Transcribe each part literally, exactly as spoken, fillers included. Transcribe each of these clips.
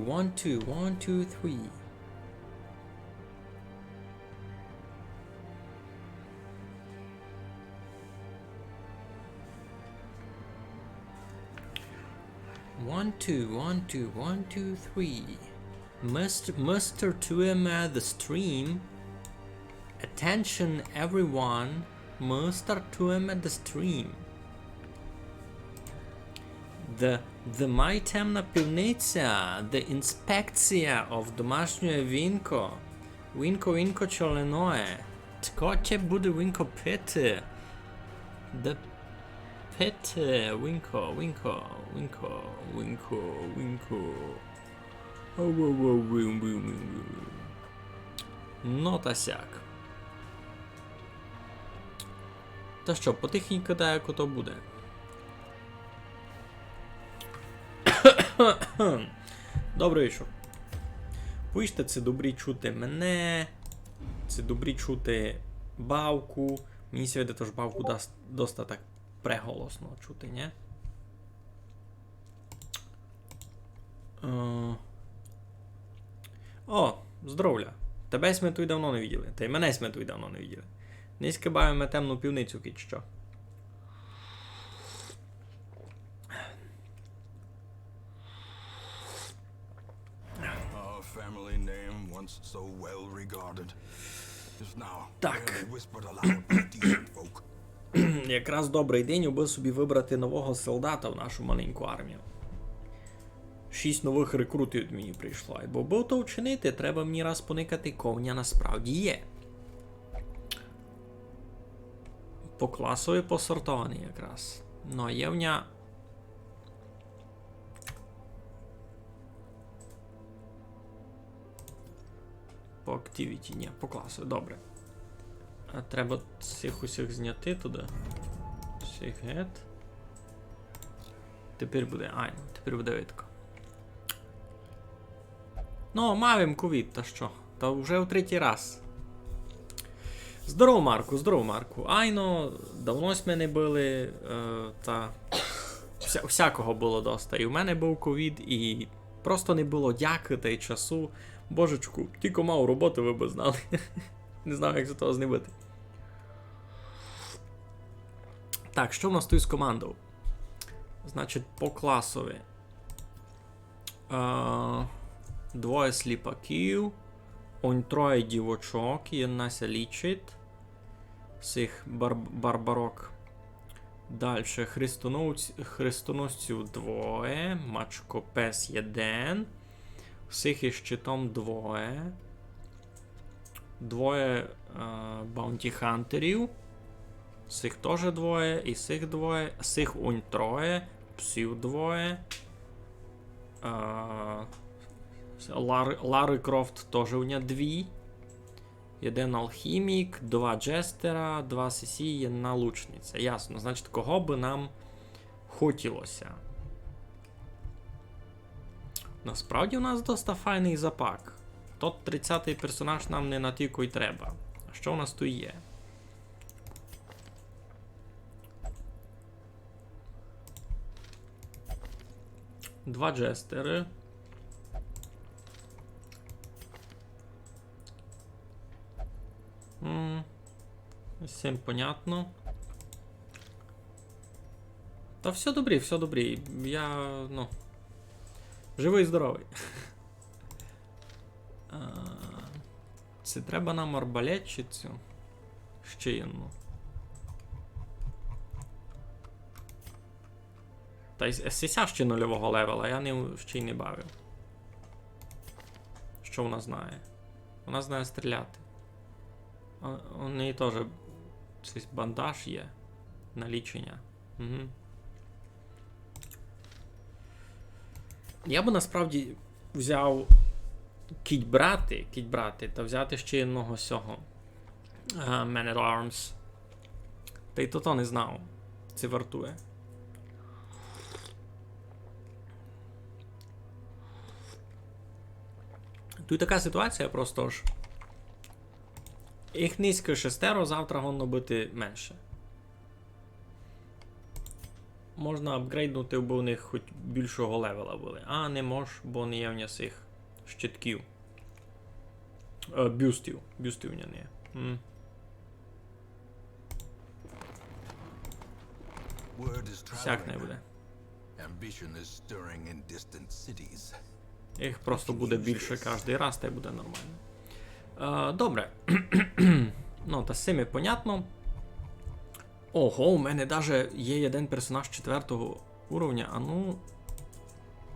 One, two, one, two, three. One, two, one, two, one, two, three. Must, must stream at the stream. Attention, everyone. Мистер Туем the stream. The, the My Темна пивниця, the інспекція of домашнє вінко. Вінко, вінко, чоленоє. Тко тє буде вінко пити? The пити, вінко, вінко, вінко, вінко, вінко. Ну та сяк. Та што, потихеньку даяко то буде. Добрый вечур. Повіжте, ци добрі чути мене, ци добрі чути бавку. Мені ся видить, ож бавку дас-, доста так преголосно чути, нї? Е, О, здоровля. Тебе сьме туй давно не виділи. Та й мене сьме туй давно не виділи. Нынька бавиме Темну пивницю, кидь што. Our family name, once so well regarded, is now Так. Barely whispered aloud to decent folk. Якраз добрый день, убы собі выбрати нового солдата в нашу маленьку армію. Шість новых рекрутів мені прийшло. Бо бы то вчинити, треба мені раз поникати, кого в ня насправді є. По класови посортованый якраз. Ну, а є в ня По activity, нї, по класу, добре. А треба сих усіх зняти туды. Сих гет. Тепер буде, айно, тепер буде видко. Ну, мав им ковід, та што? Та вже у третій раз. Здорово, Марку, здорово, Марку. Айно, давно сьме не были, е, та вся-, всякого было доста. І в мене быв ковід, і просто не было дякы тай часу. Божечку, тілько мав роботы, вы бы знали. Не знав, як з того знебыти. Так, што в нас туй з командов? Значить, по класови. Е, двоє сліпаків, онь троє дівочок, єдна ся лічить. Сих бар-, барбарок. Дальше хрестоновць-, хрестоносців двоє, мачкопес єден. Сих із щитом двоє. Двоє, е, баунті-хантерів. Сих тоже двоє, і сих двоє, сих унь троє, псів двоє. Е, Лар-, Лары Крофт тоже у ня дві. Єден алхімік, два джестера, два сесі, єдна лучниця. Ясно, значить, кого бы нам хотіло ся. Насправді у нас доста файный запак. Тот тридцятый персонаж нам не натілько й треба. А што у нас туй є? Два джестеры. М, з сим понятно. Та всьо добрі, всьо добрі. Я, ну, живый, здоровый. А, ци треба нам арбалет чи цю? Ще єдну. Та й с-, сися ще нульового левела, я не, ще й не бавив. Што вона знає? Вона знає стріляти. А, у неї тоже цей бандаж є на лічення. Угу. Я бы насправді взяв кідь брати, кідь брати, та взяти ще одного сього, е, Man at Arms. Та й то, то не знав, ци вартує. Туй така ситуація просто ж. Їх нынька шестеро, завтра годно быти менше. Можна апґрейднути, бо у них хоть більшого левела были. А, не мож, бо не є в нього сих щитків. Е, бюстів. Бюстів у нього не є. М. Word is traveling. Сяк не буде. Ambition is stirring in distant cities. Їх просто буде більше каждый раз, та й буде нормално. Е, добре. Ну, та з сими понятно. Ого, у мене даже є єден персонаж четвертого уровня. А ну,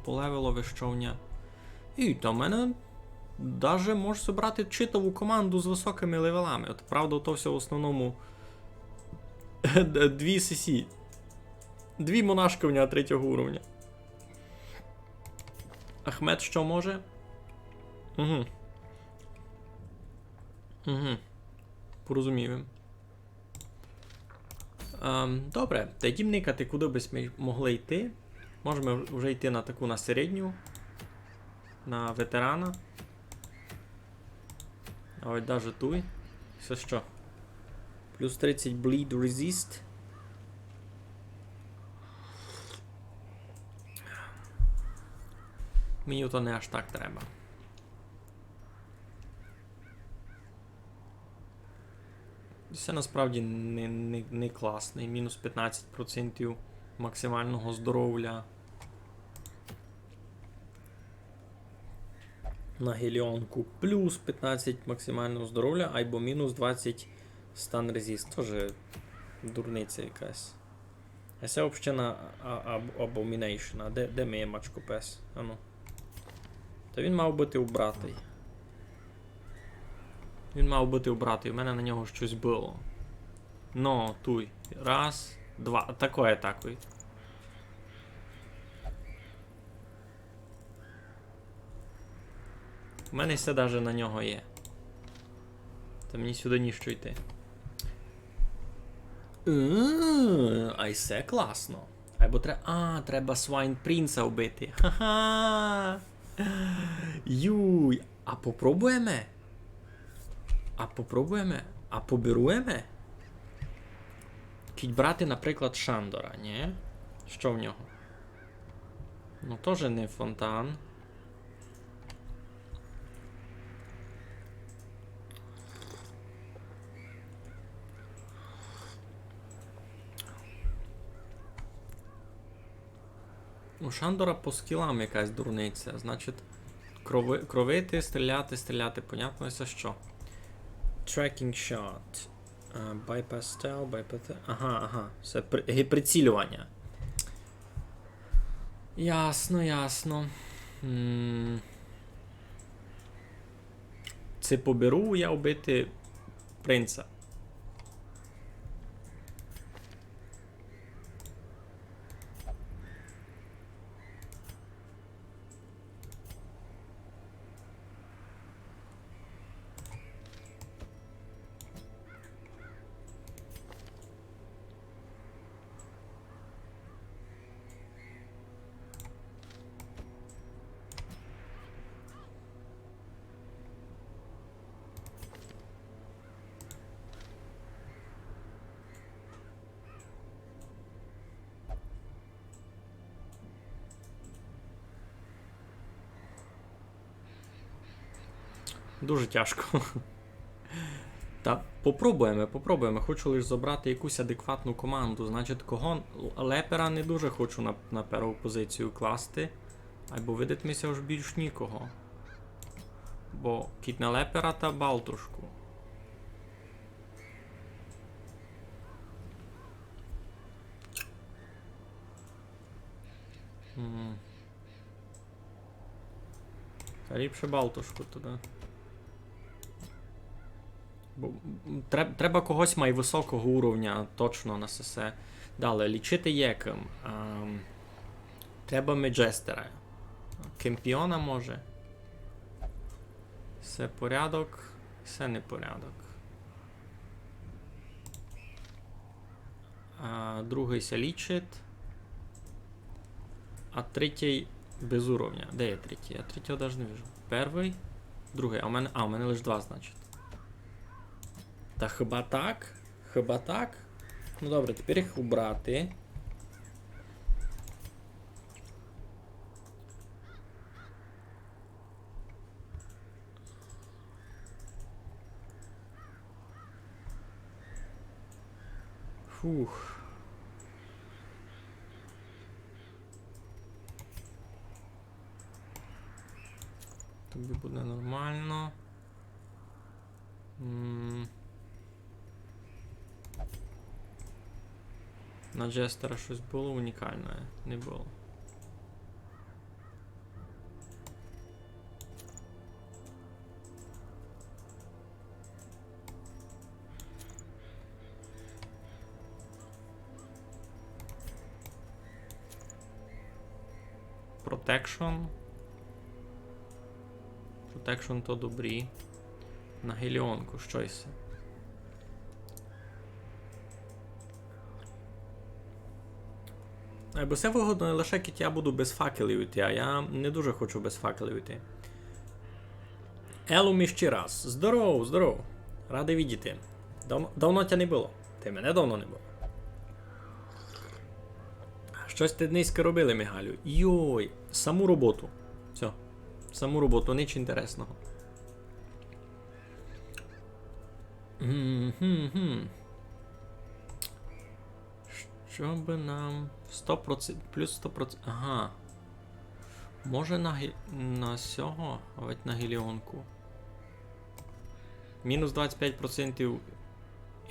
по левелови што в ня. І та в мене даже можу собрати читаву команду з высокыми левелами. От, правда, то всьо в основному дві сесі. Дві монашкы в нього третього уровня. Ахмед што може? Угу. Угу. Порозумів им. Ем, добре, та йдім никати, куды бы сьме могли йти. Можеме вже йти на таку, на середню, на ветерана. А от даже туй. Се што? Плюс тридцять bleed resist. Мені то не аж так треба. Се насправді не, не, не класный. Мінус пятнадцять процентів максималного здоровля. На геліонку плюс пятнадцять максималного здоровля, айбо мінус двадцять stun resist. Тоже дурниця якась. А се вообще на а, а, Abomination. А де, де ми є мачкопес? Ану. Та він мав быти убратый. Він мав быти убратый. У мене на нього штось было. Но, туй. Раз, два. Такой атакуй. У мене всьо даже на нього є. Та мені сюды ніщо йти. Е, ай се класно. Айбо тре-, а, треба Swine Принца вбити. Ха-ха. Юй, а попробуєме? А попробуєме? А поберуєме? Кідь брати, наприклад, Шандора, ні? Што в нього? Ну, тоже не фонтан. У Шандора по скілам якась дурниця. Значить, крови-, кровити, стріляти, стріляти, понятно, се што. Tracking shot. А, bypass stealth, bypass... Ага, ага. Се при-, ге-, прицілювання. Ясно, ясно. М. Ци поберу я вбити принца? Дуже тяжко. Та попробуєме, попробуєме. Хочу лиш зобрати якусь адекватну команду. Значить, кого? Л-, Лепера не дуже хочу на, на перву позицію класти. Айбо видить ми ся, ож більш нікого. Бо кідь не Лепера, та Балтушку. М. Та ліпше Балтушку туды. Бо, м, треб-, треба когось май высокого уровня, точно на сесе. Дале, лічити є ким. Ам, треба ми Джестера. Кемпіона може. Се порядок, се не порядок. А, другый ся лічить. А третій без уровня. Де є третій? Я третього даже не вижу. Первый, другый. А у мене, а, у мене лиш два, значить. Та хіба так? Хіба так? Ну добре, тепер їх убрати. Фух. Тобі буде нормално. М. На Джестера щось было унікалне? Не было. Protection. Protection то добрі. На геліонку, што исе? Е, бо се выгодно лише, кідь я буду без факелів іти, а я не дуже хочу без факелів іти. Елум іщи раз. Здоров, здоров. Радый видіти. Давно, давно тя не было. Та й мене давно не было. Што сьте днеська робили, Мигалю? Йой, саму роботу. Всьо. Саму роботу, ніч інтересного. Мгм. Што бы нам сто процентів, плюс сто процентів. Ага. Може на гі-, на сього, авадь на геліонку. Мінус двадцять пять процентів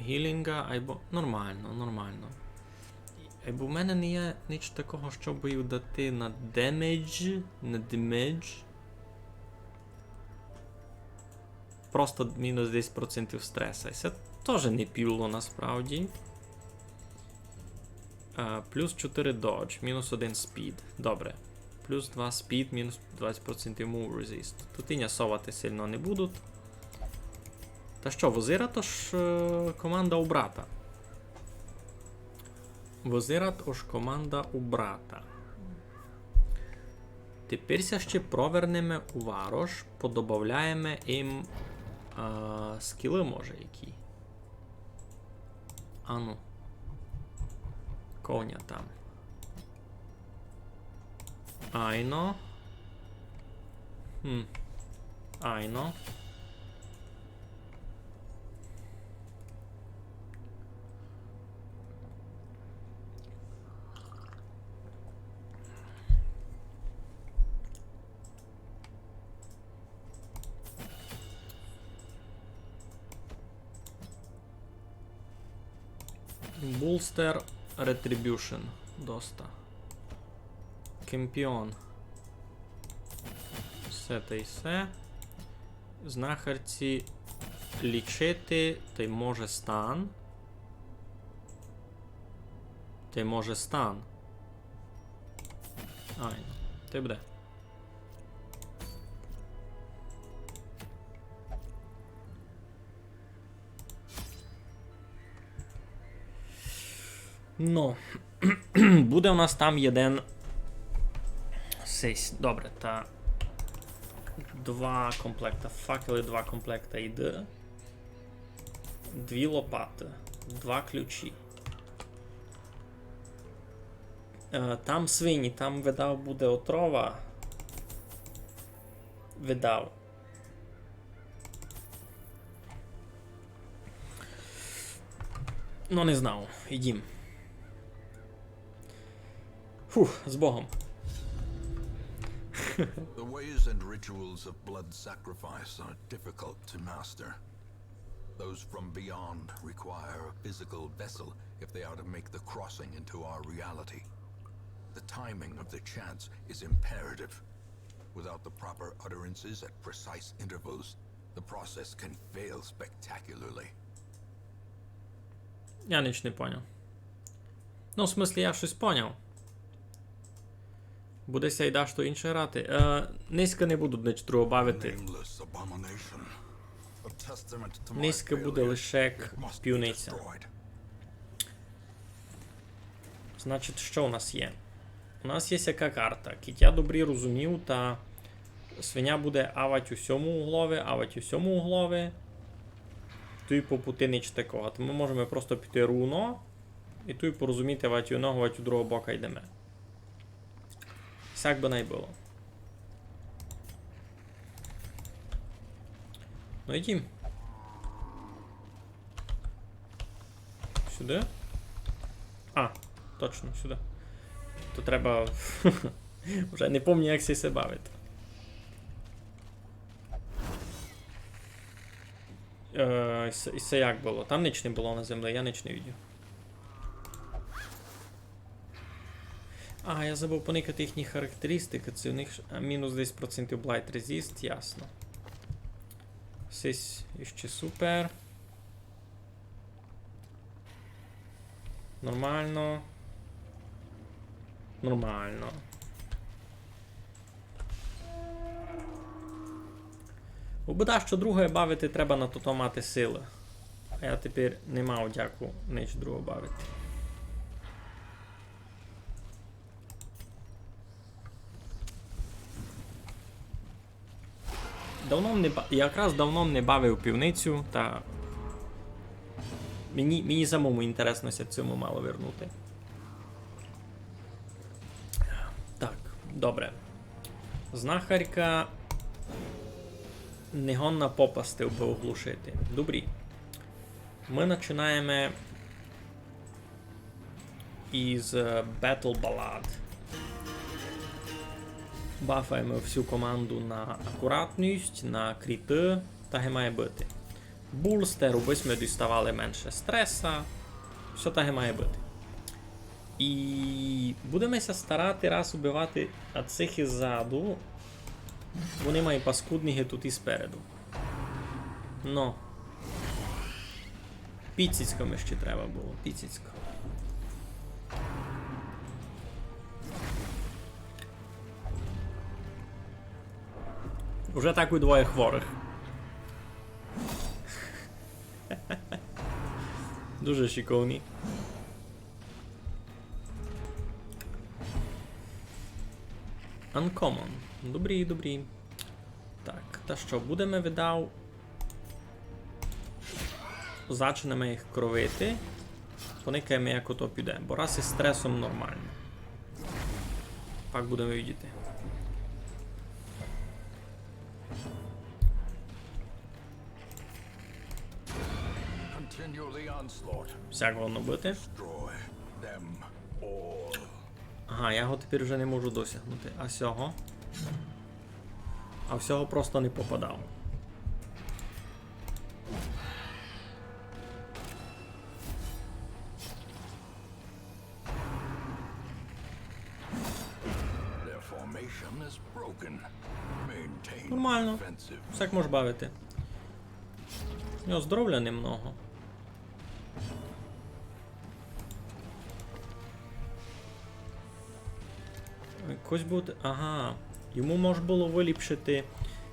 гілінґа, айбо нормално, нормално. Айбо в мене не є ніч такого, щоб їй дати на демедж, на демедж. Просто мінус десять процентів стреса. І се тоже не піло насправді. А, плюс чотири dodge, мінус один speed. Добре. Плюс два speed, мінус двадцять процентів move resist. Туй і нясовати сильно не будуть. Та што, визират, ож, е, команда у брата. Визират, ож команда у брата. Тепер ся ще провернеме у варош, подобавляєме їм, а, скілы, може, які. Ану. Коня там. Айно. Хм. Айно. Bolster Retribution. Доста. Кемпіон. Все та й все. Знахарці лічити, та й може стан. Та й може стан. Айно. Та й буде. Ну, буде у нас там єден сись. Добре, та два комплекта факелы, два комплекта їды. Дві лопаты, два ключі. Е, там свині, там, видав, буде отрова. Видав. Ну, не знав. Ідім. Фух, з Богом. The ways and rituals of blood sacrifice are difficult to master. Those from beyond require a physical vessel if they are to make the crossing into our reality. The timing of the chants is imperative. Without the proper utterances at precise intervals, the process can fail spectacularly. Я ніч не поняв. Ну, в смыслі, я штось поняв. Буде ся й дашто інше грати. Е, нынька не буду ніч другого бавити. Nameless abomination. A testament to my failure. Нынька буде лише як пивниця. It must be destroyed. Значить, што у нас є? У нас є сяка карта. Кідь я добрі розумів, та свиня буде авать у сьому углови, авать у сьому углови. Туй по пути ніч такого. То мы можеме просто піти рувно і туй порозуміти, авать у одного, авать у другого бока йдеме. Сяк бы най было. Ну, йдім. Сюды. А, точно, сюды. То треба. Уже не помню, як се, се бавити. Е, і се, і се як было? Там нич не было на землі, я нич не видів. А, я забыв поникати їхні характеристикы. Ци у них ш-, а, мінус десять процентів blight resist, ясно. Сись іщи супер. Нормално. Нормално. Бо дашто друге бавити треба на тото мати силы. А я тепер не мав дяку нич друге бавити. Давно м не ба-, якраз давно м не бавив пивницю, та мені, мені самому інтересно ся цьому мало вернути. Так, добре. Знахарка не годна попасти, абы оглушити. Добрі. Мы начинаєме із, е, Battle Ballad. Бафаєме всю команду на акуратность, на кріты, так і має быти. Булстер, убы сьме діставали менше стреса. Всьо так і має быти. І будеме ся старати раз убивати цих іззаду. Вони мають паскудні ги тут і спереду. Но. Піціцька ми ще треба было, піціцька. Уже так у двоє хворых. Дуже шиковні. Uncommon. Добрі, добрі. Так, та што, будеме, видав, зачнеме їх кровити. Поникаєме, як ото піде. Бо раз із стресом нормално. Пак будеме видіти. Continue the onslaught. Всяк годно быти. Destroy them all. Ага, я його тепер вже не можу досягнути. А сього? А всього просто не попадав. Their formation is broken. Maintain Нормално. Defensive. Всяк мож бавити. У нього здоровля немного. Якось буде. Ага. Йому мож было выліпшити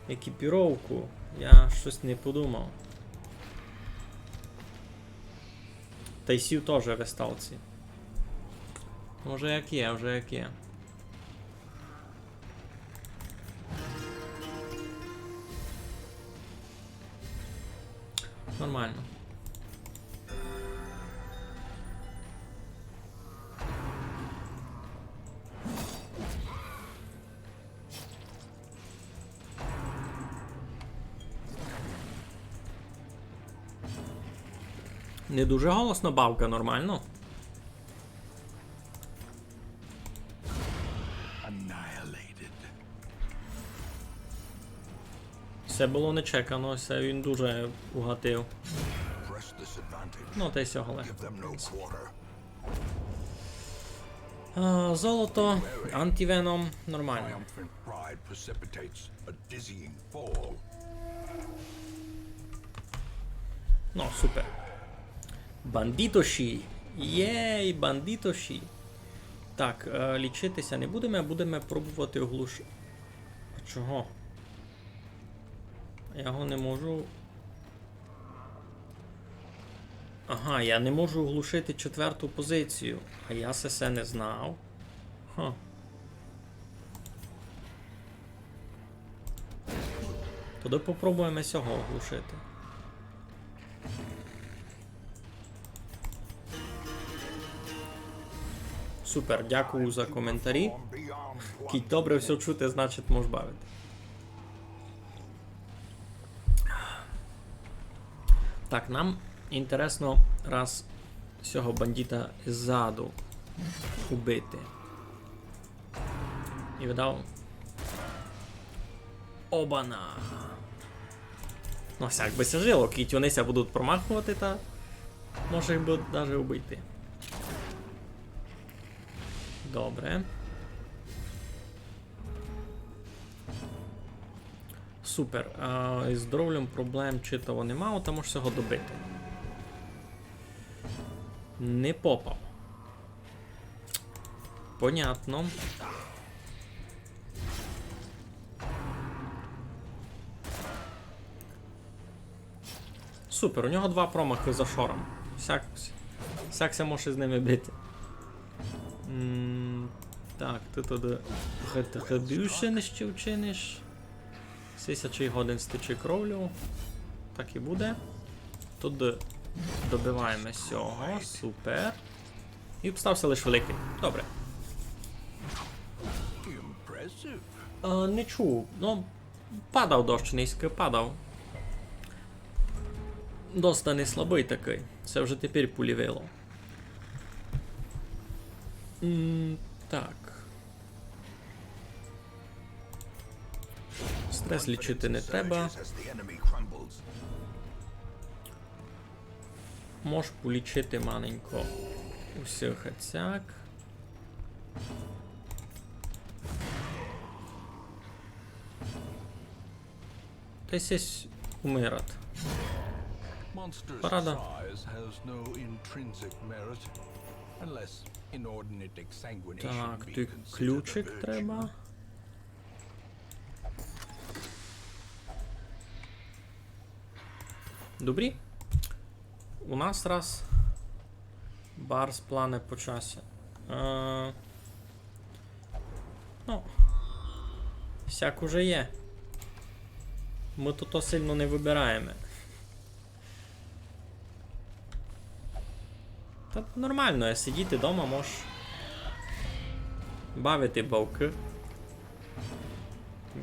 екіпіровку. Я штось не подумав. Та й сів тоже в веставці. Уже як є, уже як є. Нормално. Не дуже голосна бавка, нормално. Annihilated. Се было нечекано, се він дуже угатив. Press this advantage. Ну, та й сього легко. Give them no quarter. А, золото, антивеном, нормално. Triumphant pride precipitates a dizzying fall. Ну, супер. Бандитоші! Єй, бандитоші! Так, е, лічити ся не будеме, а будеме пробовати оглуш-, а чого? Я його не можу. Ага, я не можу оглушити четверту позицію. А я се, се не знав. Ха. Тогды попробуєме сього оглушити. Супер, дякую за коментарі. Кідь добре всьо чути, значить мож бавити. Так, нам інтересно, раз сього бандита ззаду убити. І видав. Обана. Ну, сяк бы ся жило, кідь они ся будуть промаховати, та може їх бы даже убити. Добре. Супер. А, із здоровлям проблем читаво нема, та можеш сього добити. Не попав. Понятно. Супер, у нього два промахы за шором. Сяк, сяк ся може з ними бити. М, так, ты туды ре-, ре-, редюшен ще вчиниш. Сисячий годин стичи кровлю. Так і буде. Туды добиваєме сього, супер. І обстав ся лиш великый. Добре. Е, не чув. Ну, падав дощ низько, падав. Доста не слабый такый. Се вже тепер полівило. М, так. Стрес лічити не треба. Мож полічити маленько усіх оцяк. Та й сись умират. Парада. Так, туй ключик треба. Добрі. У нас раз барс плане по часі. Е, ну, сяк уже є. Мы тут то сильно не выбираєме. Та нормално є сидіти дома, мож бавити бавкы.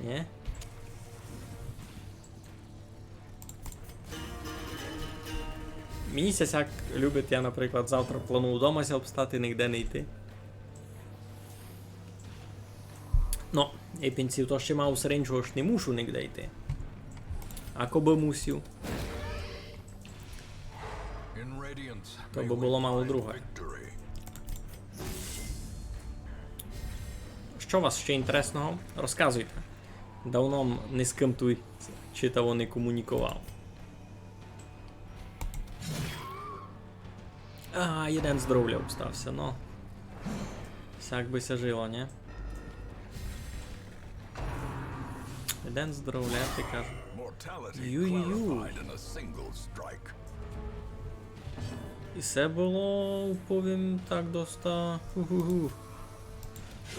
Нї? Мені ся сяк любить, я, наприклад, завтра планую дома ся обстати, нигде не йти. Но, і пенсію то ще мав серенчу, ож не мушу нигде йти. А кобы мусив, то бы было мало друге. Што у вас ще інтересного? Розказуйте. Давно м ні з ким туй читаво не комуніковав. А, єден здоровля обстав ся, но. Сяк бы ся жило, нї? Єден здоровля, я ти кажу. Ю-ю-ю. І се было, повім так, доста, ху-ху-ху,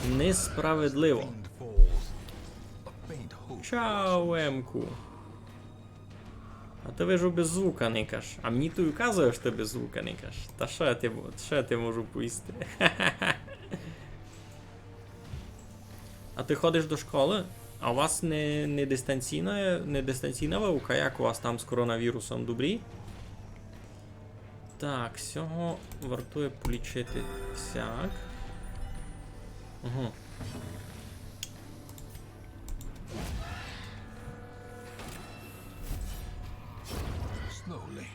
несправедливо. Чао, Емку. А ты, вижу, без звука никаш. А мені туй указує, што ты без звука никаш. Та што я ти, што я ти можу повісти? А ты ходиш до школы? А у вас не, не дистанційна, не дистанційна вывука? Як у вас там з коронавірусом, добрі? Так, сього вартує полічити сяк. Угу. Slowly,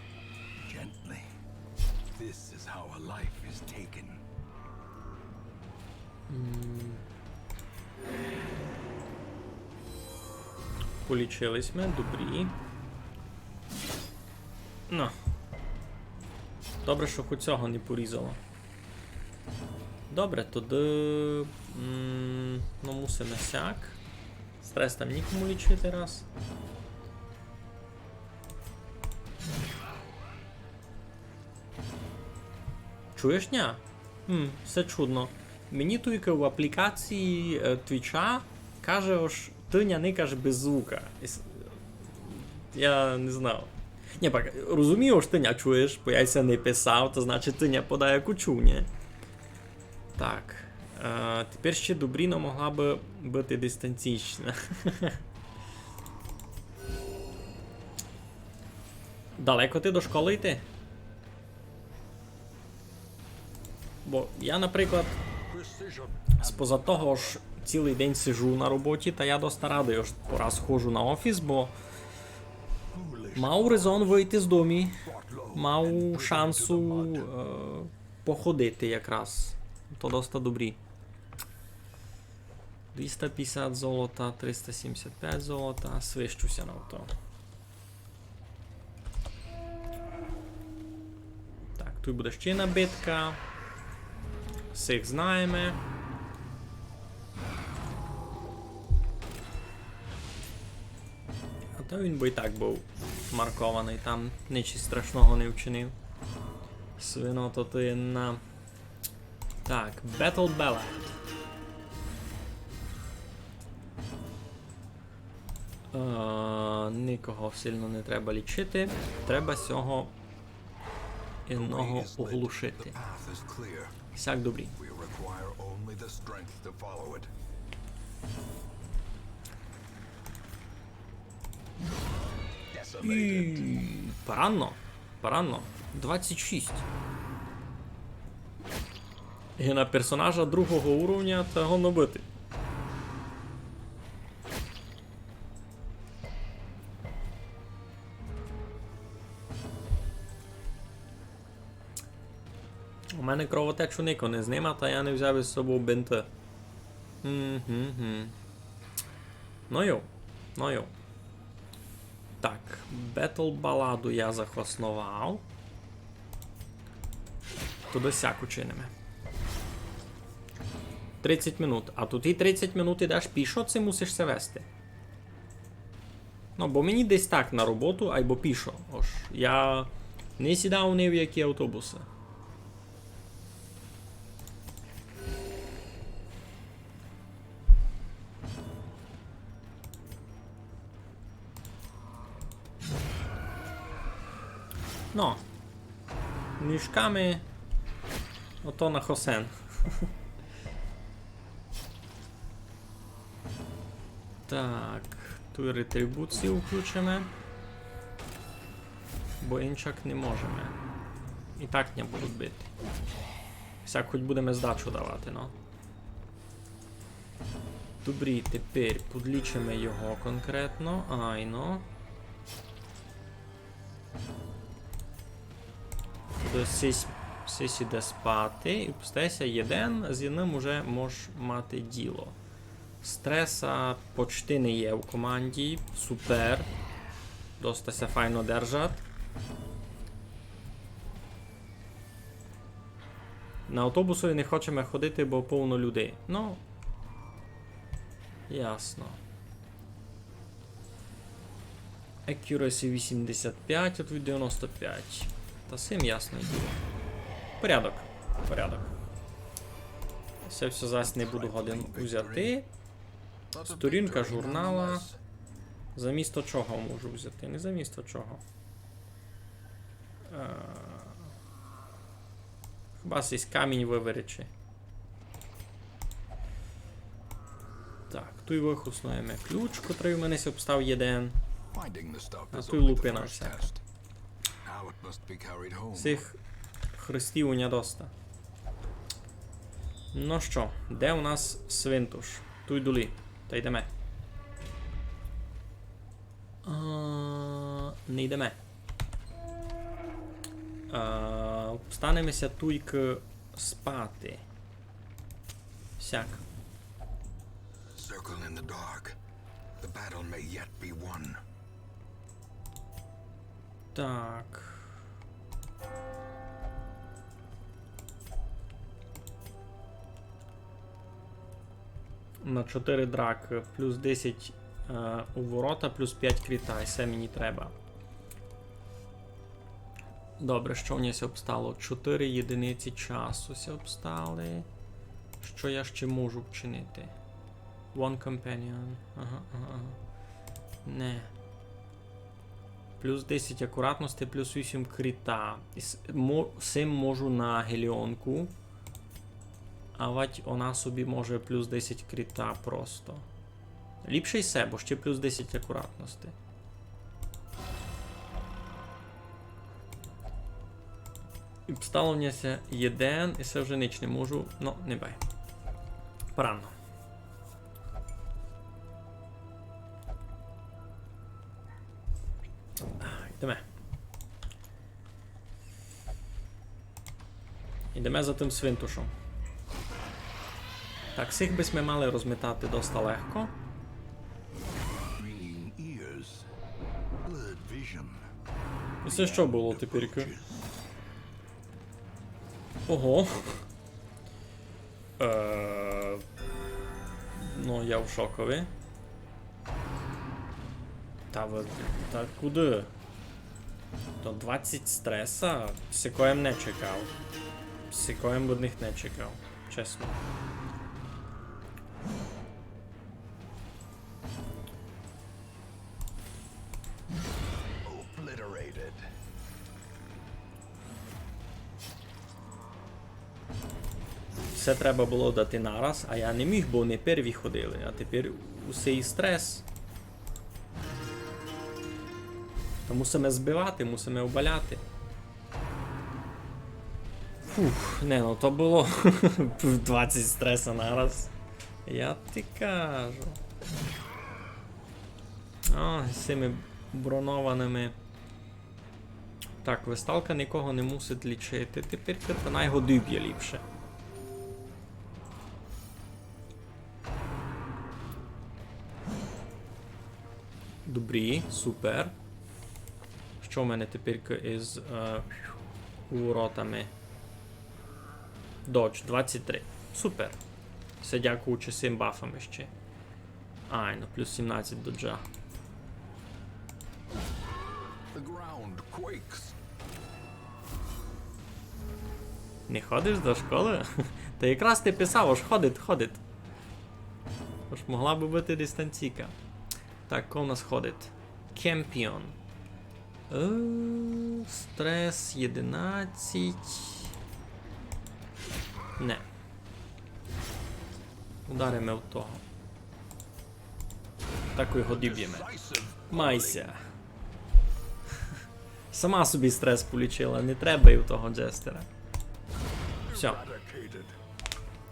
gently. This is how a life is taken. М. Полічили сьме, добрі. Но. Добре, што хоч сього не порізало. Добре, тогды, м, но, мусиме сяк. Стрес там нікому лічити раз. Чуєш ня? М, всьо чудно. Мені туйка в аплікації, е, Твіча каже, ож ты ня никаш без звука. І с-, я не знав. Нї, пак, розумію, ож ты ня чуєш, бо я ся не писав, то значить ты ня подаяку чув, нї? Так. Е, тепер ще добріно могла бы быти дистанційна. Далеко ти до школы йти? Бо я, наприклад, споза того, ож цілый день сижу на роботі, та я доста радый, ож пораз ходжу на офіс, бо мав резон выйти з дому, мав шансу, е, походити якраз. То доста добрі. Двіста пятдесят золота, триста сімдесят пять золота, свищу ся на то. Так, туй буде ще єдна битка. Всіх знаєме. А то він бы і так быв маркованый, там нич страшного не вчинив. Свинота то єдна. Так, Battle Ballad. Е, никого сильно не треба лічити. Треба сього єдного оглушити. Сяк добрі. І паранно. Паранно. Двадцять шість. І на персонажа другого уровня та годно быти. У мене кровотечу нико не знима, та я не взяв із собов бинты. Мгм. Ну йо, ну йо. Так, Battle Ballad-у я захосновав. Туды сяк учиниме. Тридцять минут. А туй і тридцять минут ідеш пішо, ци мусиш ся вести? Ну, бо мені десь так на роботу, айбо пішо. Ож я не сідав ні в які автобусы. Но. Ніжками. Ото на хосен. Так, туй ретрибуцію включиме. Бо инчак не можеме. І так ня будуть бити. Сяк хоть будеме здачу давати, но. Добрі, тепер подлічиме його конкретно. Айно. До сись, сись іде спати. І остає ся єден, з єдным уже мож мати діло. Стреса почти не є у команді. Супер. Доста ся файно держать. На автобусови не хочеме ходити, бо повно людей. Ну, ясно. Accuracy вісімдесят пять, а туй девяносто пять. Та з сим ясно діло. Порядок. Порядок. Се всьо зась не буду годен узяти. Сторінка журнала. Замісто чого можу взяти? Не замісто чого. Е, хіба сись камінь выверечи. Так, туй выхоснуєме ключ, котрый у мене ся обстав єден. А туй лупина вся. Сих хрестів у ня доста. Ну што, де у нас свинтуш? Туй долі. Та йдеме. А, не йдеме. А, обстанеме ся туйкы спати. Сяк. Circle in the dark. The battle may yet be won. Так. На чотири дракы, плюс десять, е, у ворота, плюс пять кріта, і се мені треба. Добре, што у мене ся обстало? Чотири єдиниці часу ся обстали. Што я ще можу вчинити? One companion. Ага, ага, ага. Не. Плюс десять акуратности, плюс вісім кріта. І с-, мо-, сим можу на геліонку. Авадь она собі може плюс десять кріта просто. Ліпше й се, бо ще плюс десять акуратности. Обстало мня ся єден, і се вже нич не можу. Но, не бай. Парадно. Йдеме. Йдеме за тым свинтушом. Так, сих бы сьме мали розмітати доста легко. І се што было тепер? Ого. Е, но, я в шокови. Та вы, та куды? То двадцять стреса? Сякоє м не чекав. Сякоє м од них не чекав, чесно. Всьо треба было дати нараз, а я не міг, бо они перві ходили, а тепер усе і стрес. Та мусиме збивати, мусиме обаляти. Фух, не, но то было двадцять стреса нараз. Я ти кажу. А, з сими броноваными. Так, весталка никого не мусить лічити. Тепер та най го добє ліпше. Добрі, супер. Што в мене тепер из, е, уворотами? Додж двадцять три. Супер. Всьо дякуючи сим бафам іщи. Айно, плюс сімнадцять доджа. The ground quakes. Не ходиш до школы? Та якраз ти писав, ож ходить, ходить. Ож могла бы быти дистанційка. Так, ко в нас ходить? Кемпіон. Е, стрес єдинадцять. Не. Удариме в того. Так його добєме. Майся. Сама собі стрес полічила, не треба і в того джестера. Всьо.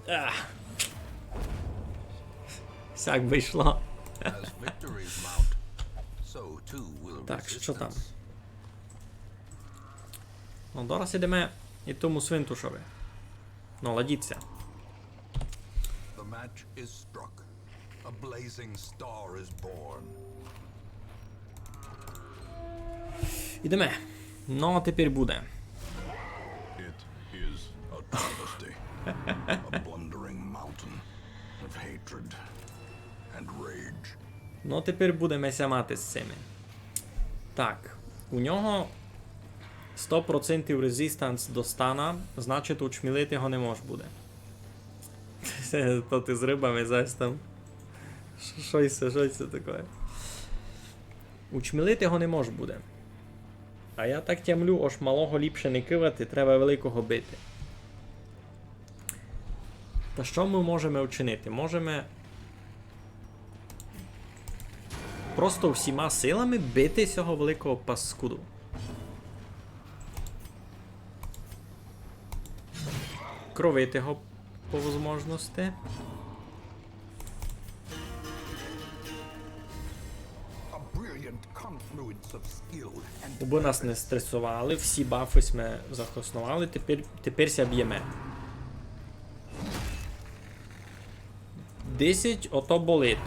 Ах. Сяк вышло. Так, што там? Но, дораз ідеме і тому свинтушови. Но, ладіть ся. The match is struck. A blazing star is born. Ідеме. Но, тепер буде. It is a travesty. A blundering mountain of hatred and rage. Но, тепер будеме ся мати з сими. Так, у нього сто процентів резистанс до стана, значить, учмілити го не мож буде. То ти з рыбами зась там. Што, што се, што се такоє? Учмілити го не мож буде. А я так тямлю, ож малого ліпше не кывати, треба великого бити. Та што мы можеме учинити? Можеме просто всіма силами бити сього великого паскуду. Кровити го по возможности. Убы нас не стресовали, всі бафы сьме захосновали, тепер, тепер ся бєме. Десять, ото болить.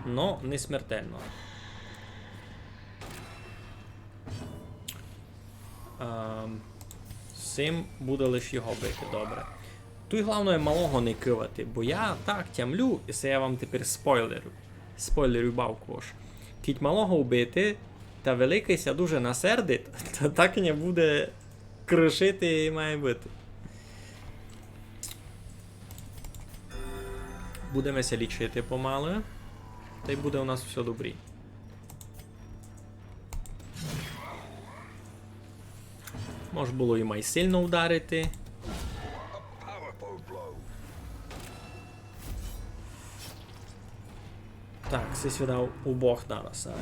Но, не смертельно. Ем, сим буде лиш його бити, добре. Туй главноє малого не кывати, бо я так тямлю, і се я вам тепер спойлерю. Спойлерю бавку ож. Кідь малого вбити, та великый ся дуже насердить, та так не буде крышити і має быти. Будеме ся лічити помалы, тай буде у нас всьо добрі. Мож было і май сильно ударити. Так, сись видав убох нараз, а.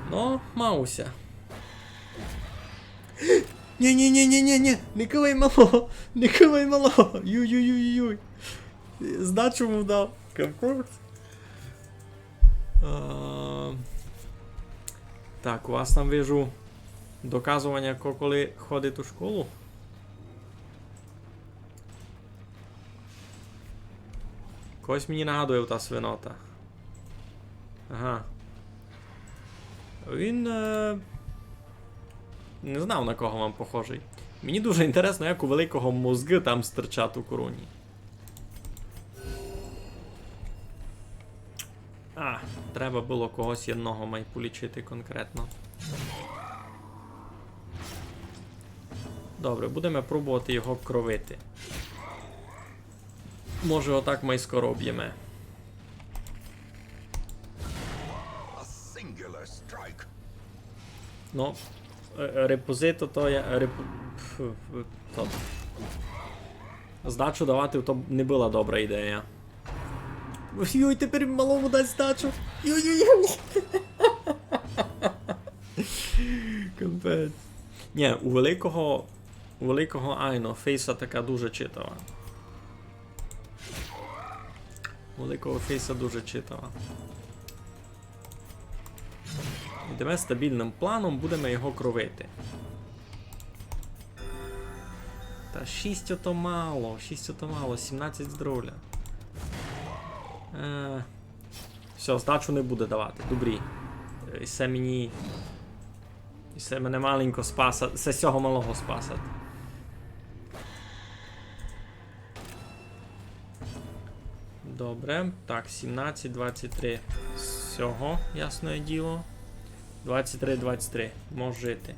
Но, мав ся. Ні, ні, ні, ні, ні, ні. Не кывай малого. Не кывай малого. Юй-юй-юй-юй. Здачу му дав. Капець. А, так, у вас там вижу доказованя, ко коли ходить у школу. Когось мені нагадує та свинота. Ага. Він, е, не знав, на кого вам похожий. Мені дуже інтересно, як у великого мозги там стирчать у короні. А, треба было когось єдного май полічити конкретно. Добре, будеме пробовати його кровити. Може, отак май скоро об'єме. Ну, е, е, репозито то я, е, репу-, пф, пф, то. Здачу давати то не была добра ідея. Юй, тепер малому дасть здачу. Юй-юй-юй. Капець. Ні, у великого, у великого айно фейса така дуже читава. У великого фейса дуже читава. Йдеме стабільным планом, будеме його кровити. Та шість ото мало, шість ото мало, сімнадцять здоровля. Е, всьо, здачу не буде давати, добрі. Е, і се мені... І се мене маленько спасать, се сього малого спасать. Добре. Так, сімнадцять, двадцять три. Сього, ясне діло. Двадцять три, двадцять три. Мож жити.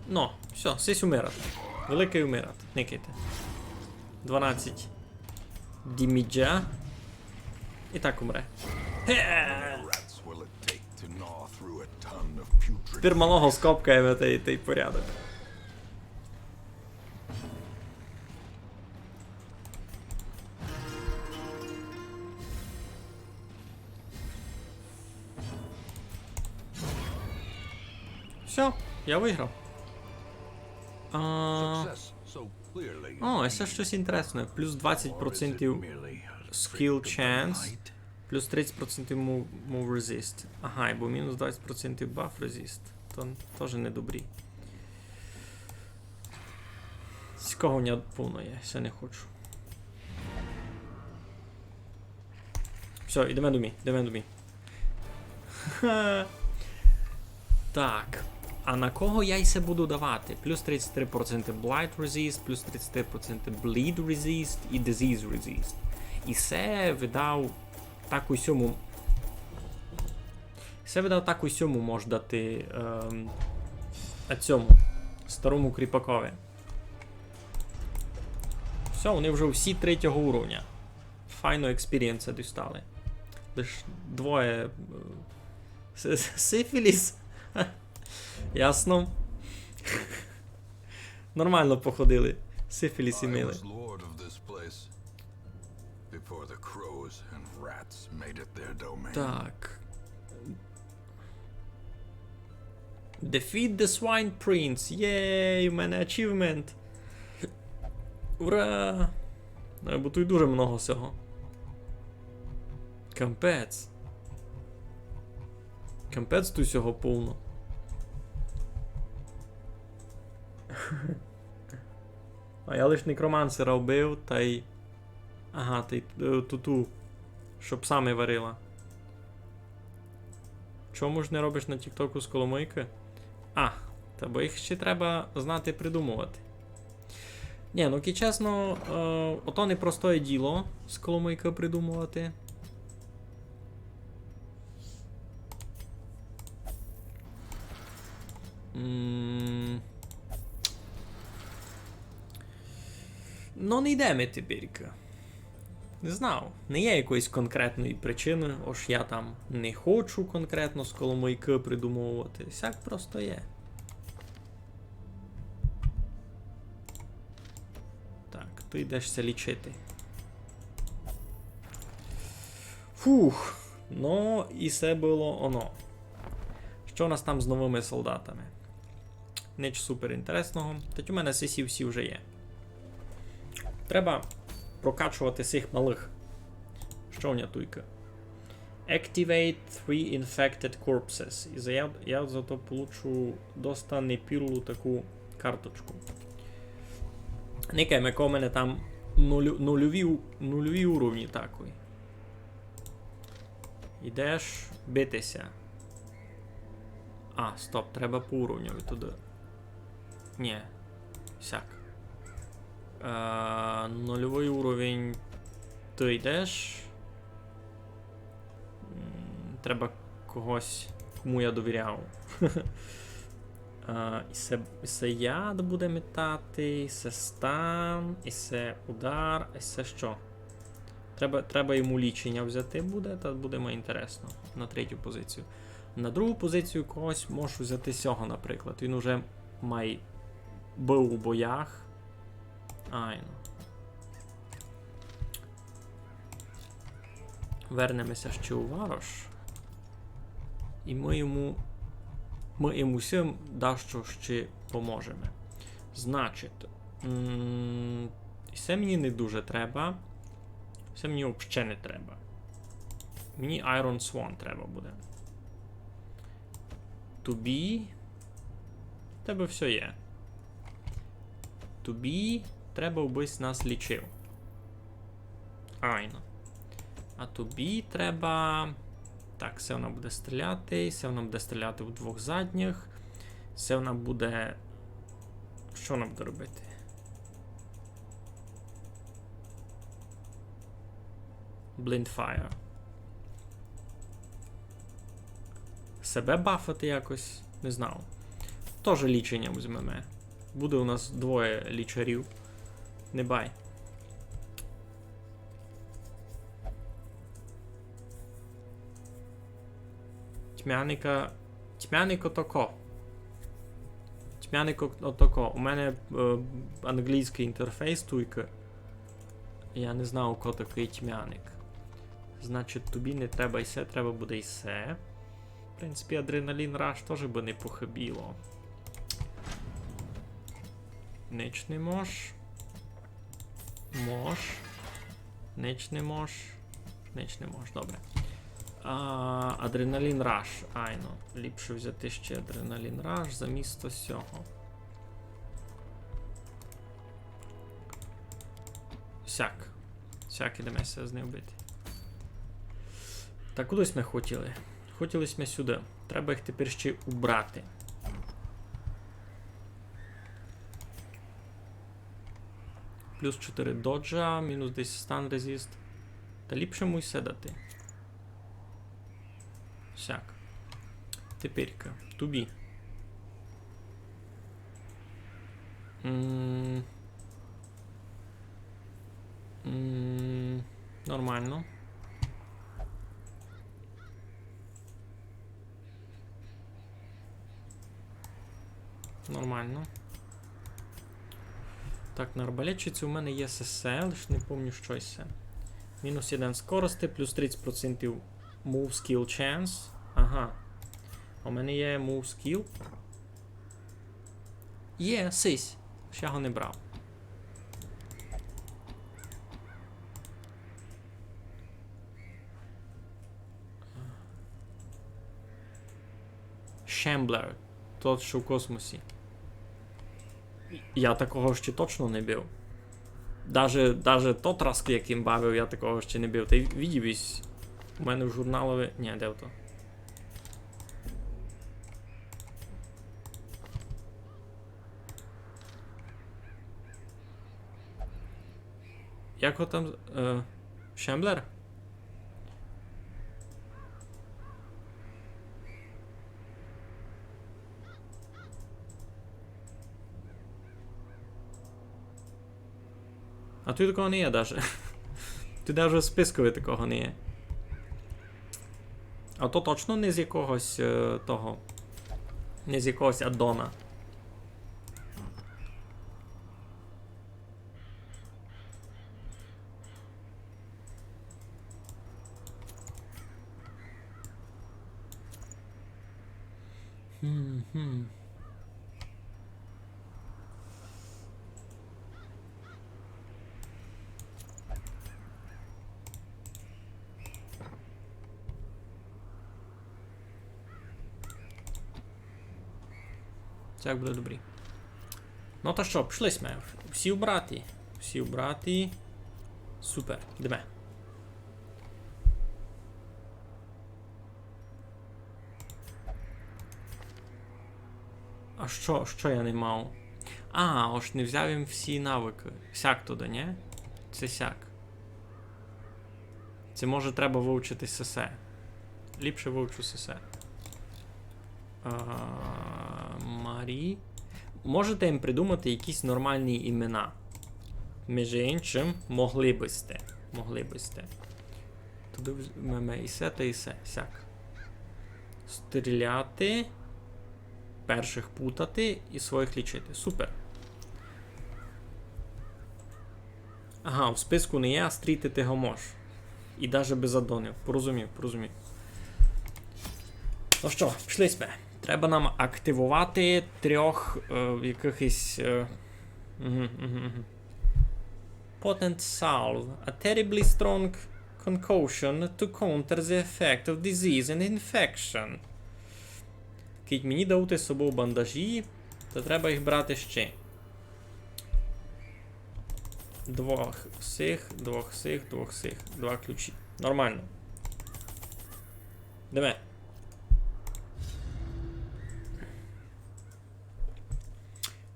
Но, всьо, сись умират. Великый умират. Никайте. Дванадцять діміджа. І так умре. Ге! Tepер малого скопкаєме тай, тай порядок. Всьо, я выграв. А, о, а се штось інтересне. Плюс двадцять процентів skill chance, плюс тридцять процентів move, move resist. Ага, бо мінус двадцять процентів buff resist. То тоже не добрі. Цікаво, у мене повно є, се не хочу. Всьо, йдеме домі, йдеме домі. Так. А на кого я й се буду давати? Плюс тридцять три проценти blight resist, плюс тридцять три проценти bleed resist і disease resist. І се видав так усьому. Се видав так усьому мож дати, ем, а цьому старому кріпакови. Всьо, вони вже всі третього уровня. Файно експірієнса дістали. Лиш двоє, е, с-, с-, сифіліс. Ясно. Нормално походили. Сифіліс і мили. Before the crows and rats made it their domain. Так. Defeat the Swine Prince. Єй, у мене achievement. Ура! Е, бо туй дуже много всього. Капець. Капець, туй всього повно. А я лиш некромансера вбив, тай... Ага, тай, е, туту, щоб саме варила. Чому ж не робиш на тіктоку з коломыйкы? А, та бо їх ще треба знати придумовати. Ні, ну, ки чесно, е, ото непростоє діло з коломыйкы придумовати. М. Ну, не йдеме теперька. Не знав. Не є якоїсь конкретної причины, ож я там не хочу конкретно з коломыйкы придумовувати. Сяк просто є. Так, ты йдеш ся лічити. Фух, ну і се было оно. Што у нас там з новыми солдатами? Нич супер інтересного. Тать у мене сесі всі вже є. Треба прокачовати сих малых. Што в ня туйка? Activate three infected corpses. І за, я, я за то получу доста непілу таку карточку. Никай, яко в мене там нулю-, нульові у-, нульові уровні такой. Ідеш битися. А, стоп, треба по уровню туды. Нї. Сяк. Е, нульовый уровень. Ты йдеш. М, треба когось, кому я довіряв. Е, і се, і се яд буде метати, і се стан, і се удар, і се што? Треба, треба йому ліченя взяти буде, та буде май інтересно. На третю позицію. На другу позицію когось можу взяти сього, наприклад. Він уже май быв у боях. Айно. Вернеме ся ще у варош. І мы йому, мы йому сим дашто ще поможеме. Значить, м, і се мені не дуже треба. Се мені вообще не треба. Мені Iron Swan треба буде. Тобі. В тебе всьо є. Тобі треба, обысь нас лічив. Айно. А тобі треба. Так, се вона буде стріляти, се вона буде стріляти в двох задніх. Се вона буде. Што вона буде робити? Blindfire. Себе бафати якось, не знав. Тоже ліченя возьмеме. Буде у нас двоє лічарів. Не бай. Тьмяника. Тьмяник отако. Тьмяник о-, отако. У мене, е, англійськый інтерфейс туйка. Я не знав, ко такый тьмяник. Значить, тобі не треба і се, треба буде і се. В принципі, Adrenaline Rush тоже бы не похибіло. Нич не мож. Мож. Нич не мож. Нич не мож, добре. А, Adrenaline Rush, айно. Ліпше взяти ще Adrenaline Rush замісто сього. Сяк. Сяк ідеме ся з ним бити. Так, куды сьме хотіли? Хотіли сьме сюды. Треба їх тепер ще убрати. Плюс чотири доджа, мінус десять стан резист. Та ліпше му й се дати. Сяк. Теперька. Тобі. М. М, нормално. Нормално. Так, на арбалетчиці у мене є се, лиш не помню, што се. Мінус один скорости, плюс тридцять процентів move skill chance. Ага. А у мене є move skill. Є, сись. Ще го не брав. Шемблер. Тот, што в космосі. Я такого ще точно не бив. Даже, даже тот раз, як им бавив, я такого ще не бив. Та й видів ись у мене в журналови. Нї, де то? Як го там, е, Шемблер? А туй такого не є даже. Туй даже в спискови такого не є. А то точно не з якогось, е, того. Не з якогось аддона. Мгм. Так буде добрі. Ну та што, пішли сьме. Всі убраті. Всі убраті. Супер, йдеме. А што, што я не мав? А, ож не взяв им всі навыкы. Сяк туды, нї? Се сяк. Се може треба вывчити сесе. Ліпше вывчу сесе. А, Марі. Можете им придумати якісь нормалні імена. Межи иншым, могли бы сьте. Могли бы сьте. Туды вз-, меме і се, та і се. Сяк. Стріляти. Першых путати і своїх лічити. Супер. Ага, в списку не є, а стрітити го мож. І даже без аддонів. Порозумів, порозумів. Ну што, пішли сьме. Треба нам активовати трьох, е, якыхось, е, мгм, мгм, мгм. Potent salve, a terribly strong concoction to counter the effect of disease and infection. Кідь мені дадуть з собов бандажі, то треба їх брати ще. Двох сих, двох сих, двох сих. Два ключі. Нормално. Йдеме.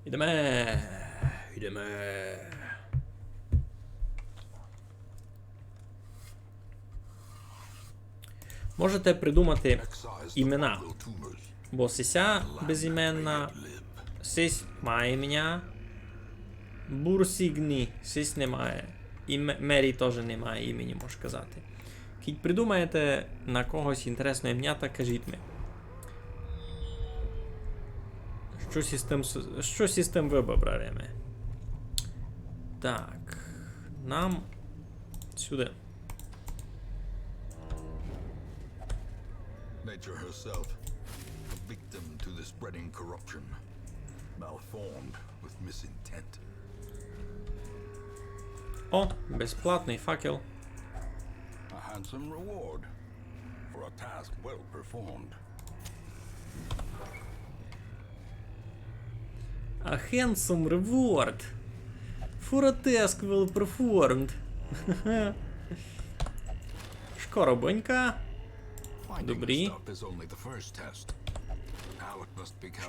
Йдеме. Йдеме. Можете придумати імена. Бо сися безіменна, сись має імня. Бурсігні, сись не має. І Ме-, Мері тоже не має імені, мож казати. Кідь придумаєте на когось інтересне імня, так кажіть ми. Штось із тым с-, штось із тым выбрав я ми. Так. Нам сюды. Nature herself, a victim to the spreading corruption, malformed with misintent. О, безплатный факел. A handsome reward for a task well performed. A handsome reward for a task well performed. Шкоробонька. Добрі.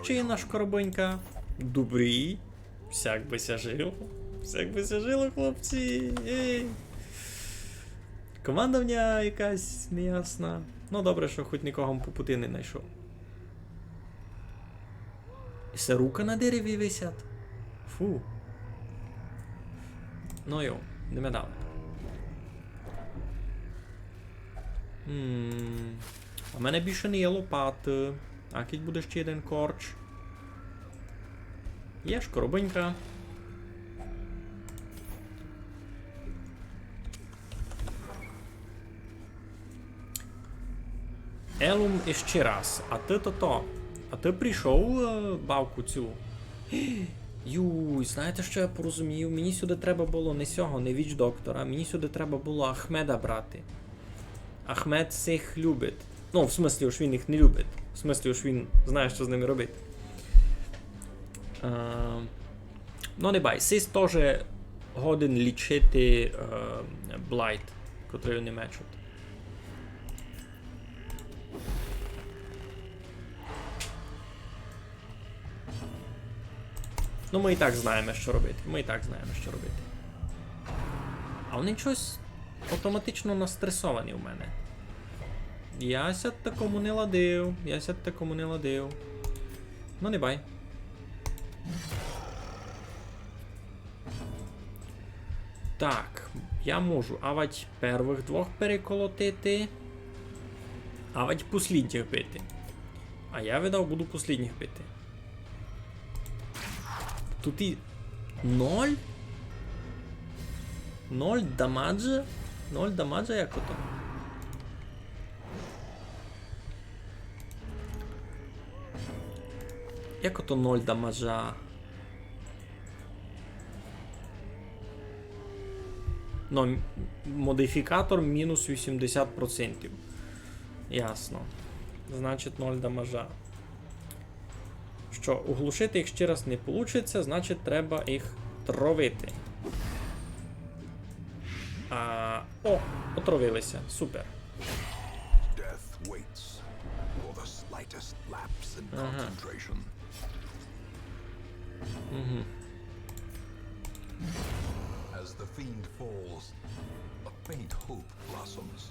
Ще єдна шкоробонька. Добрі. Всяк бы ся жило. Всяк бы ся жило, хлопці. Ей. Команда в ня якась неясна. Ну, добре, што хоть никого по пути не найшов. І се рука на дереві висять. Фу. Ну йо, йдеме далі. М, а в мене більше не є лопаты. А кідь буде ще єден корч. Є шкоробинька. Елум іщи раз. А ты то то. А ты прийшов, е, бавку цю? Юй, знаєте, што я порозумів? Мені сюды треба было не сього, не Віч-доктора, мені сюды треба было Ахмеда брати. Ахмед сих любить. Ну, в смыслі, ож він їх не любить. В смыслі, ож він знає, што з ними робити. Е, ну, не бай, сись тоже годен лічити, е, блайт, котрый вони мечуть. Ну, мы і так знаєме, што робити. Мы і так знаєме, што робити. А вони чогось автоматично настресовані у мене. Я ся такому не ладив, я ся такому не ладив. Ну, не бай. Так, я можу авадь первых двох переколотити, авадь послїднїх бити. А я, видав, буду послїднїх бити. Тут і ноль? Ноль дамаджа? Ноль дамаджа, як ото? Як ото ноль дамажа? Ну, м-, модифікатор мінус вісімдесят процентів. Ясно. Значить, ноль дамажа. Що, оглушити їх ще раз не получиться, значить, треба їх травити. А, о, отравилися. Супер. Death waits for the slightest lapse in concentration. Угу. As the fiend falls, a faint hope blossoms.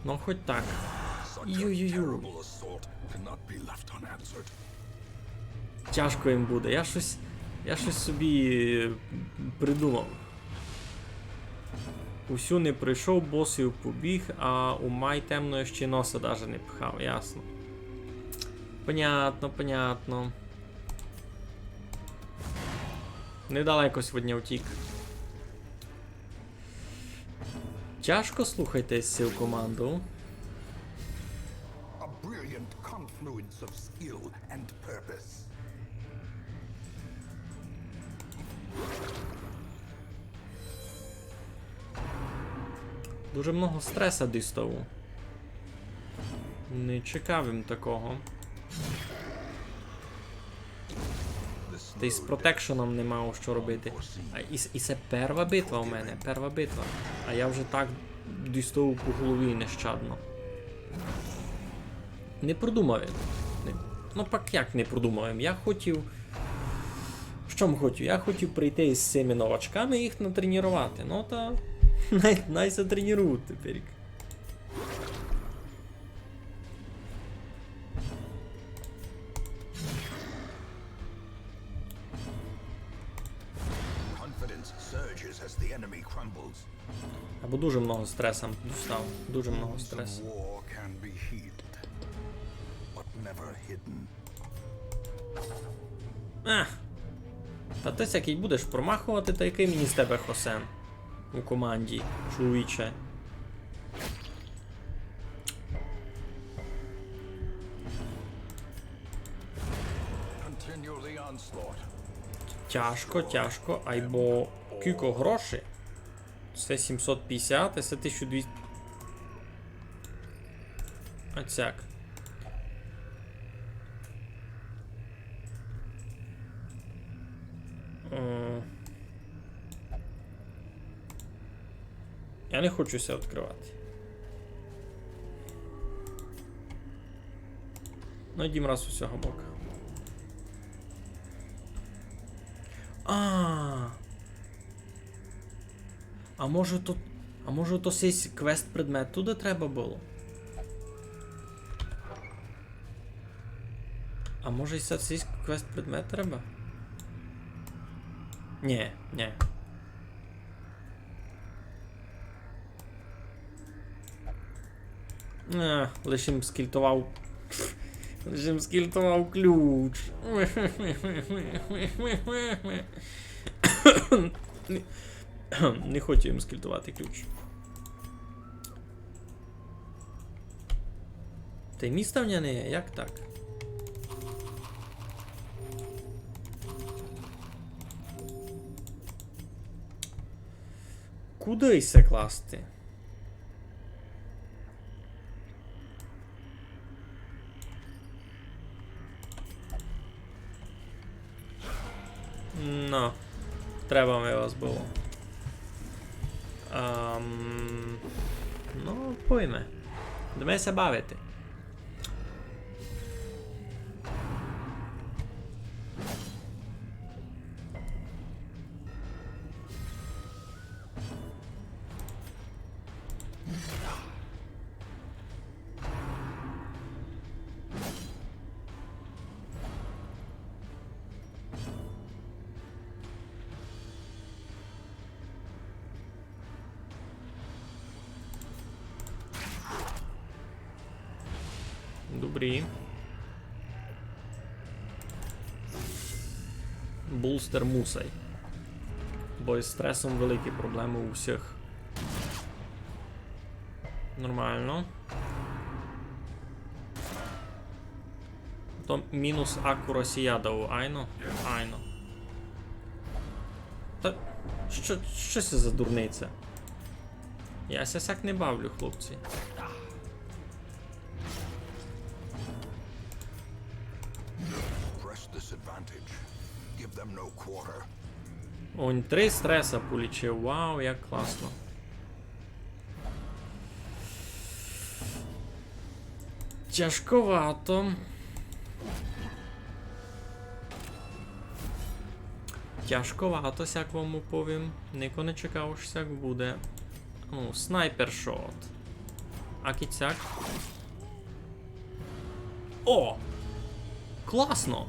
Ну, хоть так. Such a terrible assault cannot be left unanswered. Тяжко їм буде. Я щось, я щось собі, е, придумав. Усю не пройшов, босів побіг, а у май темної ще носа даже не пхав, ясно. Понятно, понятно. Недалеко сьогодні втік. Тяжко, слухайте, з цю команду. A brilliant confluence of skill and purpose. Дуже много стреса дістав. Не чекав им такого. Та й з протекшеном не мав що робити. А і, с- і це перва битва у мене, перва битва. А я вже так дістав по голові нещадно. Не продумав я. Не- Ну пак як не продумав я? Я хотів. Що м хотів? Я хотів прийти з цими новачками і їх натренувати. Ну та най, най ся тренують тепер. Confidence surges as the enemy crumbles. Або дуже много стреса дістав. Дуже много стресу. Wounds of war can be healed, but never hidden. Ех. Та ти сякий будеш промахувати, та який мені з тебе хосен у команді, чоловіче. Continue the onslaught. Тяжко, тяжко, айбо кілько грошей. Це сімсот пятдесят, а це тисяча двісті. Оцяк. О. Я не хочу ся відкривати. Ну, йдім раз у сього бока. А. А може то, а може то сись квест предмет туды треба было? А може і се сись квест предмет треба? Нє, нє. Е, лиш им скільтовав. Лиш им скільтовав ключ. Не, не хочу им скільтовати ключ. Та й міста в мене не є, як так? Куды се класти? Ну, треба ми вас было. Ам, ну, пойме. Йдеме ся бавити. Добрі. Булстер мусай. Бо із стресом великі проблемы у всіх. Нормално. То мінус акурасі я дав, айно? Айно. Та што, што се за дурниця? Я ся сяк не бавлю, хлопці. Press this advantage. Give them no quarter. Он три стреса полічив. Вау, як класно. Тяжковато. Тяжковато, сяк вам уповім. Нико не чекав, што сяк буде. Ну, снайпер шот. А кицяк. О! Класно!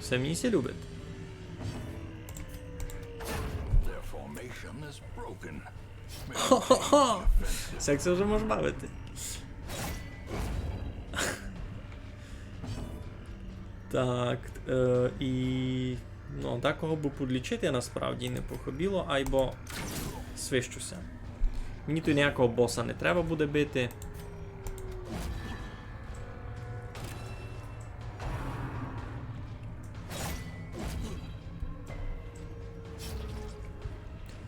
Се мені ся любить. Their formation is broken. Хо-хо-хо! Сяк се вже мож бавити. Так, е, і, ну, декого бы подлічити насправді не похыбіло, айбо свищу ся. Мені туй ниякого боса не треба буде бити.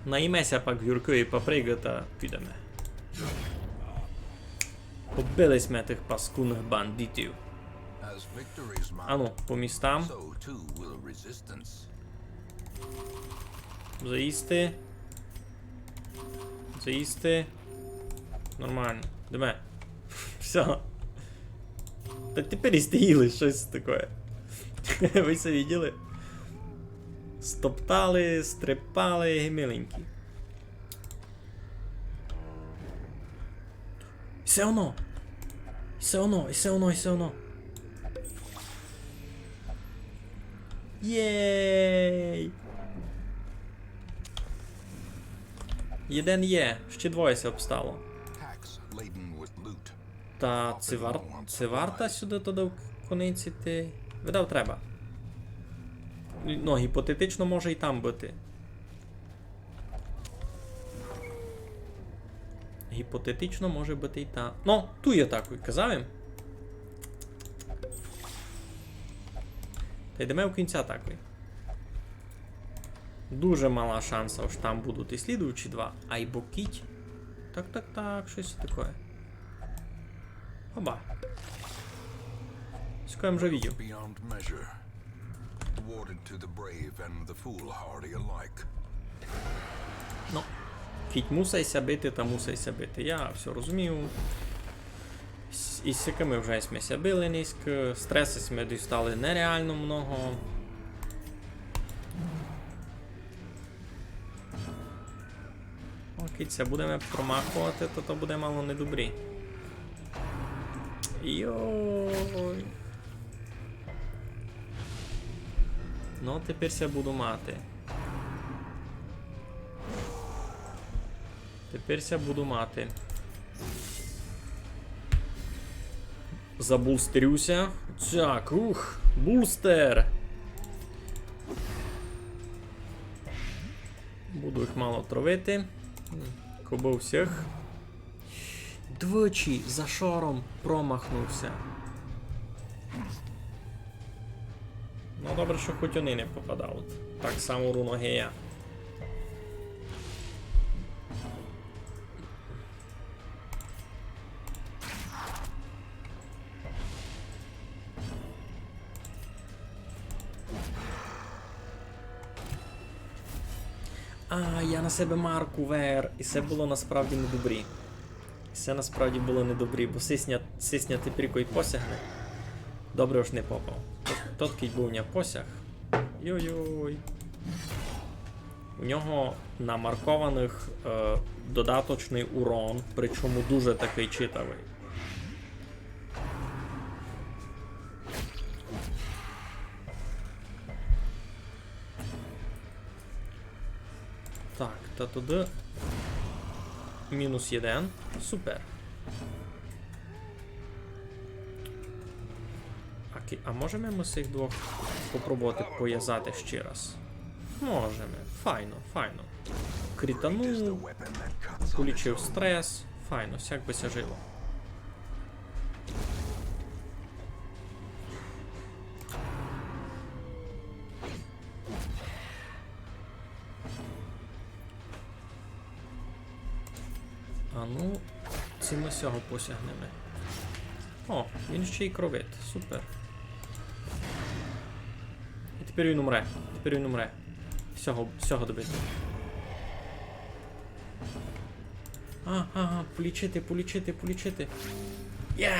Наїме ся пак гюркої папригы та підеме. Побили сьме тых паскудных бандитів. As victories mount, ану, по містам. So too will resistance. Заїсти. Заїсти. Нормално. Йдеме. Всьо. Та тепер і стаїли штось таке. Вы се виділи? Стоптали, стрепали, ги миленькі. Всьо оно. Всьо оно, всьо оно, всьо оно. Єй! Єден є, ще двоє ся обстало. Packs laden with loot. Та ци вар-, ци варта сюды тогды в конець іти? Видав, треба. Ну, гіпотетично може і там быти. Гіпотетично може быти і там. Ну, туй є такой, казав им. Та йдеме в кінця такой. Дуже мала шанса, ож там будуть і слідуючі два. Айбо кіть. Так, так, так, штось таке. Оба. Сякоє вже видів. Beyond measure. Awarded to the brave and the foolhardy alike. Ну, кіть мусай ся бити, та мусай ся бити. Я всьо розумію. С-, із сякыми вже сьме ся били низько, стресы сьме дістали нереално много. Окей, се будеме промаховати, то, то буде мало недобрі. Йой. Ну, тепер ся буду мати. Тепер ся буду мати. Забулстерю ся. Так, ух, булстер. Буду їх мало травити. Кобы всіх. Двічі за шором промахнув ся. Ну, добре, што хоть они не попадавуть. Так само руно, ги я. А, я на себе марку вер. І се было насправді недобрі. Се насправді было недобрі, бо сись ня, сись ня тепер кой посягне. Добре, ож не попав. Тот, тот кідь быв ня посяг. Йой-йой. У нього намаркованых, е, додаточный урон, причому дуже такый читавый. Так, та туды мінус єден. Супер. А ки-, а можеме мы сих двох попробовати повязати ще раз? Можеме. Файно, файно. Крітанув, полічив стрес. Файно, сяк бы ся жило. Ну, ци мы сього посягнеме. О, він ще й кровить. Супер. І тепер він умре. Тепер він умре. Сього, сього добити. А, а, а, полічити, полічити, полічити. Є!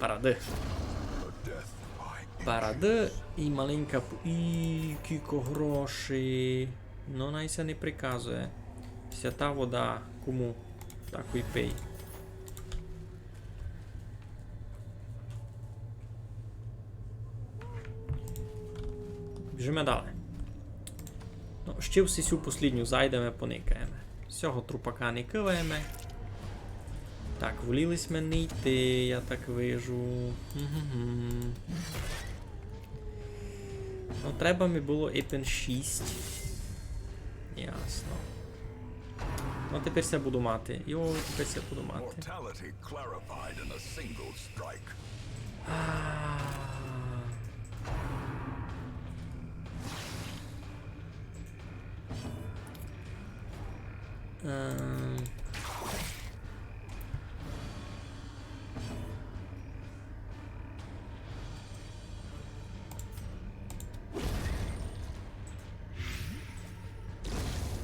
Парады. Парады і маленька п-, і кілько грошей. Ну, най ся не приказує. Свята вода, кому? Так і пий. Біжиме далі. Ну, ще в сесю послідню зайдеме, поникаєме. Сього трупака не кываєме. Так, воліли сьме не йти, я так вижу. Мгм. Ну, треба ми было епен шість. Ясно. Ну, тепер ся буду мати. Йо, тепер ся буду мати. Mortality clarified in a single strike. А. Ем.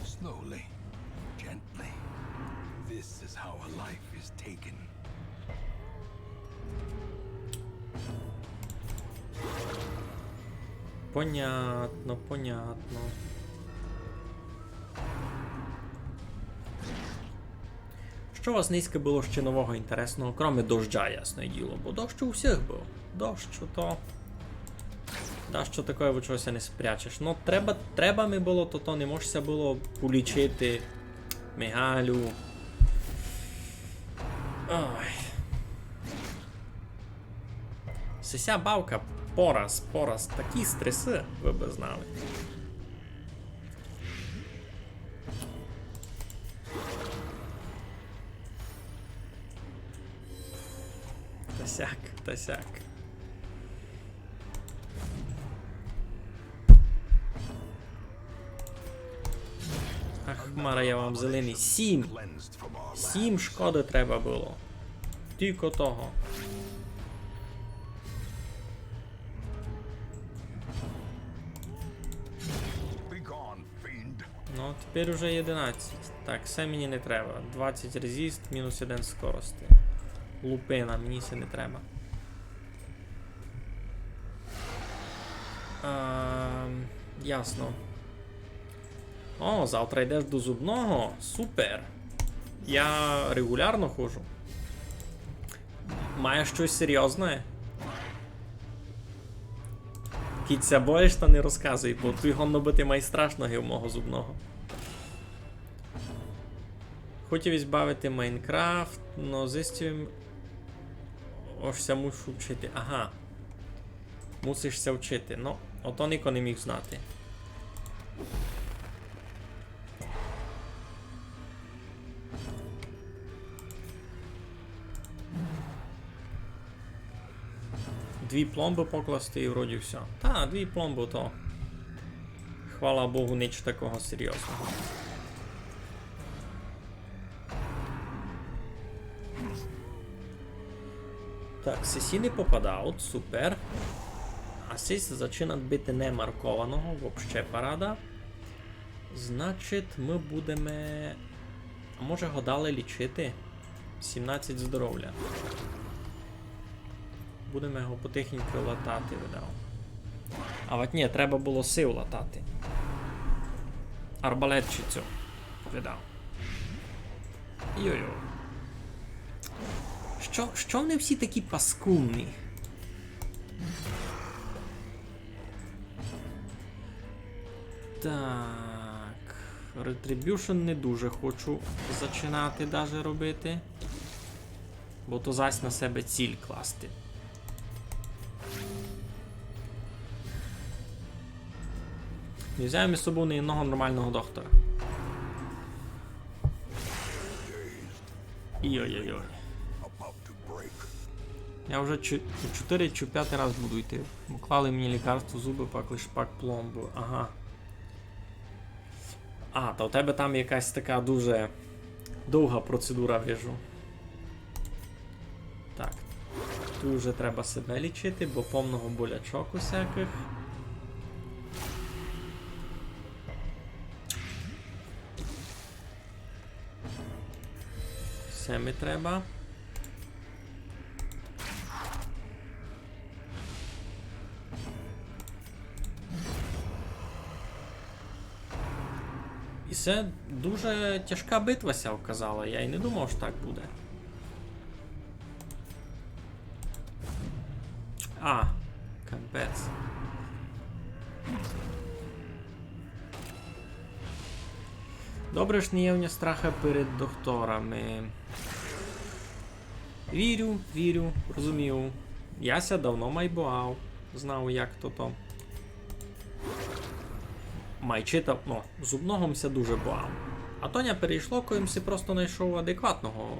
Slowly, gently. This is how a life is taken. Понятно, понятно. Што у вас нынька было ще нового інтересного, кроме дождя, ясне діло, бо дощ у всіх быв. Дощ то. Дашто такоє, від чого ся не спрячеш. Ну, треба, треба ми было, то, то не мож ся было полічити. Мигалю. Ой. Сися бавка пораз, пораз. Такі стресы, вы бы знали. Та сяк, та сяк. Ах, мара, я вам зеленый. Сім. Сім шкоды треба было. Тілько того. Ну, тепер уже єдинадцять. Так, се мені не треба. Двадцять резист, мінус один скорости. Лупина, мені се не треба. Ем, ясно. О, завтра йдеш до зубного? Супер. Я регулярно ходжу. Має штось серйозне? Кідь ся боїш, та не розказуй, бо туй годно быти май страшно, ги в мого зубного. Хотів єсь бавити Майнкрафт, но зистив, ож ся мушу вчити. Ага. Мусиш ся вчити. Ну, ото нико не міг знати. Дві пломбы покласти і вроді всьо. Та, дві пломбы то. Хвала Богу, ніч такого серйозного. Так, сесі не попадають, супер. А сись зачинать быти немаркованого, вообще парада. Значить, мы будеме, а може го далі лічити? Сімнадцять здоровля. Будеме го потихеньку латати, видав. А от ні, треба было сив латати. Арбалетчицю, видав. Йо-йо. Што, што вони всі такі паскудні? Так. Retribution не дуже хочу зачинати даже робити. Бо то зась на себе ціль класти. Не взяв із собою ні одного нормалного доктора. Йой-йой-йой. Я вже чо-, чотири чи п'ятый раз буду йти. Бо клали мені лікарство, зубы, пак лиш пак пломбу. Ага. А, та у тебе там якась така дуже Довга процедура, вижу. Так. Туй уже треба себе лічити, бо повно болячок усякых. Се ми треба. І се дуже тяжка битва ся оказала, я й не думав, што так буде. А, капець. Добре, ож не є в нього страха перед докторами. Вірю, вірю, розумію. Я ся давно май бояв. Знав, як то то. Май читав, ну, зубного м ся дуже бояв. А то ня перейшло, коли м си просто знайшов адекватного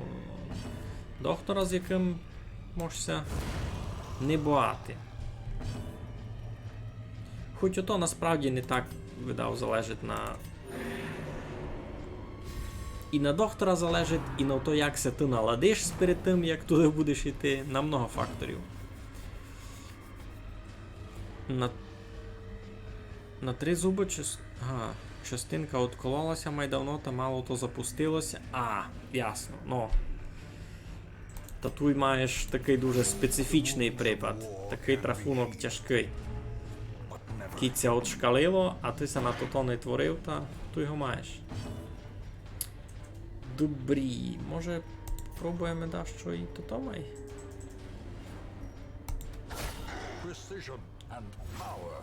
доктора, з якым мож ся не бояти. Хоть ото насправді не так, видав, залежить на... І на доктора залежить, і на то, як ся ты наладиш перед тым, як туды будеш іти, на много факторів. На, на три зубы час-, ага, частинка откололася май давно, та мало то запустилося. А, ясно, ну. Та туй маєш такый дуже специфічный припад. Такый трафунок тяжкый. Кідь ся отшкалило, а ты ся на тото не творив, та туй го маєш. Добрі, може, пробуєме дашто і тото май? Precision and power.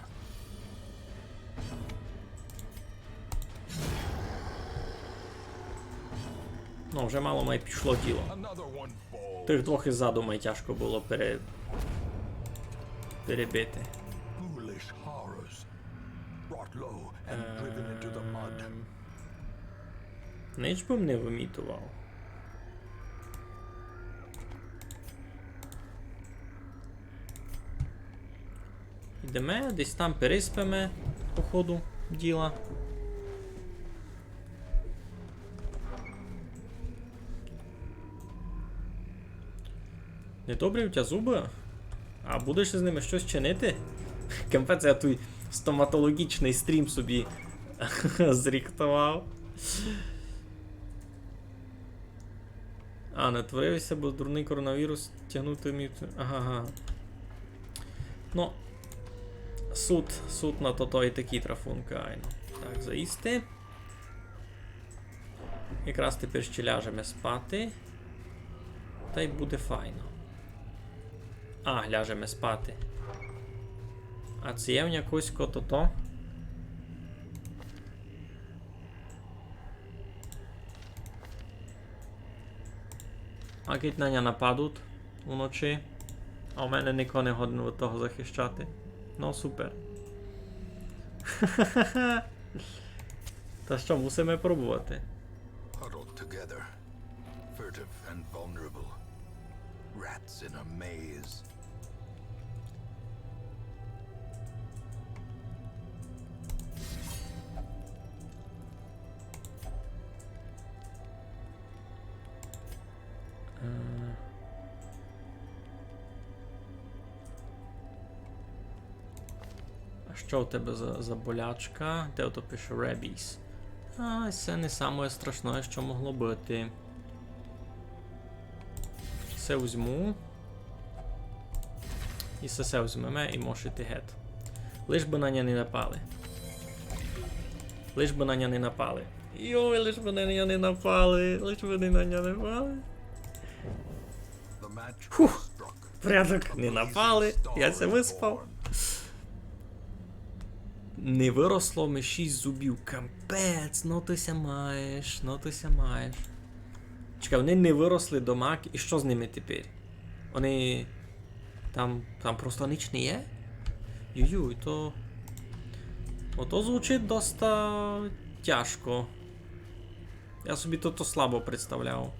Ну, вже мало май пішло діло. Another one falls. Тых двох іззаду май тяжко было пере-, перебити. Foolish horrors. Brought low and driven into the mud. Ем, нич бы м не вымітовав. Йдеме, десь там переспиме по ходу діла. Недобрі у тя зубы? А будеш з ними штось чинити? Капець, я туй стоматологічный стрім собі зріхтовав. А, не творився, бо дурный коронавірус тягнути міг. Ага, ага. Ну, суть, суть на тото і такі трафункы, айно. Так, заїсти. Якраз тепер ще ляжеме спати. Тай буде файно. А, ляжеме спати. А ци є в ня якось ко тото? А кідь на ня нападуть уночі, а у мене нико не годен від того захищати. Ну, супер. Та што, мусиме пробовати. Huddled together, furtive and vulnerable. Rats in a maze. Е. А што у тебе за, за болячка? Де ото пише rabies? А, се не самоє страшноє, што могло быти. Се возьму. І се, се возьмеме і мож іти гет. Лиш бы на ня не напали. Лиш бы на ня не напали. Йой, лиш бы на ня не напали. Лиш бы на ня не напали. Фух, порядок, не напали. Я ся выспав. Не выросло ми шість зубів. Капець, ну ты ся маєш, ну ты ся маєш. Чекай, они не выросли домак, і што з ними тепер? Они там, там просто нич не є? Юй-юй, то... Ото звучить доста тяжко. Я собі то, то слабо представляв.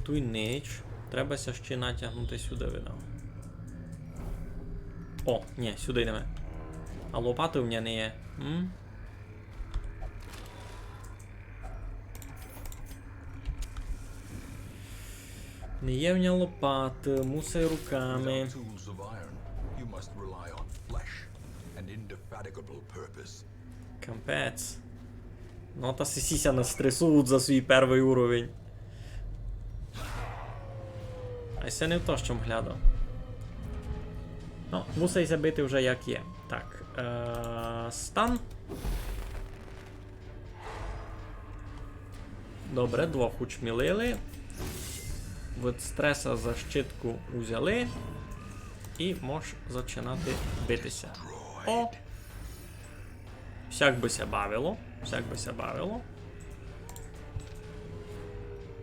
Туй нич. Треба ся ще натягнути сюды, видав. О, нї, сюды йдеме. А лопаты в мене не є. М? Не є в мене лопаты, мусай руками. Without tools of iron, you must rely on flesh and indefatigable purpose. Капець. Ну, та сисі ся настресують за свій первый уровень. А се не то, што м глядав. Ну, мусить ся бити вже як є. Так, е, стан. Добре, двох учмілили. Від стреса защитку узяли. І мож зачинати бити ся. О! Всяк бы ся бавило, всяк бы ся бавило.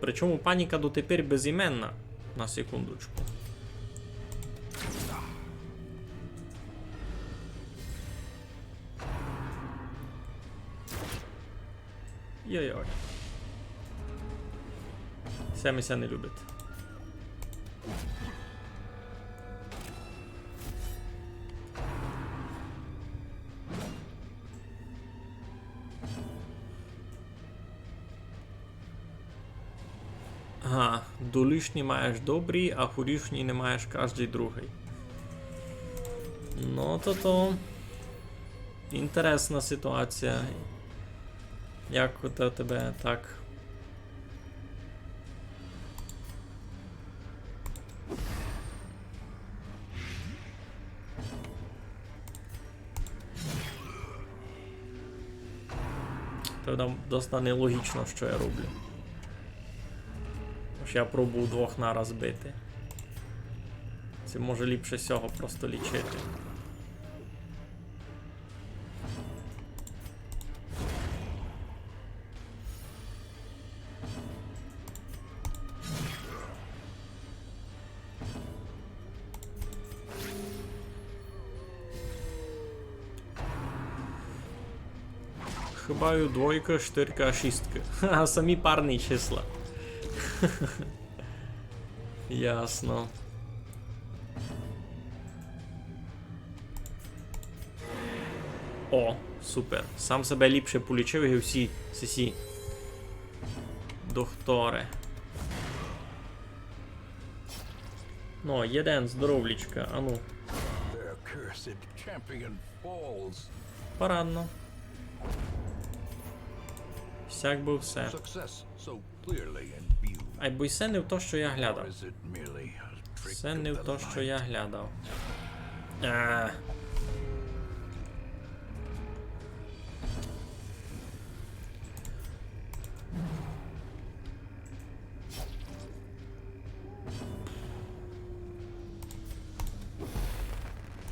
Причому паніка дотепер безіменна, на секундочку. Йой-йой. Се ми ся не любить. Ага, долішні маєш добрі, а хурішні не маєш каждый другый. Ну, то то інтересна ситуація. Як ото тебе так? Це там доста нелогічно, што я роблю. Ож я пробую двох нараз бити. Се може ліпше сього просто лічити. Хыбаю двойка, штырка, шістка. Ха, самі парні числа. Ясно. О, супер. Сам себе ліпше полічив, як всі сисі дохторе. Ну, єден, здоровлічка, ану. Their cursed champion falls. Парадно. Сяк бы все. Success so clearly in view. Айбо й се не в то, што я глядав. Or is it merely a trick of the light? Се не в то, што я глядав. А.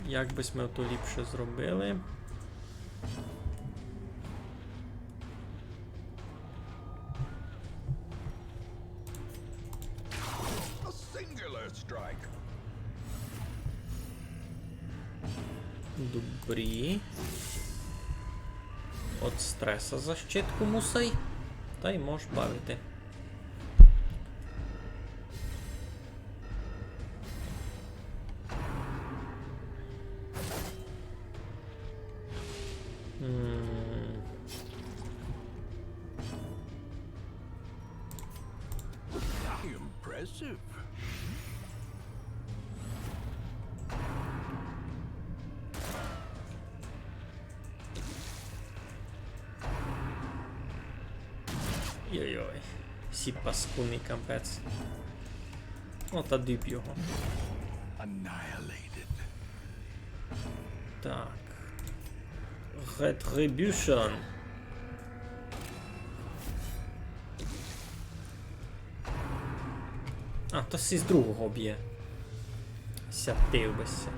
Як бы сьме то ліпше зробили? A singular strike. Добрі. Од стреса защитку мусай. Тай мож бавити. М. Impressive. Йой-йой. Сі паскудный капець. О, та діб його. Annihilated. Так. Retribution. А, то сі з другого бє. Сятив бы ся.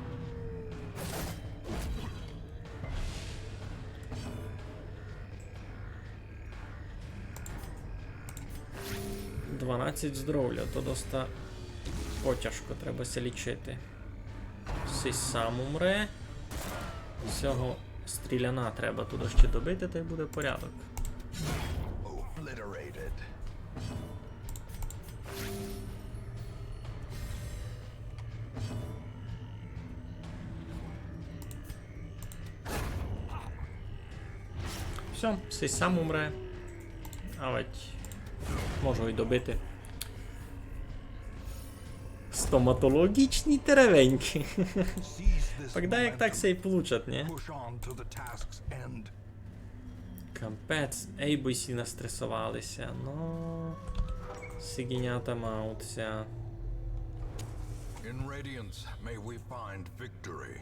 Дванадцять здоровля, то доста потяжко, треба ся лічити. Сись сам умре. Сього стріляна треба туды ще добити, тай буде порядок. Obliterated. Всьо, сись сам умре. Авать можу й добити. Стоматологічні теревеньки. Пак да, як так ся й получать, ні? Капець, ей, бо сі настресовали ся. Ну, сиґінята мають ся. In radiance may we find victory.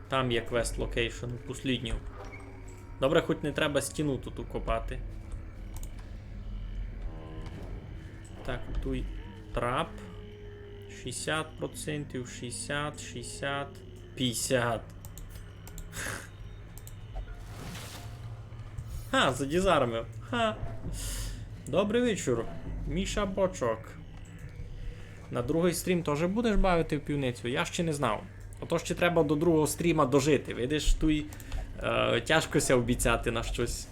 Там є квест локейшн, послїдню. Добре, хоть не треба стіну тут укопати. Так, туй трап. Шістдесят процентів, шістдесят, шістдесят, пятдесят. Ха, задізармив. Ха. Добрый вечур, Міша Бочок. На другый стрім тоже будеш бавити в пивницю? Я ще не знав. Ото ще треба до другого стріма дожити. Видиш, туй, е, тяжко ся обіцяти на штось.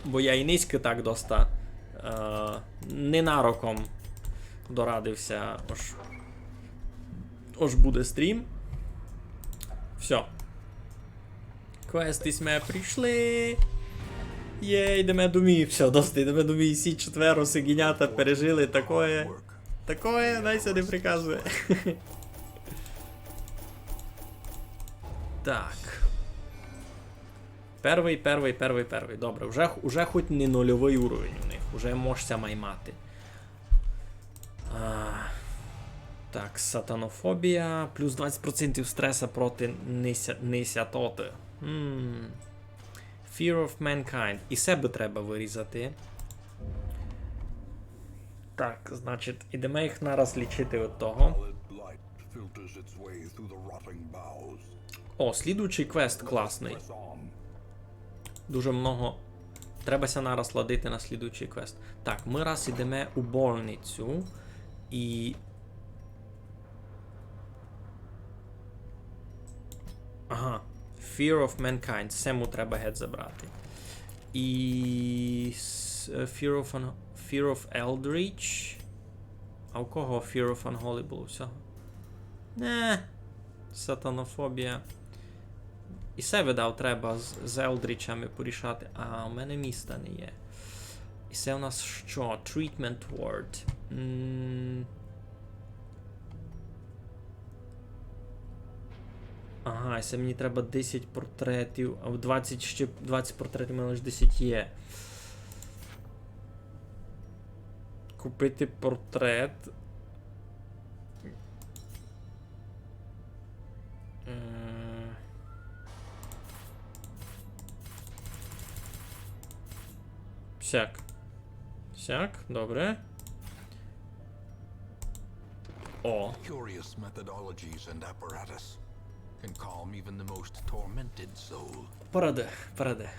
Бо я і нынька так доста, е, ненароком дорадив ся, ож, ож буде стрім. Всьо. Квесты сьме пройшли. Є, йдеме домів. Всьо, доста, йдеме домів. Сі четверо сиґінята пережили такоє. Такоє, най ся не приказує. Так. Первый, первый, первый, первый. Добре, уже, уже хоть не нульовый уровень у них, уже мож ся маймати. А, так, сатанофобія. Плюс двадцять процентів стреса проти неся-, несятоти. М. Fear of Mankind. І се бы треба вырізати. Так, значить, ідеме їх нараз лічити від того. Pallid blight filters its way through the rotting bowels. О, слідуючий квест класный. Press on. Дуже много. Треба ся нараз ладити на слідуючий квест. Так, мы раз ідеме у больницю і... Ага. Fear of Mankind. Сему треба геть забрати. І с-, е, Fear of An-, Fear of Eldritch. А у кого Fear of Unholy было всього? Не. Сатанофобія. І се, видав, треба з, з елдрічами порішати. А, у мене міста не є. І се у нас што? Treatment ward. М. Ага, і се мені треба десять портретів, а в двадцять ще, двадцять портретів, у мене лише десять є. Купити портрет. Е. Сяк. Сяк, добре. О. Curious methodologies and apparatus can calm even the most tormented soul. Поради, поради.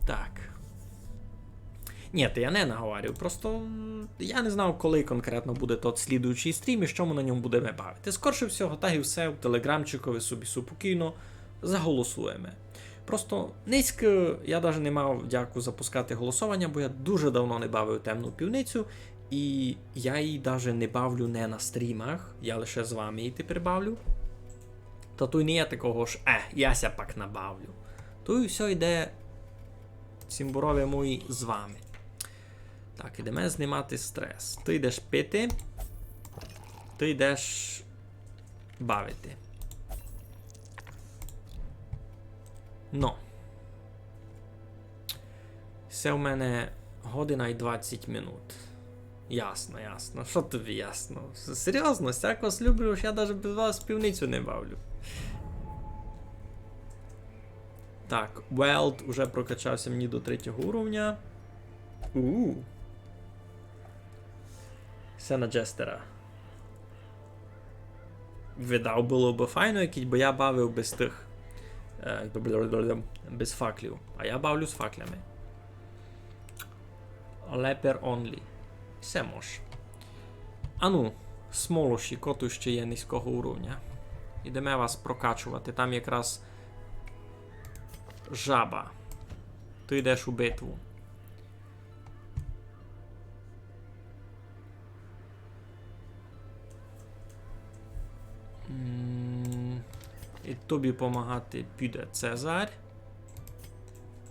Так. Ні, та я не наговорив, просто, м, я не знав, коли конкретно буде тот слідуючий стрім і што мы на ньому будеме бавити. Скорше всього, так і все, в телеграмчикови собі супокійно заголосуєме. Просто нынька я даже не мав дяку запускати голосованя, бо я дуже давно не бавив Темну пивницю, і я її даже не бавлю не на стрімах, я лише з вами її тепер бавлю. Та туй не є такого ж, е, я ся пак набавлю. Туй всьо йде, цімборове мої, з вами. Так, ідеме знімати стрес. Ты йдеш пити, ты йдеш бавити. Но. Се у мене година і двадцять минут. Ясно, ясно. Што тобі ясно? С-, серйозно, сяк вас люблю, ож я даже без вас пивницю не бавлю. Так, Weld уже прокачав ся мені до третього уровня. У. Се на Джестера. Видав, было бы файно, як бы я бавив без тых, е, без факлів. А я бавлю з факлями. Leper only. Се мож. Ану, смолоші, ко туй ще є низького уровня. Ідеме вас прокачовати. Там якраз жаба. Ты йдеш у битву. Тобі помагати піде Цезарь.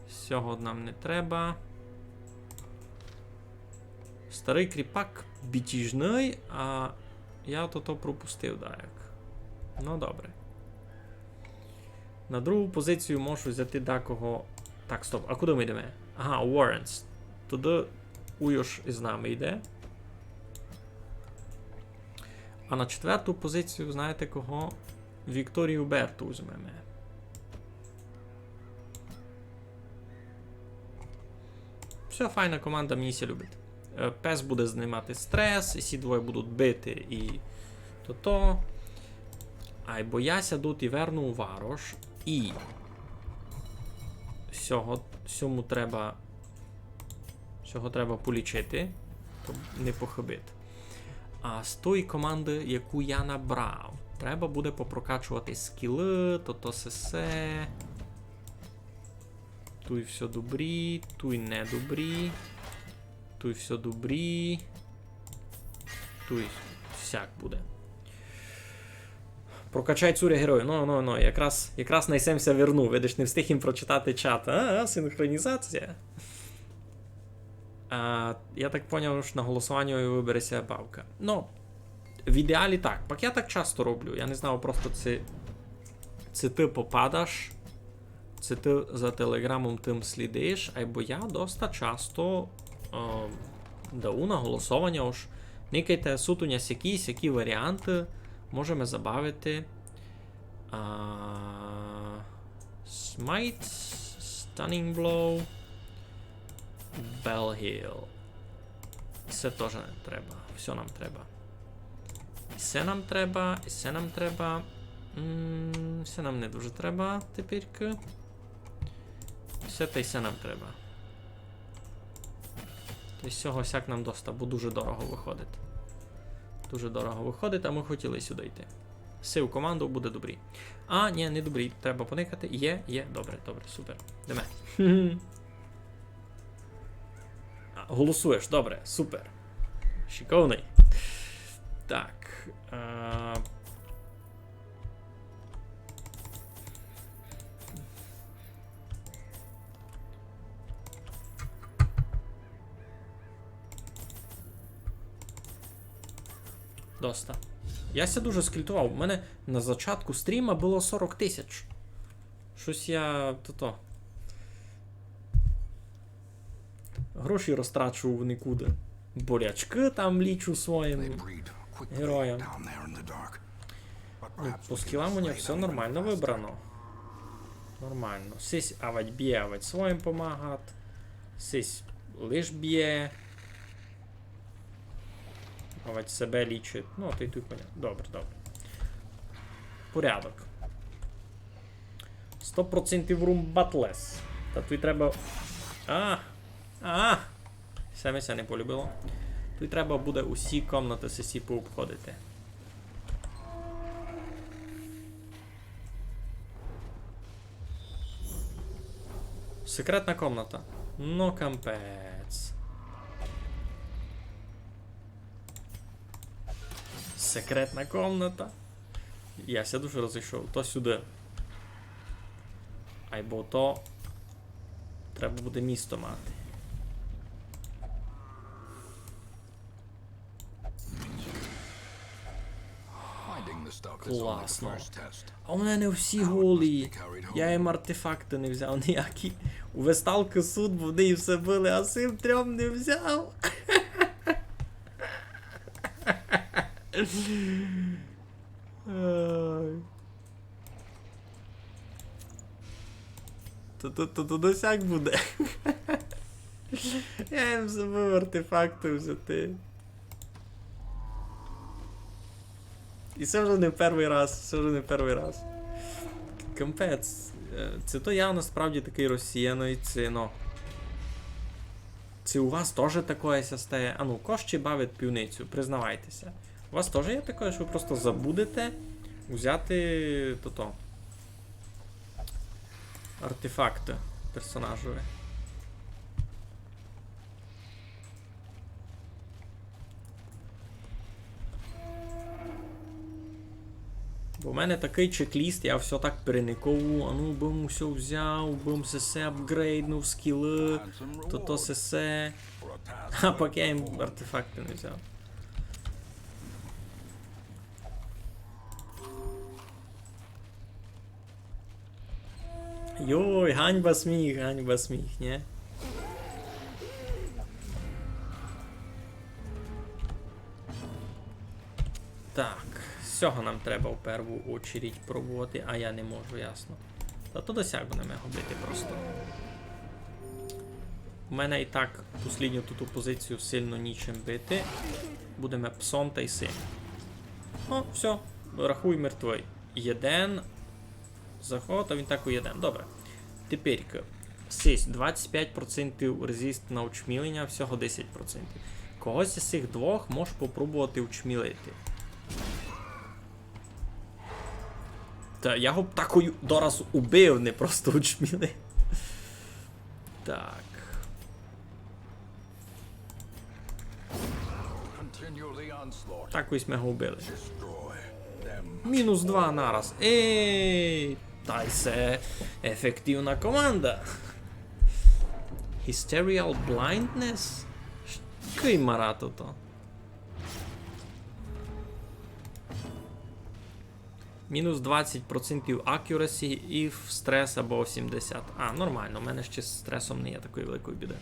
Сього нам не треба. Старый кріпак бітіжный, а я то, то пропустив даяк. Ну, добре. На другу позицію можу взяти декого. Так, стоп, а куды мы йдеме? Ага, у Warrens. Туды Уйош із нами йде. А на четверту позицію, знаєте кого? Вікторію Берту візьмеме. Всьо, файна команда, мені ся любить. Е, пес буде знимати стрес, і сі двоє будуть бити, і то-то. Айбо я ся тут і верну у варош, і сього, сьому треба, сього треба полічити, то не похибити. А з тої команды, яку я набрав, треба буде попрокачувати скілы, то-то сесе. Туй всьо добрі, туй не добрі. Туй всьо добрі. Туй всяк буде. Прокачай цуря героя. Ну, ну, ну, якраз, якраз на сесе ся вернув. Видиш, не встиг їм прочитати чат. А, а, синхронізація. А, я так поняв, што на голосованю выбере ся бавка. Ну, в ідеалі так. Пак я так часто роблю. Я не знав просто, ци, ци ты попадаш, ци ты за телеграмом тым слідиш, айбо я доста часто, е, даю на голосованя, ож никайте, суть у ня сякі, сякі варіанты, можеме забавити. А, Smite, Stunning Blow, Bell Heel. Се тоже не треба. Всьо нам треба. І се нам треба, і се нам треба. М, се нам не дуже треба тепер. І се та й се нам треба. Та й сього сяк нам доста, бо дуже дорого выходить. Дуже дорого выходить, а мы хотіли сюды йти. Сив команду буде добрі. А, ні, не добрі. Треба поникати. Є, є. Добре, добре, супер. Йдеме. А, голосуєш, добре, супер. Шиковный. Так. Е, Доста. Я ся дуже скільтовав. У мене на зачатку стріма было сорок тисяч. Штось я тото. Гроші розтрачу в нікуды. Болячкы там лічу своїм героям. Ну, по скілам у нього всьо нормално выбрано. Нормално. Сись авать бє, авать своїм помагать. Сись лиш бє. Авать себе лічить. Ну, а ты туй коня. Добре, добре. Порядок. Сто процентів Room Battles. Та туй треба. А! А! Се ми ся не полюбило. Туй треба буде усі комнаты сесі пообходити. Секретна комната. Ну, капець. Секретна комната. Я ся дуже розійшов. То сюды. Айбо то треба буде місто мати. Класно. А у мене всі голі. Я їм артефакты не взяв ніякі. У Весталкы суть, вони і все были, а сим трьом не взяв. Ай. То, то, то, то досяк буде. Я їм забыв артефакты взяти. І се вже не першый раз, се вже не першый раз. Капець. Е, се то явно справді такый розсіяный цино. Се у вас тоже такоє ся стає? Ану, ко ще бавить пивницю, признавайте ся. У вас тоже є такоє, што вы просто забудете взяти тото, артефакты персонажови? Бо в мене такый чек-ліст, я всьо так переников, а ну бы м усьо взяв, бы м сесе апґрейднув, скілы, то то сесе. А пак я їм артефакты не взяв. Йой, ганьба сміх, ганьба сміх, нє? Так, сього нам треба в перву очередь пробовати, а я не можу, ясно. Та то досяк будеме го бити просто. У мене і так послідню туту позицію сильно нічим бити. Будеме псом тай сим. О, всьо, рахуй, мертвый. Єден. Заход, а він так у єден. Добре. Тепер сись двадцять пять процентів резист на учмілення, всього десять процентів. Когось із сих двох можеш попробовати учмілити. Та я го б такою дораз убив, не просто учмілив. Так. Continue the onslaught. Так ось ми го вбили. Destroy them. Мінус два нараз. Ей! Тай се ефективна команда. Hysterical Blindness? Кый марат ото? Мінус двадцять процентів accuracy і в стрес або сімдесят. А, нормално, у мене ще з стресом не є такої великої біди.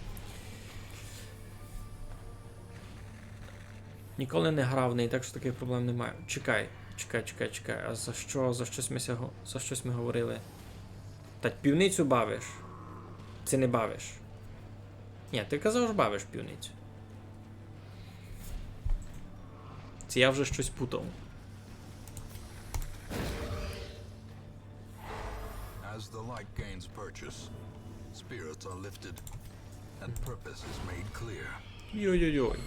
Ніколи не грав в неї, так що таких проблем немає. Чекай, чекай, чекай, чекай. А за що, за щось ми ся го-, за щось ми говорили? Та пивницю бавиш? Ци не бавиш? Ні, ти казав, що бавиш пивницю. Ци я вже щось путав. As the light gains purchase, spirits are lifted, and purpose is made clear. Йой-йой-йой.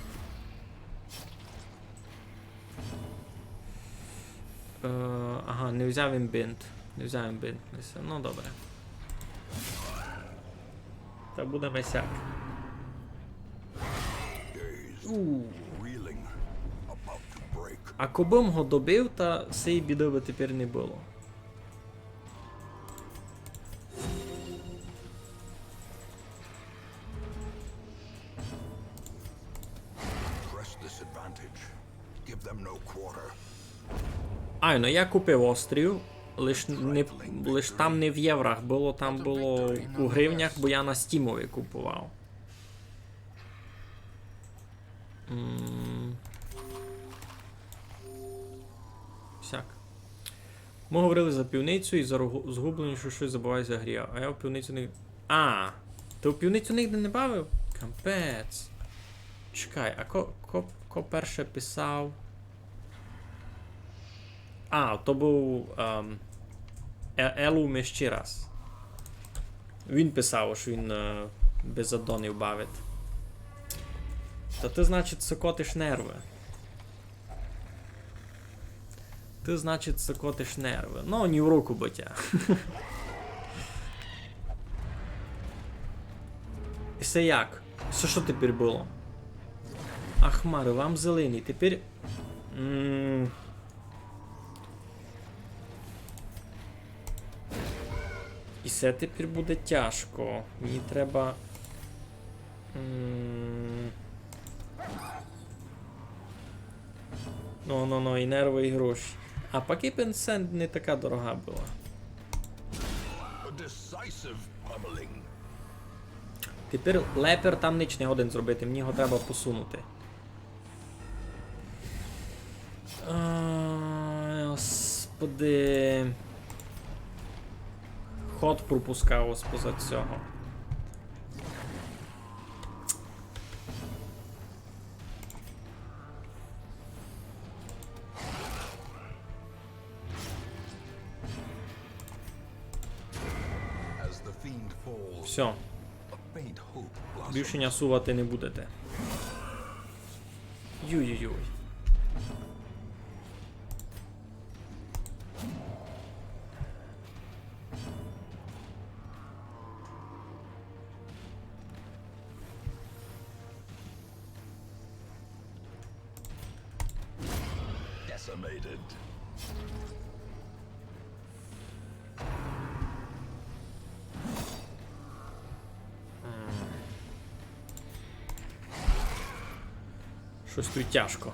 Е, ага, не взяв він бинт. Не взяв він бинт. Не все. Ну, добре. Та буде месяк. У. А кобы м го добив, та сей біды бы тепер не было. Press this advantage. Give them no quarter. Айно, я купив острів, лиш не, лиш там не в єврах было, там было у гривнях, бо я на стімови купував. М. Сяк. Мы говорили за пивницю і за рогу-, згублені, што штось забываю за грі. А я в пивницю не... А, ты в пивницю нигде не бавив? Капець. Чекай, а ко, ко, ко перше писав? А, то быв, ем, Е-, Елум іщи раз. Він писав, што він, е, без аддонів бавить. Та ты, значить, сокотиш нервы. Ты, значить, сокотиш нервы. Ну, ні в руку бытя. І се як? Се што тепер было? А хмары, вам зелені. Тепер... М. І се тепер буде тяжко. Мені треба... М. Ну, ну, ну, і нервы, і гроші. А пак і Пенсенд не така дорога была. A decisive pummeling. Тепер лепер там нич не годен зробити, мені його треба посунути. А, господи. Ход пропускав ось поза цього. As the fiend falls, всьо. A faint hope blossoms. Більше ня сувати не будете. Юй-юй-юй. Decimated. Штось туй тяжко.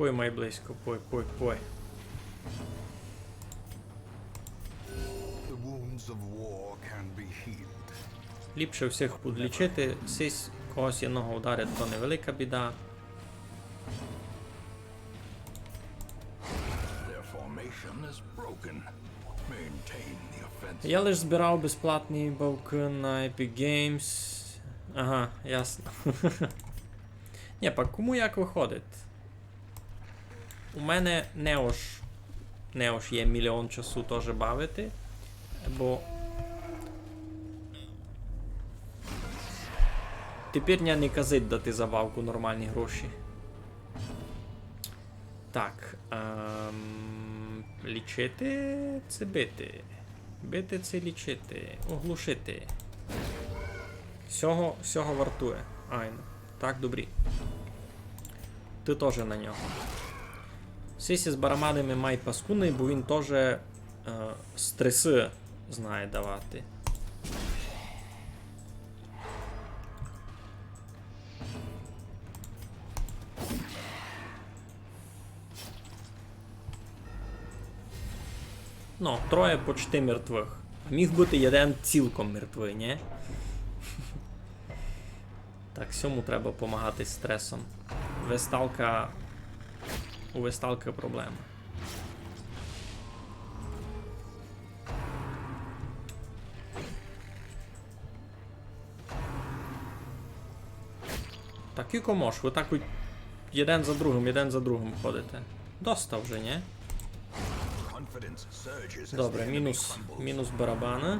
Пой май близько, пой, пой, пой. The wounds of war can be healed. Ліпше всіх подлічити, сись когось єдного ударить, то невелика біда. Their formation is broken. Maintain the offensive. Я лиш збирав безплатні бавкы на Epic Games. Ага, ясно. Ні, пак кому як выходить. У мене не ож, не ож є мільйон часу тоже бавити, бо тепер ня не казить дати за бавку нормалні гроші. Так, ем, лічити ци бити? Бити ци лічити? Оглушити. Сього, сього вартує. Айно. Так, добрі. Ты тоже на нього. Сись із барабанами май паскудный, бо він тоже, е, стресы знає давати. Ну, троє почти мертвых. А міг быти єден цілком мертвый, нї? Так, сьому треба помагати з стресом. Весталка. У Весталкы проблема. Так, кілько мож, вы так от єден за другым, єден за другым ходите. Доста вже, нї? Добре, мінус, мінус барабаны.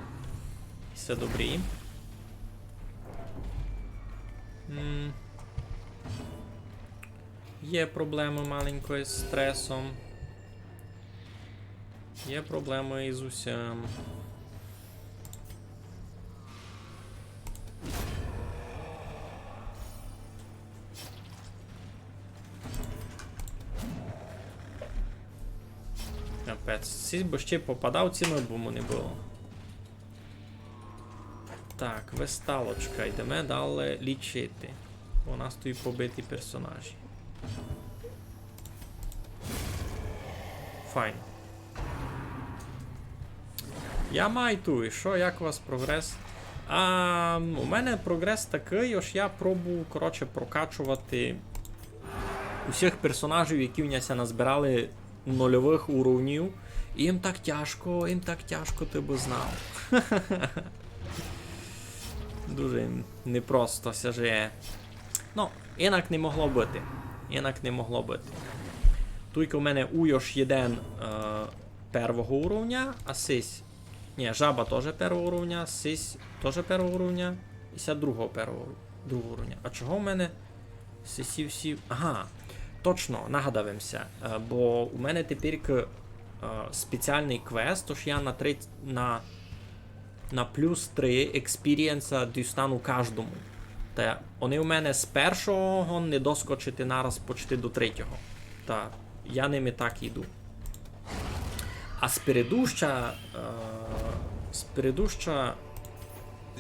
Всьо добрі. М. Є проблемы маленько із стресом. Є проблемы із усім. Капець, сись бы ще попадав, цілы бы му не было. Так, весталочка, йдеме далі лічити. У нас туй побиті персонажі. Файн. Я май туй, што, як у вас прогрес? А, у мене прогрес такый, ож я пробую, коротше, прокачовати усіх персонажів, які в ня ся назбирали нульовых уровнів. І їм так тяжко, їм так тяжко, ты бы знав. Дуже їм непросто ся жиє. Ну, інак не могло быти. Інак не могло быти. Туйка у мене уйош єден, е, первого уровня, а сись. Ні, жаба тоже первого уровня, сись тоже первого уровня, і ся другого первого, другого уровня. А чого у мене сисі всі? Ага, точно, нагадав им ся. Е, бо у мене тепер, е, спеціалный квест, тож я на три, на, на плюс три експірієнса дістану каждому. Та они у мене з першого не доскочити нараз почти до третього. Та я ними так іду. А спередуща, е, спередуща,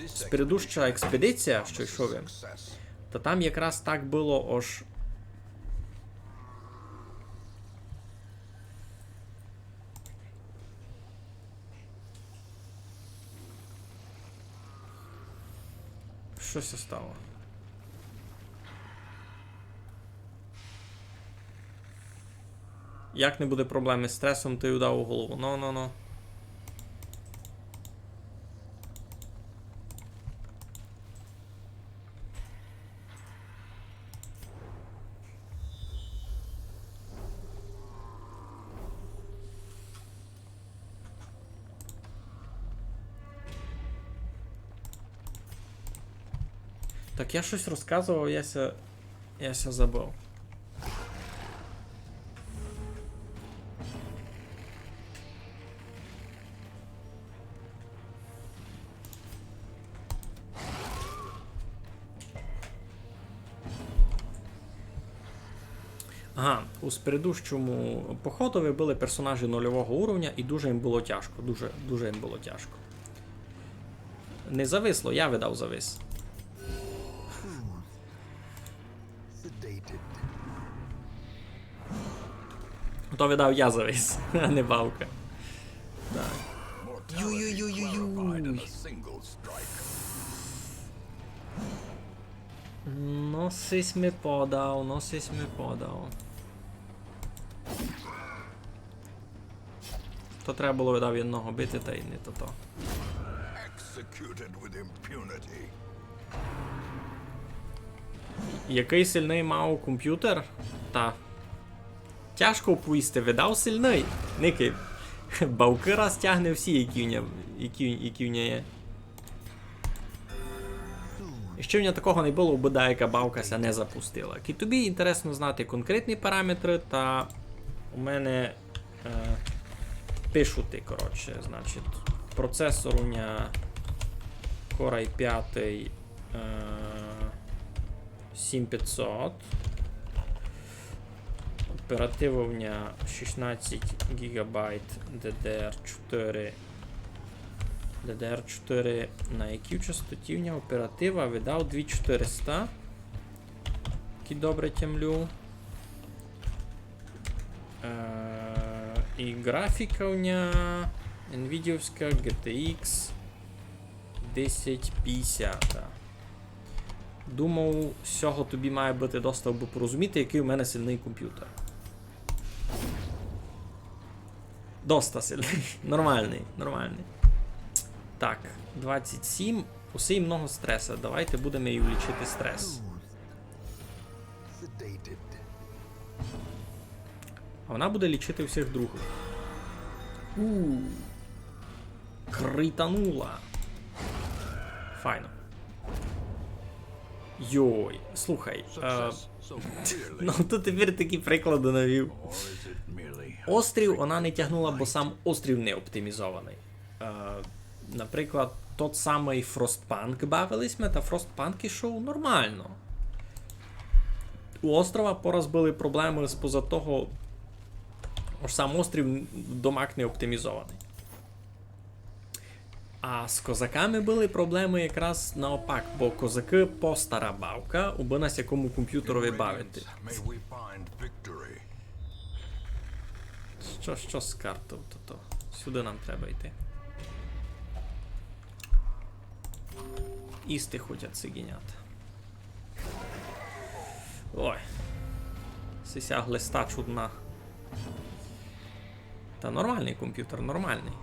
спередуща експедиція, што йшов им, та там якраз так было, ож Што ся стало? Як не буде проблем із стресом, ты удав у голову. Ну, ну, ну. Так, я штось розказовав, я ся, я ся забыв. Ага, у спередущому походови были персонажі нульового уровня, і дуже їм было тяжко. Дуже, дуже їм было тяжко. Не зависло, я видав завис. Sedated. То видав я завис, а не бавка. Так. Mortality clarified in a single strike. Ну, сись ми подав, ну, сись ми подав. То треба было, видав, одного бити, та й не то то. Executed with impunity. Якый сильный мав компютер? Та. Тяжко оповісти, видав, сильный. Никай. Бавкы раз тягне всі, які в ня, які, які в ня є. І ще в ня такого не было, бы даяка бавка ся не запустила. Кі тобі інтересно знати конкретні параметры, та у мене, е, пишу ти, коротше, значить, процесор у ня Core i пятый, е, сім пятсот. Оператива у ня шістнадцять гіґабайт, DDR чотири. DDR чотири, на якій частоті у ня оператива, видав, дві чотириста. Кі добре тямлю. Е, і графіка у ня Nvidia-вська GTX десять пятдесят. Думав, з сього тобі має быти доста, абы порозуміти, якый у мене сильный компютер. Доста сильный. Нормалный, нормалный. Так, двадцять сім. Усе й много стреса. Давайте будеме їй лічити стрес. Sedated. А вона буде лічити всіх других. У. Кританула. Файно. Йой, слухай. Е, Success so clearly. Ну, то тепер такі приклади навів. Or is it merely Острів вона не тягнула, бо сам острів не оптимізованый. Е, наприклад, тот самый Frostpunk бавили сьме, та Frostpunk ішов нормално. У острова пораз были проблемы споза того, ож сам острів домак не оптимізованый. А з козаками были проблемы якраз наопак, бо козакы постара бавка, убы на сякому компютерови бавити. May we find victory. Што, што з картов тото? Сюды нам треба йти. Їсти хотять цигенята. Ой. Сися глиста чудна. Та нормалный компютер, нормалный.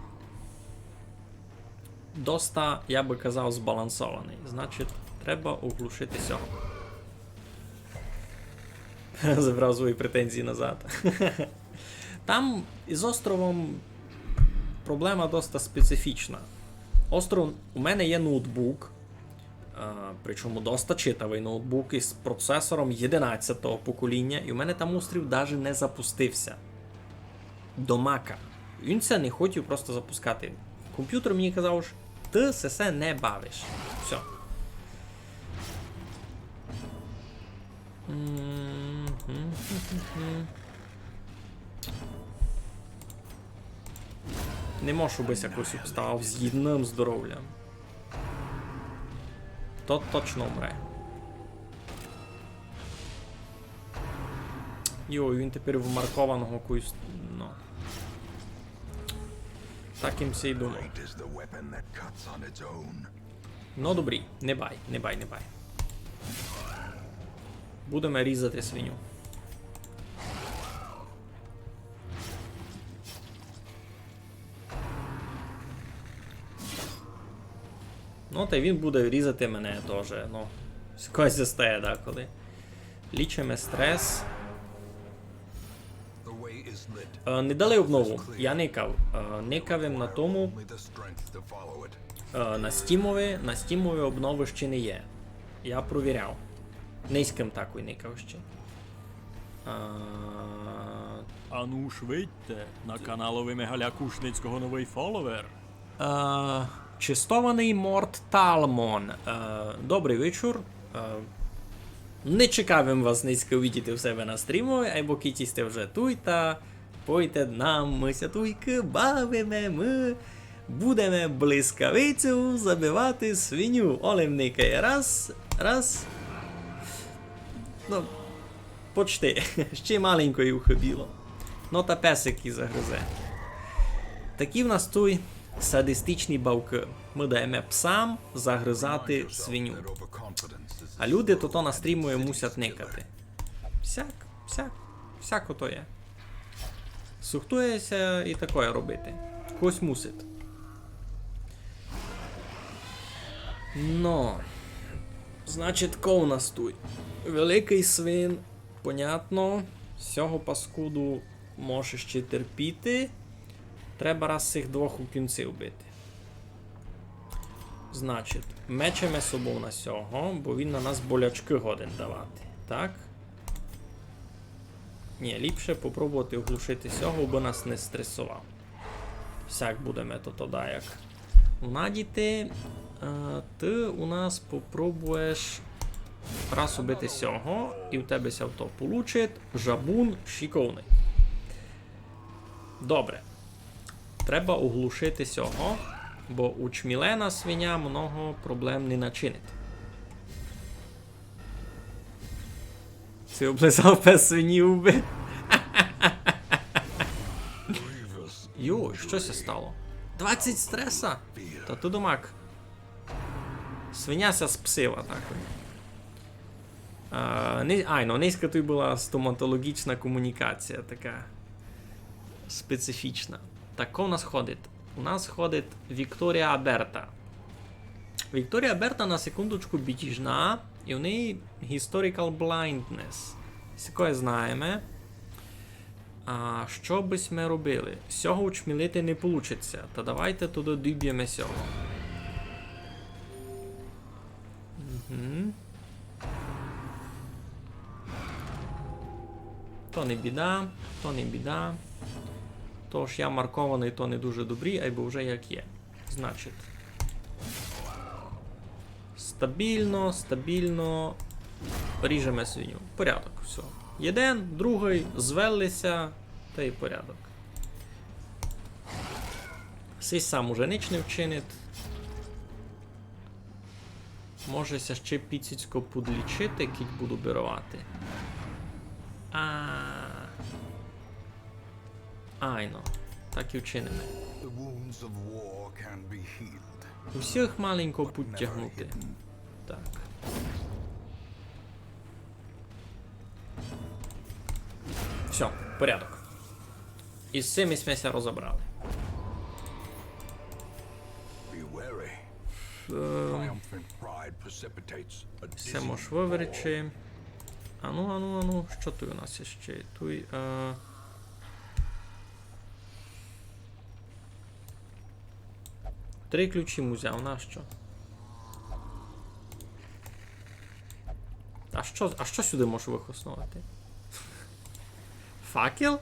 Доста, я бы казав, збалансованый. Значить, треба оглушити сього. Забрав свої претензії назад. Там із островом проблема доста специфічна. Остров, у мене є ноутбук, а, причому доста читавый ноутбук із процесором єдинадцятого покоління, і у мене там острів даже не запустився. Домака. Він ся не хотів просто запускати. Компютер мені казав, що ты сесе не бавиш. Всьо. Мгм. Не можу бысь якось обставав з єдным здоровлям. Тот точно умре. Йой, він тепер в маркованого кусь, ну. Так їм ся й думав. Great is the weapon that cuts on its own. Ну, добрі, не бай, не бай, не бай. Будеме різати свиню. Ну, та й він буде різати мене тоже. Ну, якось застає деколи. Лічиме стрес. The way is lit. Е, не дали обнову. Я никав. Е, никав им на тому. Only the strength to follow it. Е, на стімови, на стімови обнови ще не є. Я провіряв. Низькым такой никав ще. Е, Ану ж видьте, на каналови Мигаля Кушницького новый фоловер. Е, честованый Морт Талмон. Е, добрый вечур. Е, Не чекав им вас нынька увидіти в себе на стрімови, айбо кідь сьте вже туй, та пойте нам, мы ся туйкы бавиме, мы будеме блискавицею забивати свиню. Оле м никає. Раз, раз. Ну, почти. Ще маленько й ухыбіло. Но та песик і загризе. Такі в нас туй садистичні бавкы. Мы даєме псам загризати свиню. А люди тото на стрімови мусять никати. Всяк, всяк, всяко то є. Сухтує ся і такоє робити. Хтось мусить. Но, значить, ко у нас туй? Великый свин, понятно. Сього паскуду може ще терпіти. Треба раз сих двох у кінці вбити. Значить, мечеме собов на сього, бо він на нас болячкы годен давати. Так? Ні, ліпше попробовати оглушити сього, бо нас не стресовав. Всяк будеме тото даяк унадіти. Е, ты у нас попробуєш раз убити сього, і в тебе ся то получить. Жабун шиковный. Добре. Треба оглушити сього, бо учмілена свиня много проблем не начинить. Ци облизав пес свині убы. Йой, што ся стало? Двадцять стреса? Та ты домак. Свиня ся спсила так. А, ни-, айно, нынька туй была стоматологічна комунікація така специфічна. Так, ко у нас ходить? У нас ходить Вікторія Аберта. Вікторія Аберта, на секундочку, бідіжна, і у неї historical blindness. Сякоє знаєме. А што бы сьме робили? Сього учмілити не получить ся. Та давайте туды доб'єме сього. Угу. То не біда, то не біда. Тож я маркованый, то не дуже добрі, айбо вже як є. Значить. Стабільно, стабільно. Ріжеме свиню. Порядок, всьо. Єден, другый, звели ся, та й порядок. Сись сам уже нич не вчинить. Може ся ще піціцько подлічити, кідь буду бировати. А. Айно. Так і вчиниме. The wounds of war can be healed. Усіх маленько підтягнути. Так. Всьо, порядок. Із сим сьме ся розобрали. Be wary. Е, triumphant pride precipitates a dizzying fall. Се мож выверечи. Ану, ану, ану, што туй у нас іщи? Туй, е, три ключі м узяв, нащо? А што, а што сюды можу выхосновати? Факел?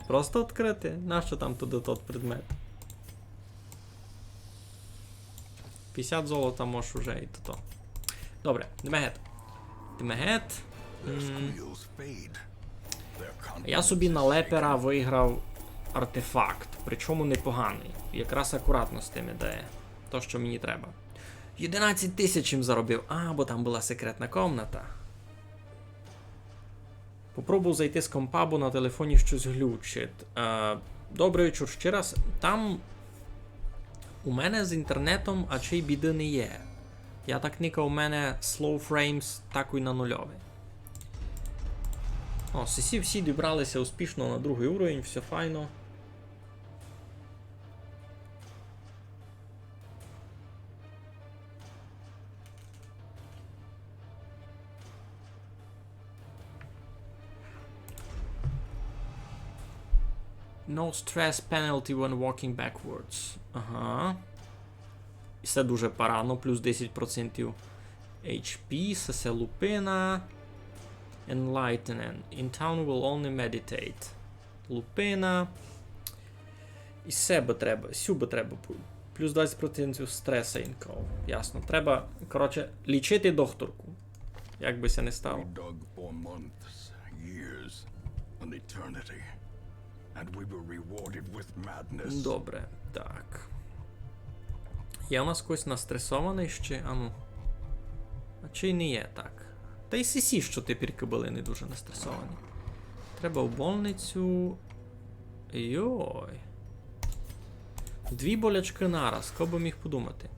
Просто відкрыти? Нащо там туды тот предмет? Пятдесят золота мож уже і тото. Добре, йдеме гет. Йдеме гет. М. Я собі на лепера выграв артефакт, причому непоганый. Якраз акуратно з тим іде. То, што мені треба. Єдинадцять тисяч їм заробив. А, бо там была секретна комната. Попробую зайти з компа, бо на телефоні штось глючить. Е, добрый вечур ще раз. Там у мене з інтернетом ачей біды не є. Я так никав, у мене slow frames такой на нульови. О, сесі всі добрали ся успішно на другый уровень, всьо файно. No stress penalty when walking backwards. Ага. І се дуже парадно, плюс десять процентів H P, се, се лупина. Enlighten. In town will only meditate. Лупина. І се бы треба, сю бы треба пу-, Плюс двадцять процентів стреса інков. Ясно. Треба, коротше, лічити докторку. Як бы ся не стало. We dug for months, years, an eternity. And we were rewarded with madness. Добре, так. Є у нас хтось настресованый ще? Ану. А чи не є так? Та й сесі, што тепер были не дуже настресовані. Треба в больницю. Йой. Дві болячкы нараз, хто бы міг подумати.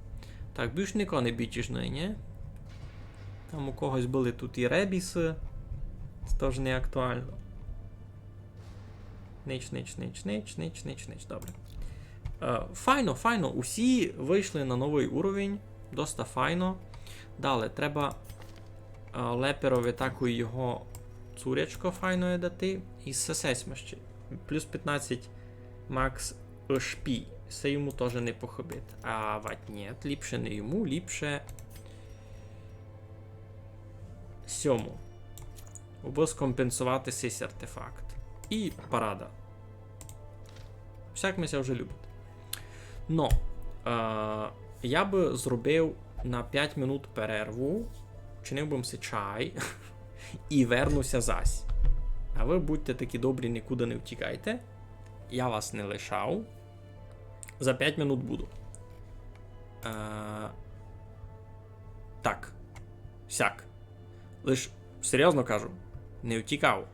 Так, більш никого не бітіжный, ні? Там у когось были тут і ребісы. Це тож не актуално. Нич, нич, нич, нич, нич, нич, нич. Добре. Е, файно, файно. Усі вышли на новый уровень. Доста файно. Дале, треба, е, леперови таку його цурячко файно є дати. І сесе сьме ще. Плюс пятнадцять макс H P. Се йому тоже не похыбить. А вать нєт, ліпше не йому, ліпше сьому. Абы скомпенсовати сись артефакт. І парада. Всяк ми ся вже любить. Но, е, я бы зробив на пять минут перерву, вчинив бы си чай і верну ся зась. А вы будьте такі добрі, нікуды не втікайте. Я вас не лишав. За пять минут буду. Е, так. Сяк. Лиш серйозно кажу, не втікав.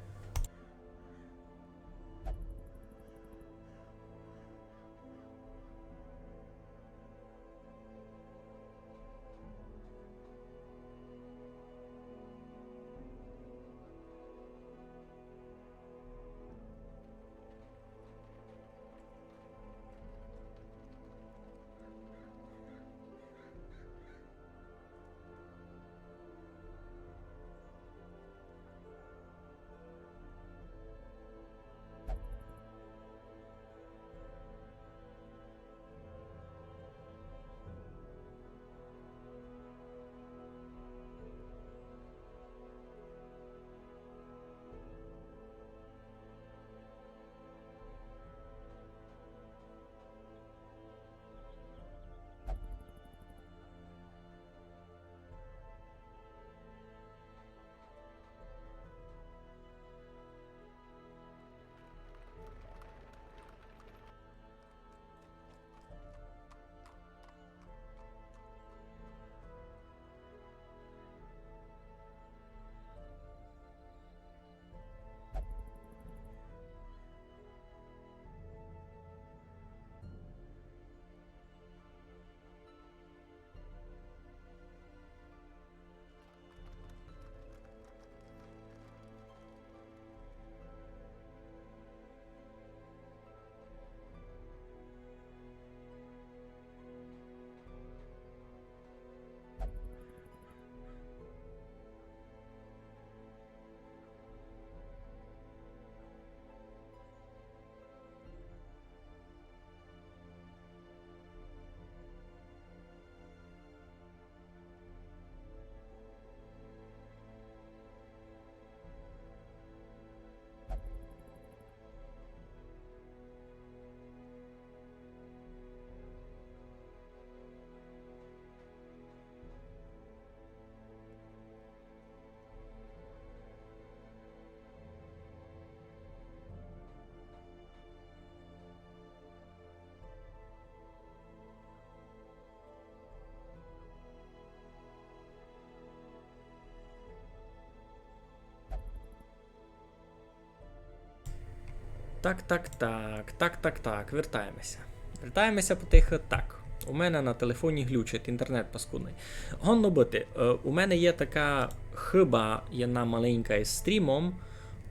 Так, так, так, так, так, так, вертаємося. Вертаємося потихо. Так, у мене на телефоні глючить, інтернет паскудный. Годно быти, е, у мене є така хыба, єдна маленька із стрімом,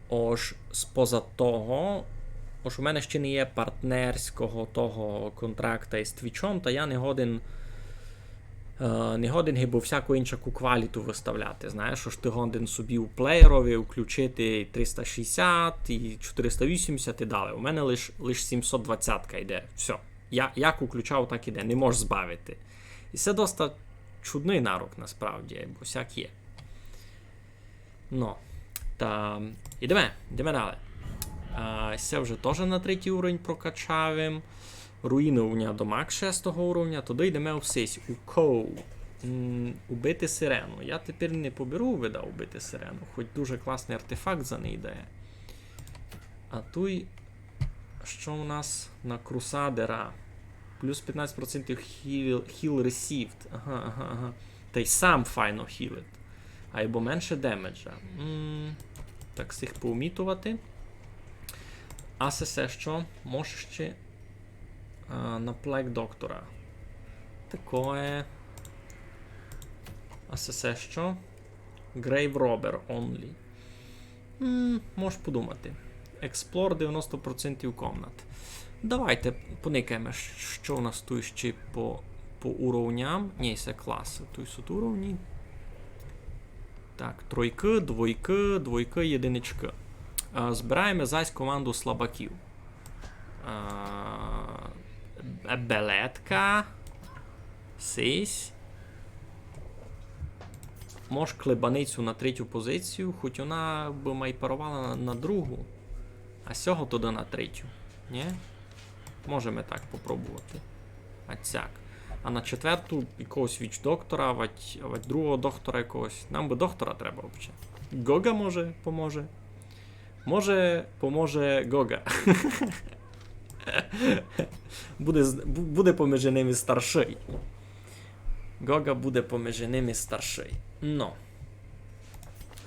ож споза того, ож у мене ще не є партнерського того контракта із Твічом, та я не годен Е, не годен гибы всяку инчаку кваліту выставляти. Знаєш, ож ты годен собі у плеєрови включити триста шістдесят і чотириста вісімдесят і далі. У мене лиш, лиш сімсот двадцятка йде. Всьо. Я, як включав, так іде. Не можеш збавити. І се доста чудный нарок насправді, бо всяк є. Но, та йдеме, йдеме далі. А, се вже тоже на третій уровень прокачав им. Руїны у ня домак шестого уровня, тогды йдеме у сись, у Коу. М, убити сирену. Я тепер не поберу, видав, убити сирену, хоть дуже класный артефакт за неї дає. А туй, што у нас на Крусадера? Плюс пятнадцять процентів heal, heal received. Ага, ага, ага. Тай сам файно хілить. Айбо менше демеджа. М, так, всіх поумітувати. А се, се што? Може ще, а, на Plague Doctor-а. Такоє. А се, се што? Grave Robber only. М, можеш подумати. Explore девяносто процентів комнат. Давайте поникаєме, што у нас туй ще по, по уровням. Нї, се класы. Туй суть уровні. Так, тройкы, двойкы, двойкы, єдиничкы. А, збираєме зась команду слабаків. А, Белетка. Сись. Мож клебаницю на третю позицію, хоть она бы май паровала на, на другу. А сього тогды на третю. Нї? Можеме так попробовати. А сяк. А на четверту якогось Witch Doctor-а, вать, вать другого доктора якогось. Нам бы доктора треба вообще. Гога, може, поможе. Може, поможе Гога. Буде з-, бу-, буде помежи ними старшый. Гога буде помежи ними старшый. Но.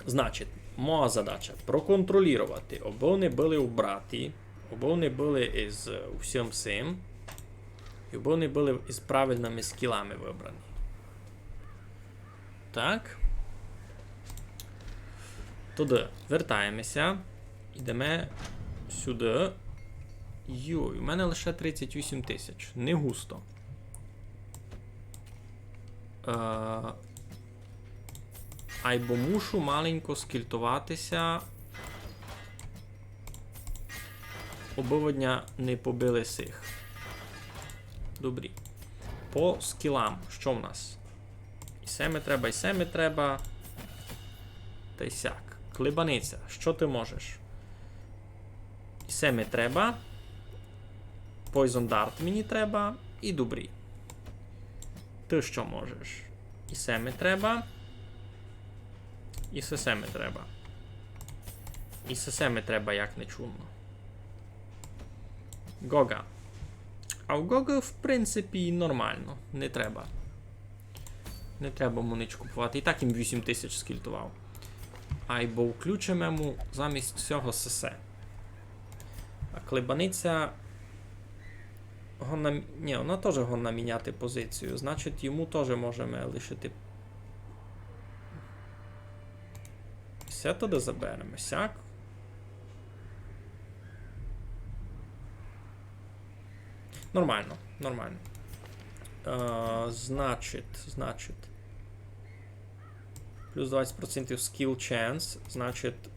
Значить, моя задача проконтролировати, обы они были убраті, обы они были із, е, усім сим, і обы они были із правильными скілами выбрані. Так. Туды вертаєме ся. Йдеме сюды. Йой, у мене лише тридцять вісім тисяч. Не густо. Е, айбо мушу маленько скілтовати ся. Обы од ня не побили сих. Добрі. По скілам, што в нас? І се ми треба, і се ми треба. Тай сяк. Клебаниця, што ты можеш? І се ми треба. Poison Dart мені треба. І добрі. Ты што можеш? І се ми треба. І се, се ми треба. І се, се ми треба, як не чудно. Гога. А у Гога, в принципі, нормално. Не треба. Не треба му нич купувати. І так їм вісім тисяч скілтовав. Айбо включиме му замість сього сесе. А клебаниця годна, нї, она тоже годна міняти позицію. Значить, йому тоже можеме лишити. Се туды забереме. Сяк. Нормално, нормално. Е, значить, значить. Плюс двадцять процентів skill chance, значить,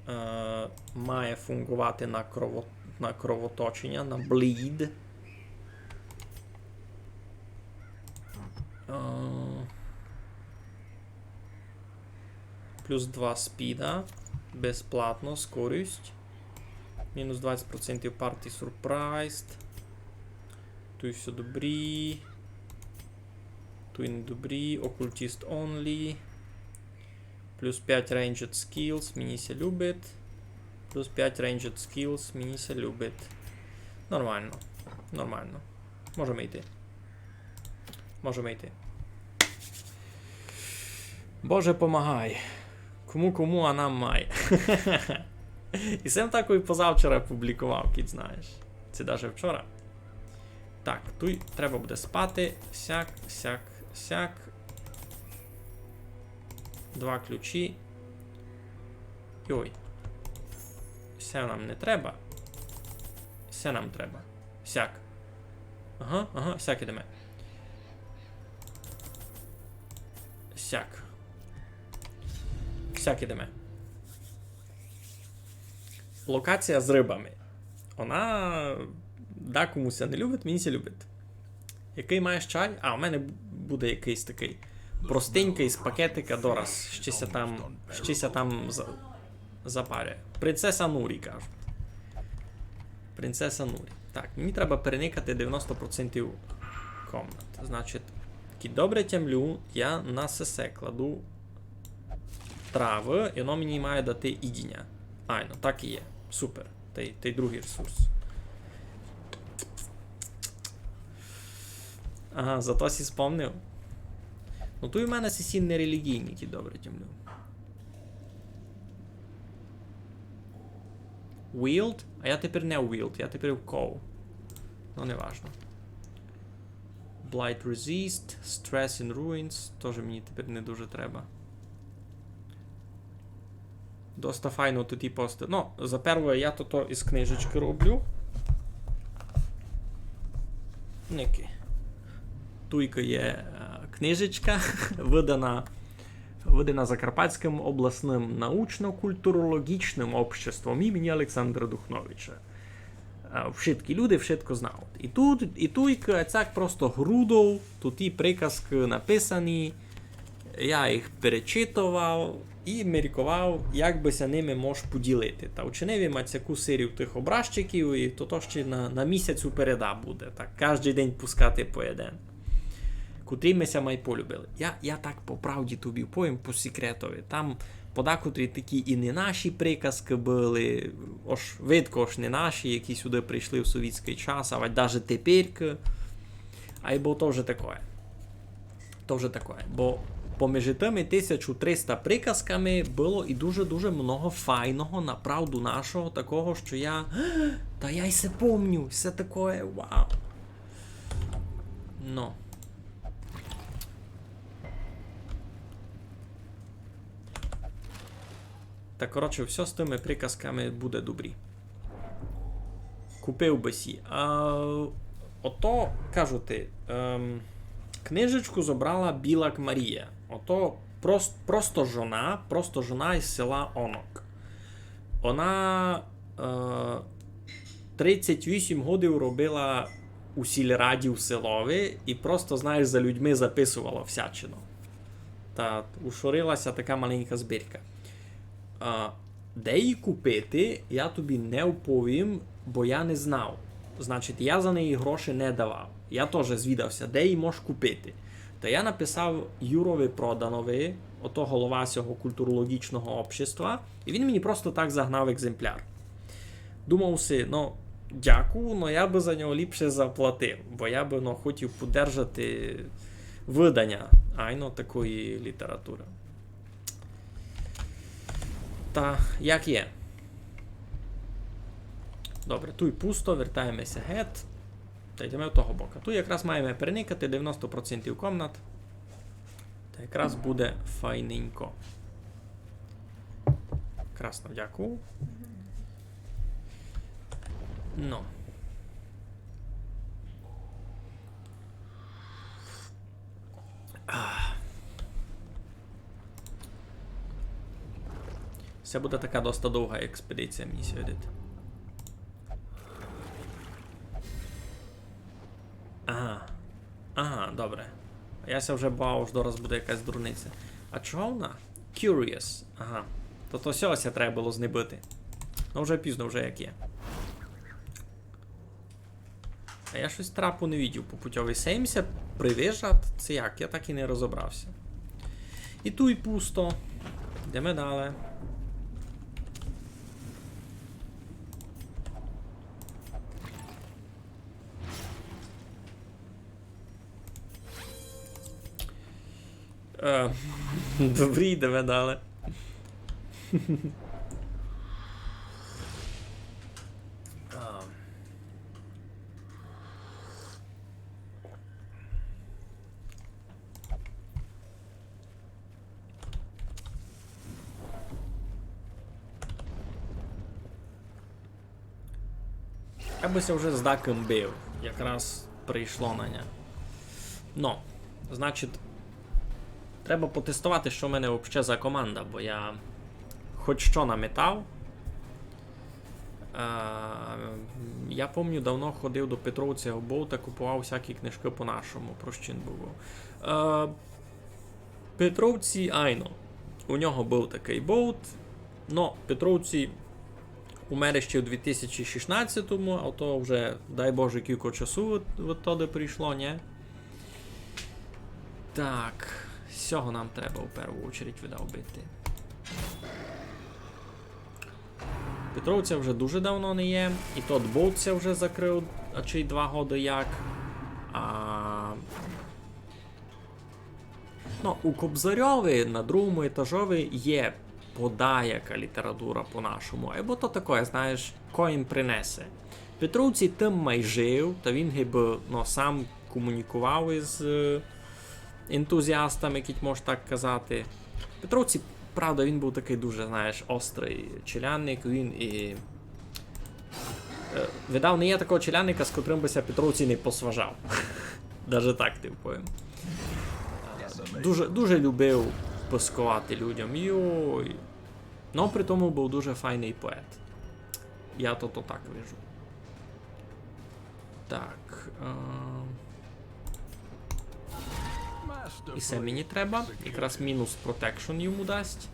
е, має фунґовати на крово-, на кровоточеня, на bleed. Е, плюс два спіда, безплатно, скорость. Мінус двадцять процентів party surprised. Туй всьо добрі. Туй не добрі. Occultist only. Плюс пять ranged skills, мені ся любить. Плюс пять ranged skills, мені ся любить. Нормално. Нормално. Можеме йти. Можеме йти. Боже, помагай. Кому, кому, а нам май. І сем такой позавчора публікував, кідь знаєш. Ци даже вчора. Так, туй треба буде спати. Сяк, сяк, сяк. Два ключі. Йой. Се нам не треба. Се нам треба. Сяк. Ага, ага, сяк ідеме. Сяк. Сяк ідеме. Локація з рыбами. Она дакому ся не любить, мені ся любить. Якый маєш чай? А, у мене буде якыйсь такый простенькый з пакетика, дораз. Ще ся там, ще ся там за-, запарює. Принцеса Нурі, кажуть. Принцеса Нурі. Так, мені треба переникати девяносто процентів комнат. Значить, кидь добре тямлю, я на сесе кладу травы, і воно мені має дати їдіня. Айно, так і є. Супер. Тай, тай другый ресурс. Ага, зато сі спомнив. Ну, туй у мене сесі нерелігійні, кидь добре тямлю. Wield? А я тепер не Wield, я тепер в Cow. Ну, не важно. Blight Resist, Stress in Ruins, тоже мені тепер не дуже треба. Доста файно туй і пости. Ну, за перве, я то, то із книжечкы роблю. Ники. Туйка є, е, книжечка, выдана, выдана Закарпатськым обласным научно-культурологічным обществом імені Олександра Духновича. Е, вшыткі люди вшытко знають. І туй, і туйка, цяк просто грудов, туй і приказкы написані, я їх перечитовав і мірковав, як бы ся ними мож поділити. Та учинив им ацяку серію тых образчиків, і то, то ще на, на місяць упереда буде. Так, каждый день пускати по єден. Котрі ми ся май полюбили. Я, я так по правді тобі повім, по секретови. Там подакотрі такі і не наші приказкы были, ож видко, ож не наші, які сюды прийшли в совітськый час, а вать даже теперькы. Айбо то вже такоє. То вже такоє. Бо поміж тыми тисячу триста приказками было і дуже-дуже много файного, направду нашого, такого, што я... Та я й се помню, всьо такоє, вау. Ну. Та, коротше, всьо з тыми приказками буде добрі. Купив бы сі. А, ото, кажу ти, ем, книжечку зобрала Білак Марія. Ото прос-, просто жона, просто жона із села Онок. Она, е, тридцять вісім годів робила у сільраді в селови і просто, знаєш, за людьми записовала всячину. Та ушорила ся така маленька збірка. А, де її купити, я тобі не вповім, бо я не знав. Значить, я за неї гроші не давав. Я тоже звідав ся, де її мож купити. Та я написав Юрови Проданови, ото голова сього культурологічного общества, і він мені просто так загнав екземпляр. Думав си, ну, дякую, но я бы за нього ліпше заплатив, бо я бы, ну, хотів подержати выданя, айно, такої літературы. Та як є. Добре, туй пусто, вертаєме ся гет. Та йдеме до того бока. Туй якраз маєме переникати девяносто процентів комнат. Та якраз буде файненько. Красно, дякую. Ну. Ах. Се буде така доста довга експедиція, мені ся видить. Ага. Ага, добре. Я ся вже бав, ож дораз буде якась дурниця. А чого вона? Curious. Ага. Тобто всьо ся треба было знебити. Ну, вже пізно, вже як є. А я штось трапу не видів по путьови. Се їм ся привижат? Се як? Я так і не розобрав ся. І туй пусто. Йдеме далі. Е, добрі, йдеме далі. А. Я бы ся вже з дакым бив. Якраз прийшло на ня. Но, значить, треба потестовати, што в мене вообще за команда, бо я хоч што наметав. Е, я помню, давно ходив до Петровця в Бовта, купував всякі книжкы по-нашому, про Щінбугу. Е, Петровці, айно. У нього быв такый бовт. Но, Петровці Умер іщи у дві тисячі шістнадцятому, а то вже, дай Боже, кілько часу від, від тоді пройшло, нє? Так, сього нам треба в перву очередь, видав, бити. Петровця вже дуже давно не є, і тот болт ся вже закрыв, а чи й два годы як. А, ну, у Кобзарьови на другому етажови є подаяка література по-нашому, айбо то такоє, знаєш, ко їм принесе. Петровці тым май жив, та він гибы, ну, сам комунікував із, е, ентузіастами, кідь мож так казати. Петровці, правда, він быв такый дуже, знаєш, острый челядник, він і, е, видав, не є такого челядника, з котрым бы ся Петровці не посважав. Даже так ти повім. Дуже, дуже любив писковати людям. Йой. Но при тому быв дуже файный поет. Я то, то так вижу. Так. Е... І се мені треба. Якраз мінус протекшн йому дасть.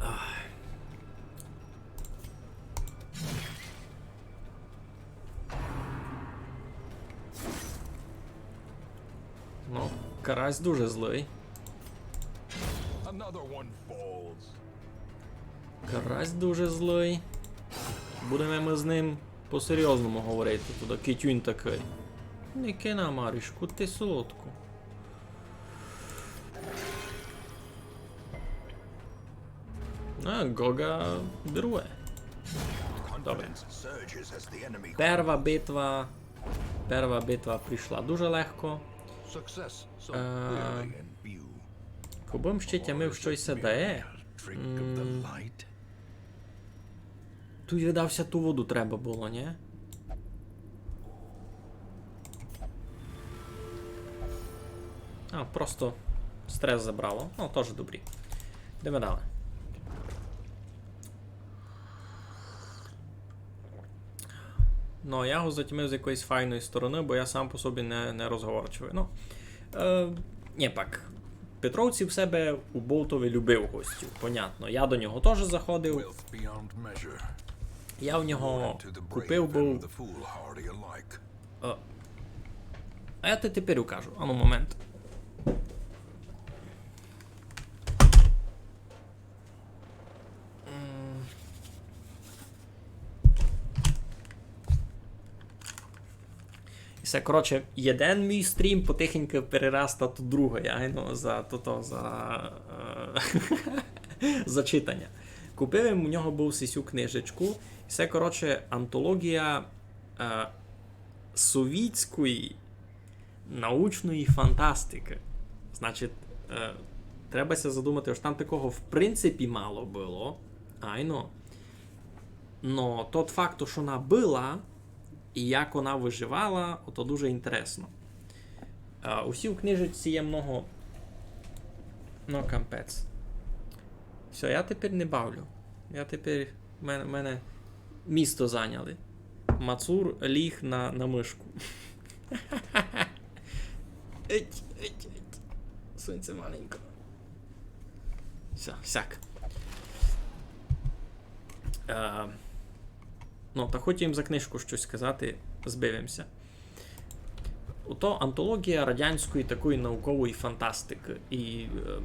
Ах. Ну, карась дуже злый. Карась дуже злый. Будеме мы з ним по-серйозному говорити туды, кідь він такый. Не кина, Марюшку, ти солодку. А, Гога бирує. Добре. Перва битва. Перва битва пройшла дуже легко. Е, кобы м ще тямив, што й се дає. М, туй, видав ся, ту воду треба было, нє? А, просто стрес забрало. Ну, тоже добрі. Йдеме далі. Ну, я го затямив з якоїсь файної стороны, бо я сам по собі не, не розговорчивый. Ну, е, нє пак. Петровці в себе у болтови любив гостів, понятно. Я до нього тоже заходив. Я в нього купив быв. Е, а я ти тепер укажу. Ану, момент. М. І се, коротше, єден мій стрім потихеньку перерастат у другый, айно, за то, то, за, е, за читаня. Купив им у нього быв сисю книжечку. І се, коротше, антологія, е, совітської научної фантастикы. Значить, е, треба ся задумати, ож там такого в принципі мало было, айно. Но тот факт, што она была, і як она выживала, ото дуже інтересно. Е, усі в книжечці є много... Ну, капець. Всьо, я тепер не бавлю. Я тепер... Мене, мене місто зайняли. Мацур ліг на, на мышку. Еть, еть, еть. Сонце маленько. Всьо, сяк. Е, ну, та хотів им за книжку штось сказати, збив им ся. Ото антологія радянської такої наукової фантастикы. І, е,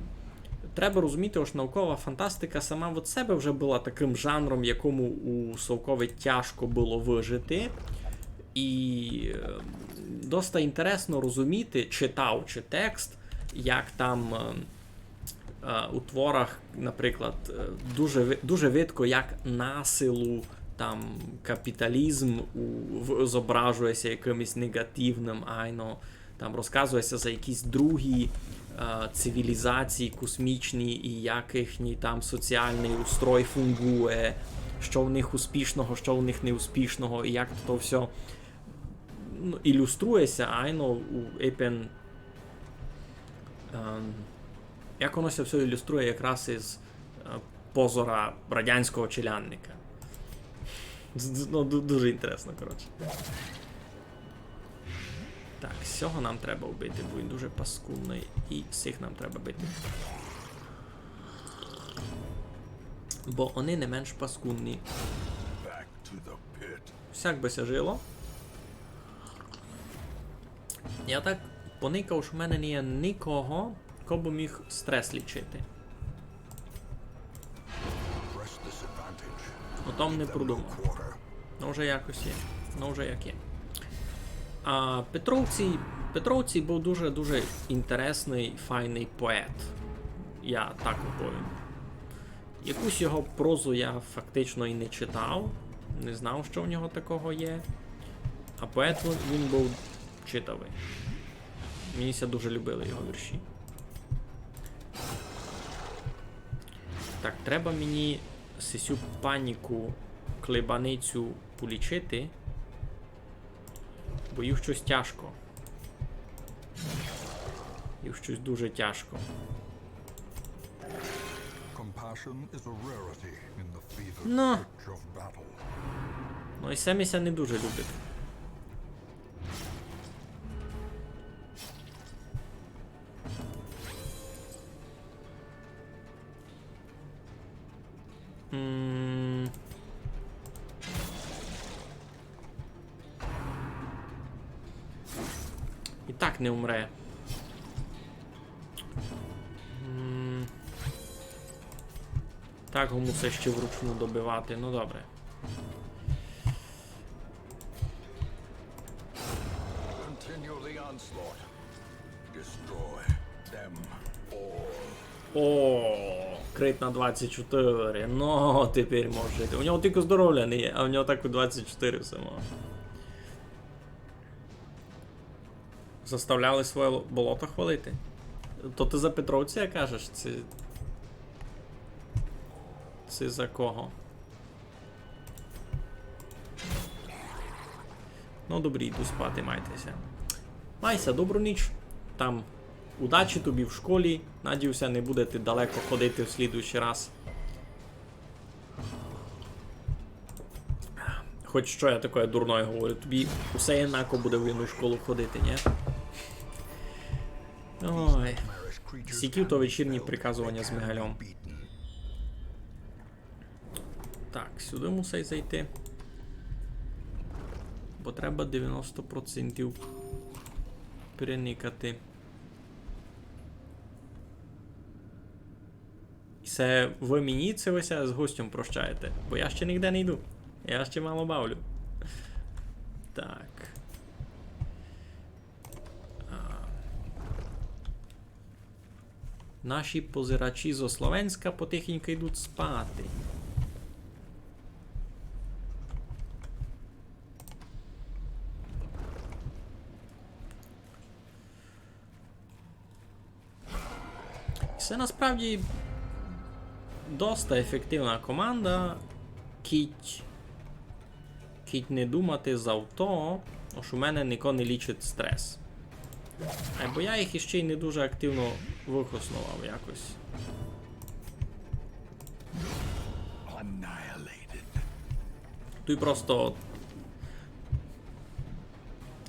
треба розуміти, ож наукова фантастика сама від себе вже была такым жанром, якому у Совкови тяжко было выжити. І, е, доста інтересно розуміти, читаючи текст, як там, е, е, у творах, наприклад, е, дуже ви-, дуже видко, як насилу там капіталізм у-, в-, зображує ся якымось негативным, айно, там розказує ся за якісь другі, е, цивілізації космічні, і як їхній там соціалный устрой фунґує, што в них успішного, што в них неуспішного, і як то всьо, ну, ілюструє ся, айно, у епен Ем, як воно ся всьо ілюструє якраз із, е, позора радянського челядника. З-, з-, ну, ду-, дуже інтересно, коротше. Так, сього нам треба вбити, бо він дуже паскудный. І сих нам треба бити. Бо они не менш паскудні. Всяк бы ся жило. Я так поникав, што в мене не є никого, ко бы міг стрес лічити. О том не продумав. Ну, вже якось є. Ну, вже як є. А Петровцій, Петровцій быв дуже-дуже інтересный, файный поет. Я так оповім. Якусь його прозу я фактично і не читав. Не знав, што в нього такого є. А поет він, він быв читавый. Мені ся дуже любили його вірші. Так, треба мені сисю паніку, клебаницю полічити. Бо їй штось тяжко. Їй штось дуже тяжко. Compassion is a rarity in the fever Ну. Pitch of battle. Ну і се ми ся не дуже любить. М. І так не умре. М. Так го мусить ще вручну добивати, ну добре. Continue the onslaught. Destroy them all. О, крит на двадцять чотири. Ну, тепер може жити. У нього тільки здоров'я не є, а у нього так у двадцять чотири все має. Заставляли своє л-, болото хвалити? То ты за Петровція кажеш? Ци, ци за кого? Ну, добрі, йду спати, майте ся. Май ся, добру ніч. Там удачі тобі в школі. Надію ся, не будете далеко ходити в слідуючий раз. Хоч што я такоє дурноє говорю, тобі усе однако буде в іншу школу ходити, ні? Ой. Сякі то вечірні приказування з Мигальом. Так, сюды мусить зайти. Бо треба девяносто процентів переникати. І се вы мені, ци вы ся з гостьом прощаєте? Бо я ще нигде не йду. Я ще мало бавлю. Так. А. Наші позирачі зо Словенська потихеньку йдуть спати. Се насправді доста ефективна команда, кідь, кідь не думати за то, ож у мене нико не лічить стрес. Айбо я їх іще й не дуже активно выхосновав якось. Туй просто,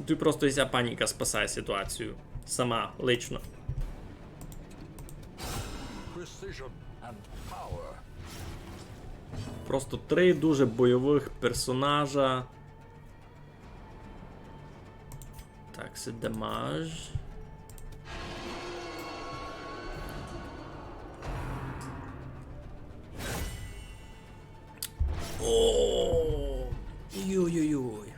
туй просто ся паніка спасає ситуацію. Сама, лично. Precision and power. Просто три дуже бойовых персонажа. Так, се дамаж. О! Йой-йой-йой.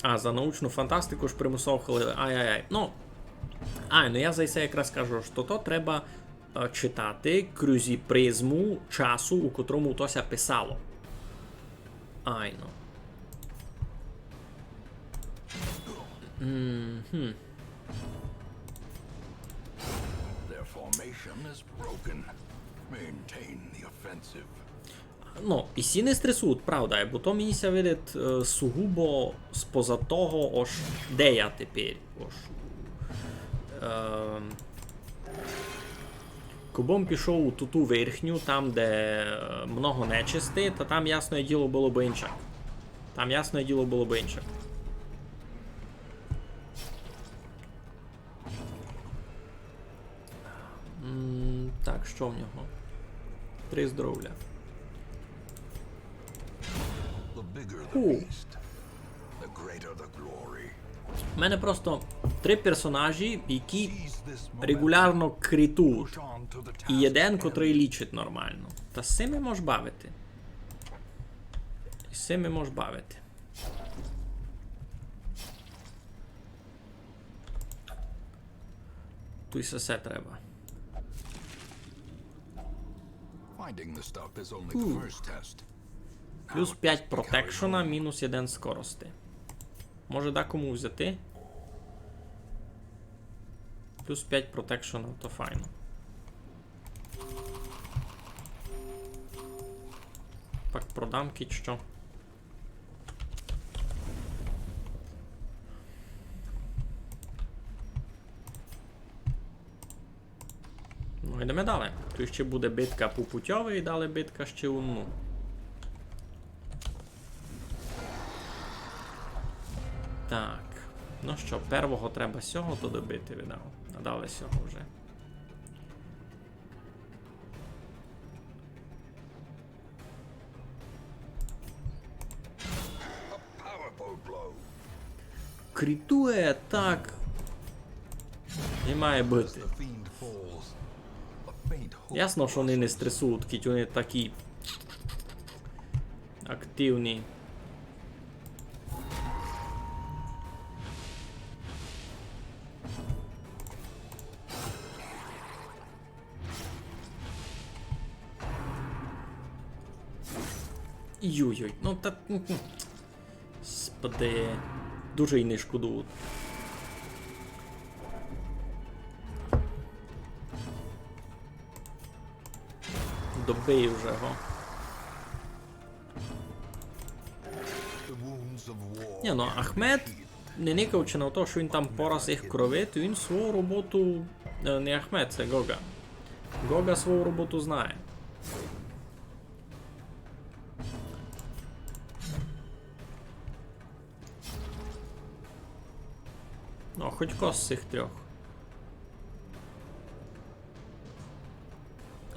А, за научну фантастику ж примусово хвалили. Ай-яй-яй. Ну. Ай, ну я за се якраз кажу, што то треба, е, читати крізь призму часу, у котрому то ся писало. Айно. Мгм. Their formation is broken. Maintain the offensive. Ну, і сі не стресують, правда, бо то мені ся видить, е, сугубо споза того, ож де я тепер. Ож, е, кобы м пішов у туту верхню, там, де, е, много нечисти, та там, ясне діло, было бы інчак. Там, ясне діло, было бы інше. М, так, што в нього? Три здоровля. Ху. У мене просто три персонажі, які регулярно крітують. І єден, котрый лічить нормално. Та з сими мож бавити. І з сими мож бавити. Туй се, се треба. Плюс пять протекшена, мінус єден скорости. Може дакому взяти? Плюс пять протекшена, то файно. Пак продам кідь што. Ну, йдеме далі. Туй ще буде битка по путьови і далі битка ще одну. Так. Ну што, первого треба сього то добити, видав. А далі сього вже. Крітує так. Не має быти. Ясно, што они не стресують, кідь они такі активні. Йой-йой, ну та, ну, ну. Господи, дуже й не шкодую. Добий уже го. Ні, ну, Ахмед, не никаючи на то, што він там пораз їх кровить, він свою роботу, е, не Ахмед, се Гога. Гога свою роботу знає. Ну, хоть кого з сих трьох.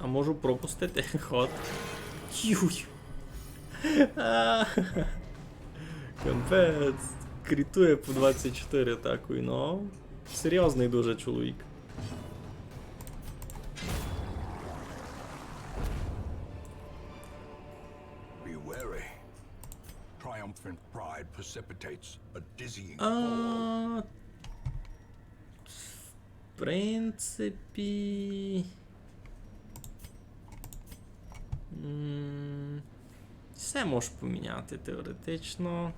А можу пропустити ход. Юй. А, капець. Крітує по двадцять чотири атакою, ну. Серйозный дуже чоловік. Be wary. Triumphant pride precipitates a dizzying fall. А, в принципі, м, всьо мож поміняти теоретично.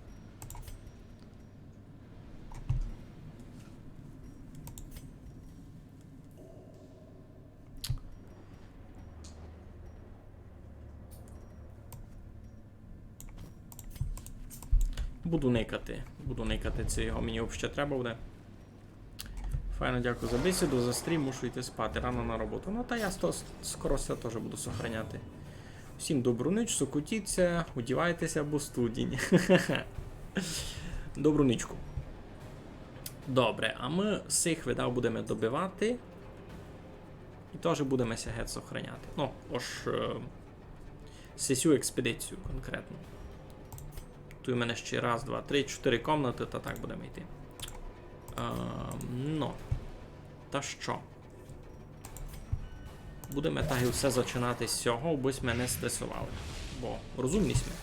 Буду никати. Буду никати, ци його мені вообще треба буде. Файно, дякую за бесіду, за стрім, мушу йти спати. Рано на роботу. Ну, та я сто, скоро всьо тоже буду сохраняти. Всім добру ніч, сокотіться, одівайтеся, бо студінь. Добру нічку. Добре, а мы сих видав будеме добивати. І тоже будеме ся геть сохраняти. Ну, ож, е, сесю експедицію конкретно. Туй у мене ще раз, два, три, чотири комнаты, та так будеме йти. Е, ну. Та што? Будеме так і всьо зачинати з сього, обы сьме не стресовали. Бо розумні сьме.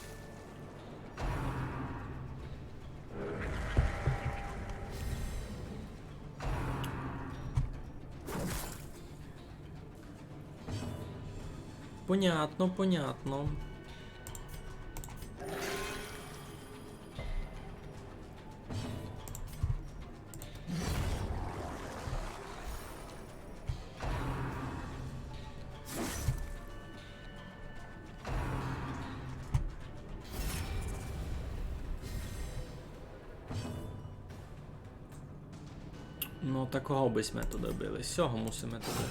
Понятно, понятно. Ну, такого бы сьме туды били. Сього мусиме туды.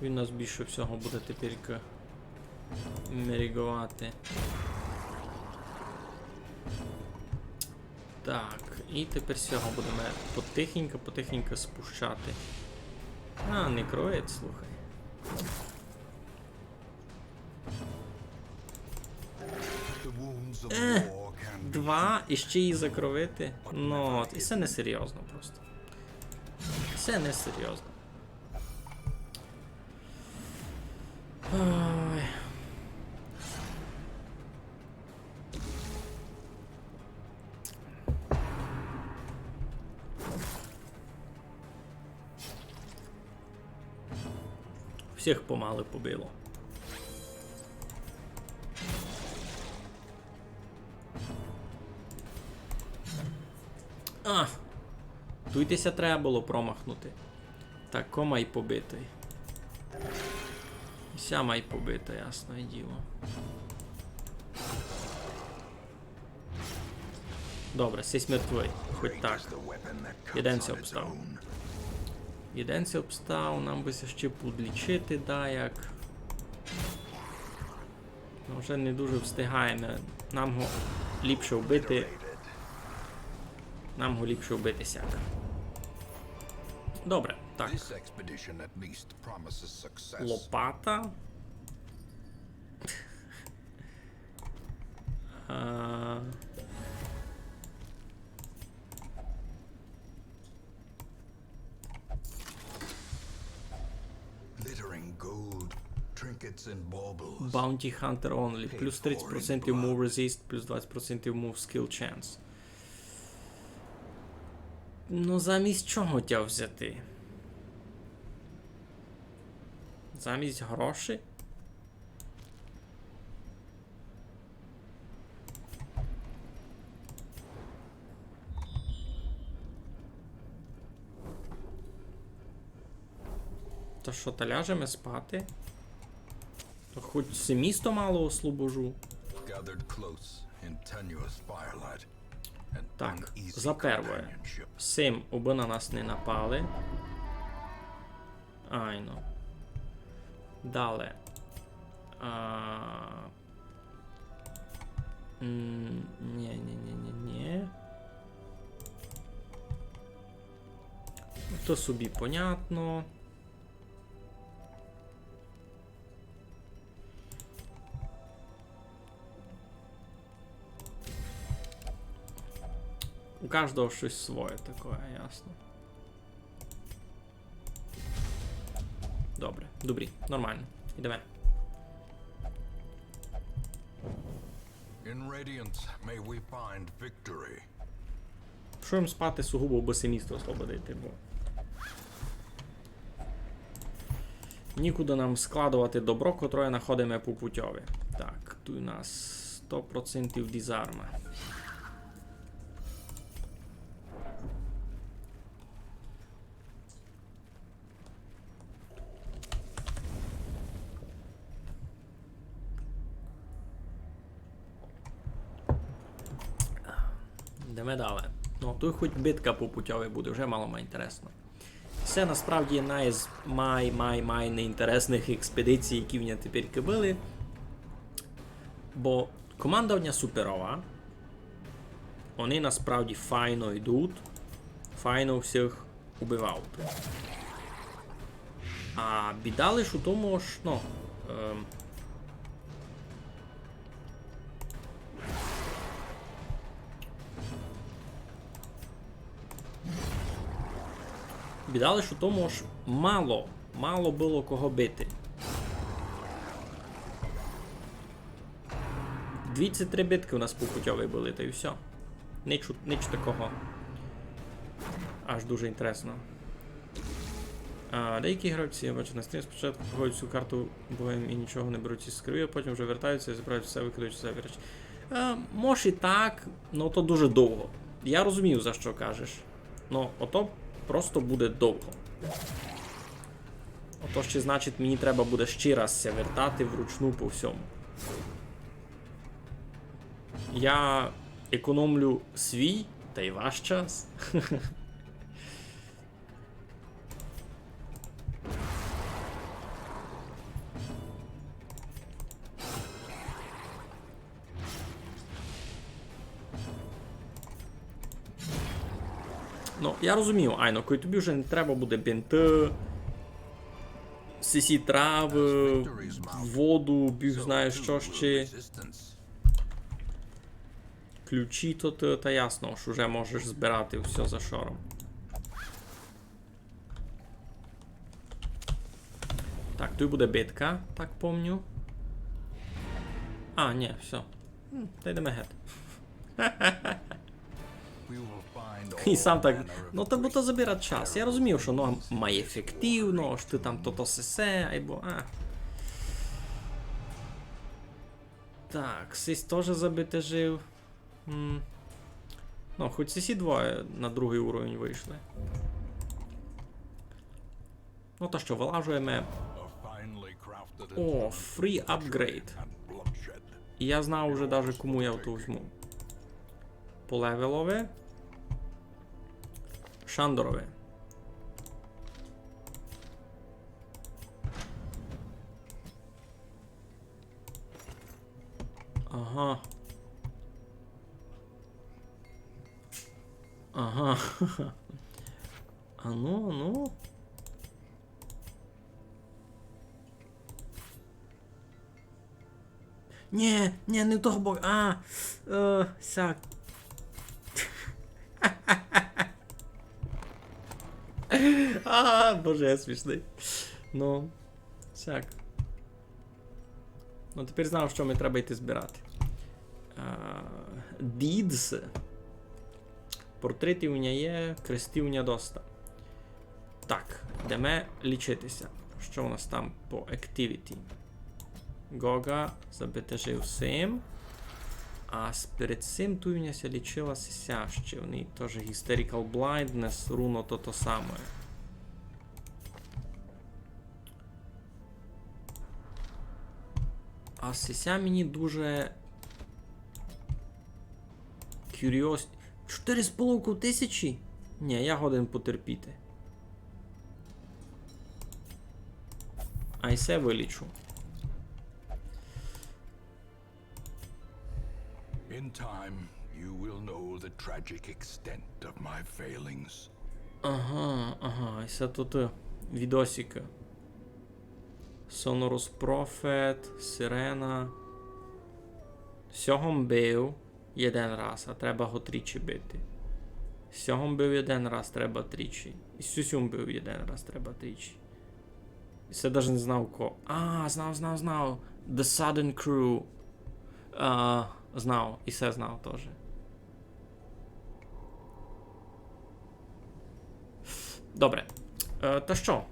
Він нас більше всього буде тепер к-, меріґовати. Так, і тепер сього будеме потихеньку, потихеньку спущати. А, не кроєць, слухай. Е, два, і ще її закровити. Ну, от, і се несерйозно просто. Се несерйозно. Ой. Всіх помалы побило. А! Туй ся треба было промахнути. Так, ко май побитый. Ся май побита, ясне діло. Добре, сись мертвый, хоть так. Єден ся обстав. Єден ся обстав, нам бы ся ще подлічити, да, як. Ну, вже не дуже встигаєме. Нам го ліпше вбити. Нам го ліпше вбити сяк. Добре, так. This expedition at least promises success. Лопата. А. Glittering gold, trinkets and baubles. Bounty Hunter only. Плюс тридцять процентів move resist, плюс двадцять процентів move skill chance. Ну, замість чого тя взяти? Замість грошей? Та што, та ляжеме спати? То хоть се місто мало ослобожу. Gathered close in tenuous firelight. Так, за первоє. Сим, убы на нас не напали. Айно. Дале. А, м, нє, нє, нє, нє, нє. То собі понятно. У каждого штось своє такоє, ясно. Добре, добрі, нормално. Ідеме. In radiance may we find victory. Пішов им спати сугубо, убы се місто ослободити, бо нікуды нам складовати добро, котроє находиме по путьови. Так, туй у нас сто процентів дізарма. Йдеме дале. Ну, туй хоть битка по путьови буде, вже мало май інтересно. Се насправді одна із май, май, май неінтересных експедицій, які в мене тепер были. Бо команда в мене суперова. Они насправді файно йдуть. Файно всіх убивають. А біда лиш у тому, ож, ну, ем, біда лиш у тому, ож мало, мало было кого бити. Двадцять три биткы у нас по путьови были, та й всьо. Нич, нич такого. Аж дуже інтересно. А, деякі гравці, я бачу, на стрімі спочатку проходять всю карту боєм і нічого не беруть із скривів, а потім вже вертаються і забирають все, викидаючи зайві речі. Е, мож і так, но то дуже довго. Я розумію, за што кажеш. Но ото просто буде довго. Ото ще, значить, мені треба буде ще раз ся вертати вручну по всьому. Я економлю свій та й ваш час. Ну, я розумію, айно, кой тобі вже не треба буде бинты, сисі травы, воду, біг знає што ще. Ключі то ти, та ясно, ож уже можеш збирати всьо за шором. Так, туй буде битка, так помню. А, ні, всьо. М, та йдеме гет. І сам так, ну, та бо то забирать час. Я розумію, што, ну, май ефективно, ож ти там то-то сесе, айбо, а. Так, сись тоже забитежив. М. Ну, хоть сисі двоє на другый уровень вышли. Ну, та што, вылажуєме. О, free upgrade. І я знав уже даже, кому я то возьму. По левелови. Шандорови. Ага. Ага. А ну, а ну. Нє, нє, не в того боку. А, е, сяк. А, боже, я смішный. Ну, сяк. Ну, тепер знав, што ми треба йти збирати. А, deeds. Портретів у ня є, крестів у ня доста. Так, йдеме лічити ся. Што у нас там по activity? Гога забитежив сим. А с-, перед сим туй у ня ся лічила сися ще. У неї тоже hysterical blindness, руно то, то саме. А сися мені дуже curious. Чотири з половков тисячі? Нє, я годен потерпіти. А й се вылічу. In time, you will know the tragic extent of my failings. Ага, ага, і се тут, е, відосикы. Sonorous Prophet, Сирена. Сього м бив єден раз, а треба го тричі бити. Сього м бив єден раз, треба тричі. І сю сю м бив єден раз, треба тричі. І се даже не знав ко. А, знав, знав, знав. The Sudden Crew. А, знав, і се знав тоже. Добре. Е, та што?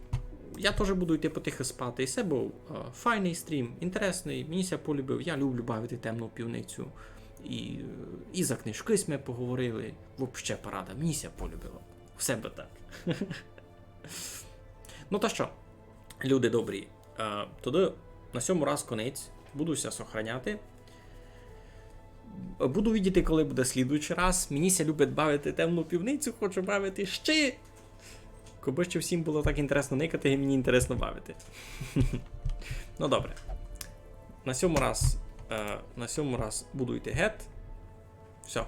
Я тоже буду йти потихы спати. І се быв, е, файный стрім, інтересный, мені ся полюбив, я люблю бавити темну пивницю. І, е, і за книжкы сьме поговорили. Вообще парада, мені ся полюбило. Все бы так. Ну та што, люди добрі, е, тогды на сьому раз конець. Буду ся сохраняти. Буду видіти, коли буде слідуючый раз. Мені ся любить бавити темну пивницю, хочу бавити ще. Кобы ще всім было так інтересно никати, і мені інтересно бавити. Ну добре. На сьому раз, е, на сьому раз буду йти гет. Всьо.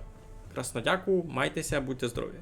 Красно дякую, майте ся, будьте здорові.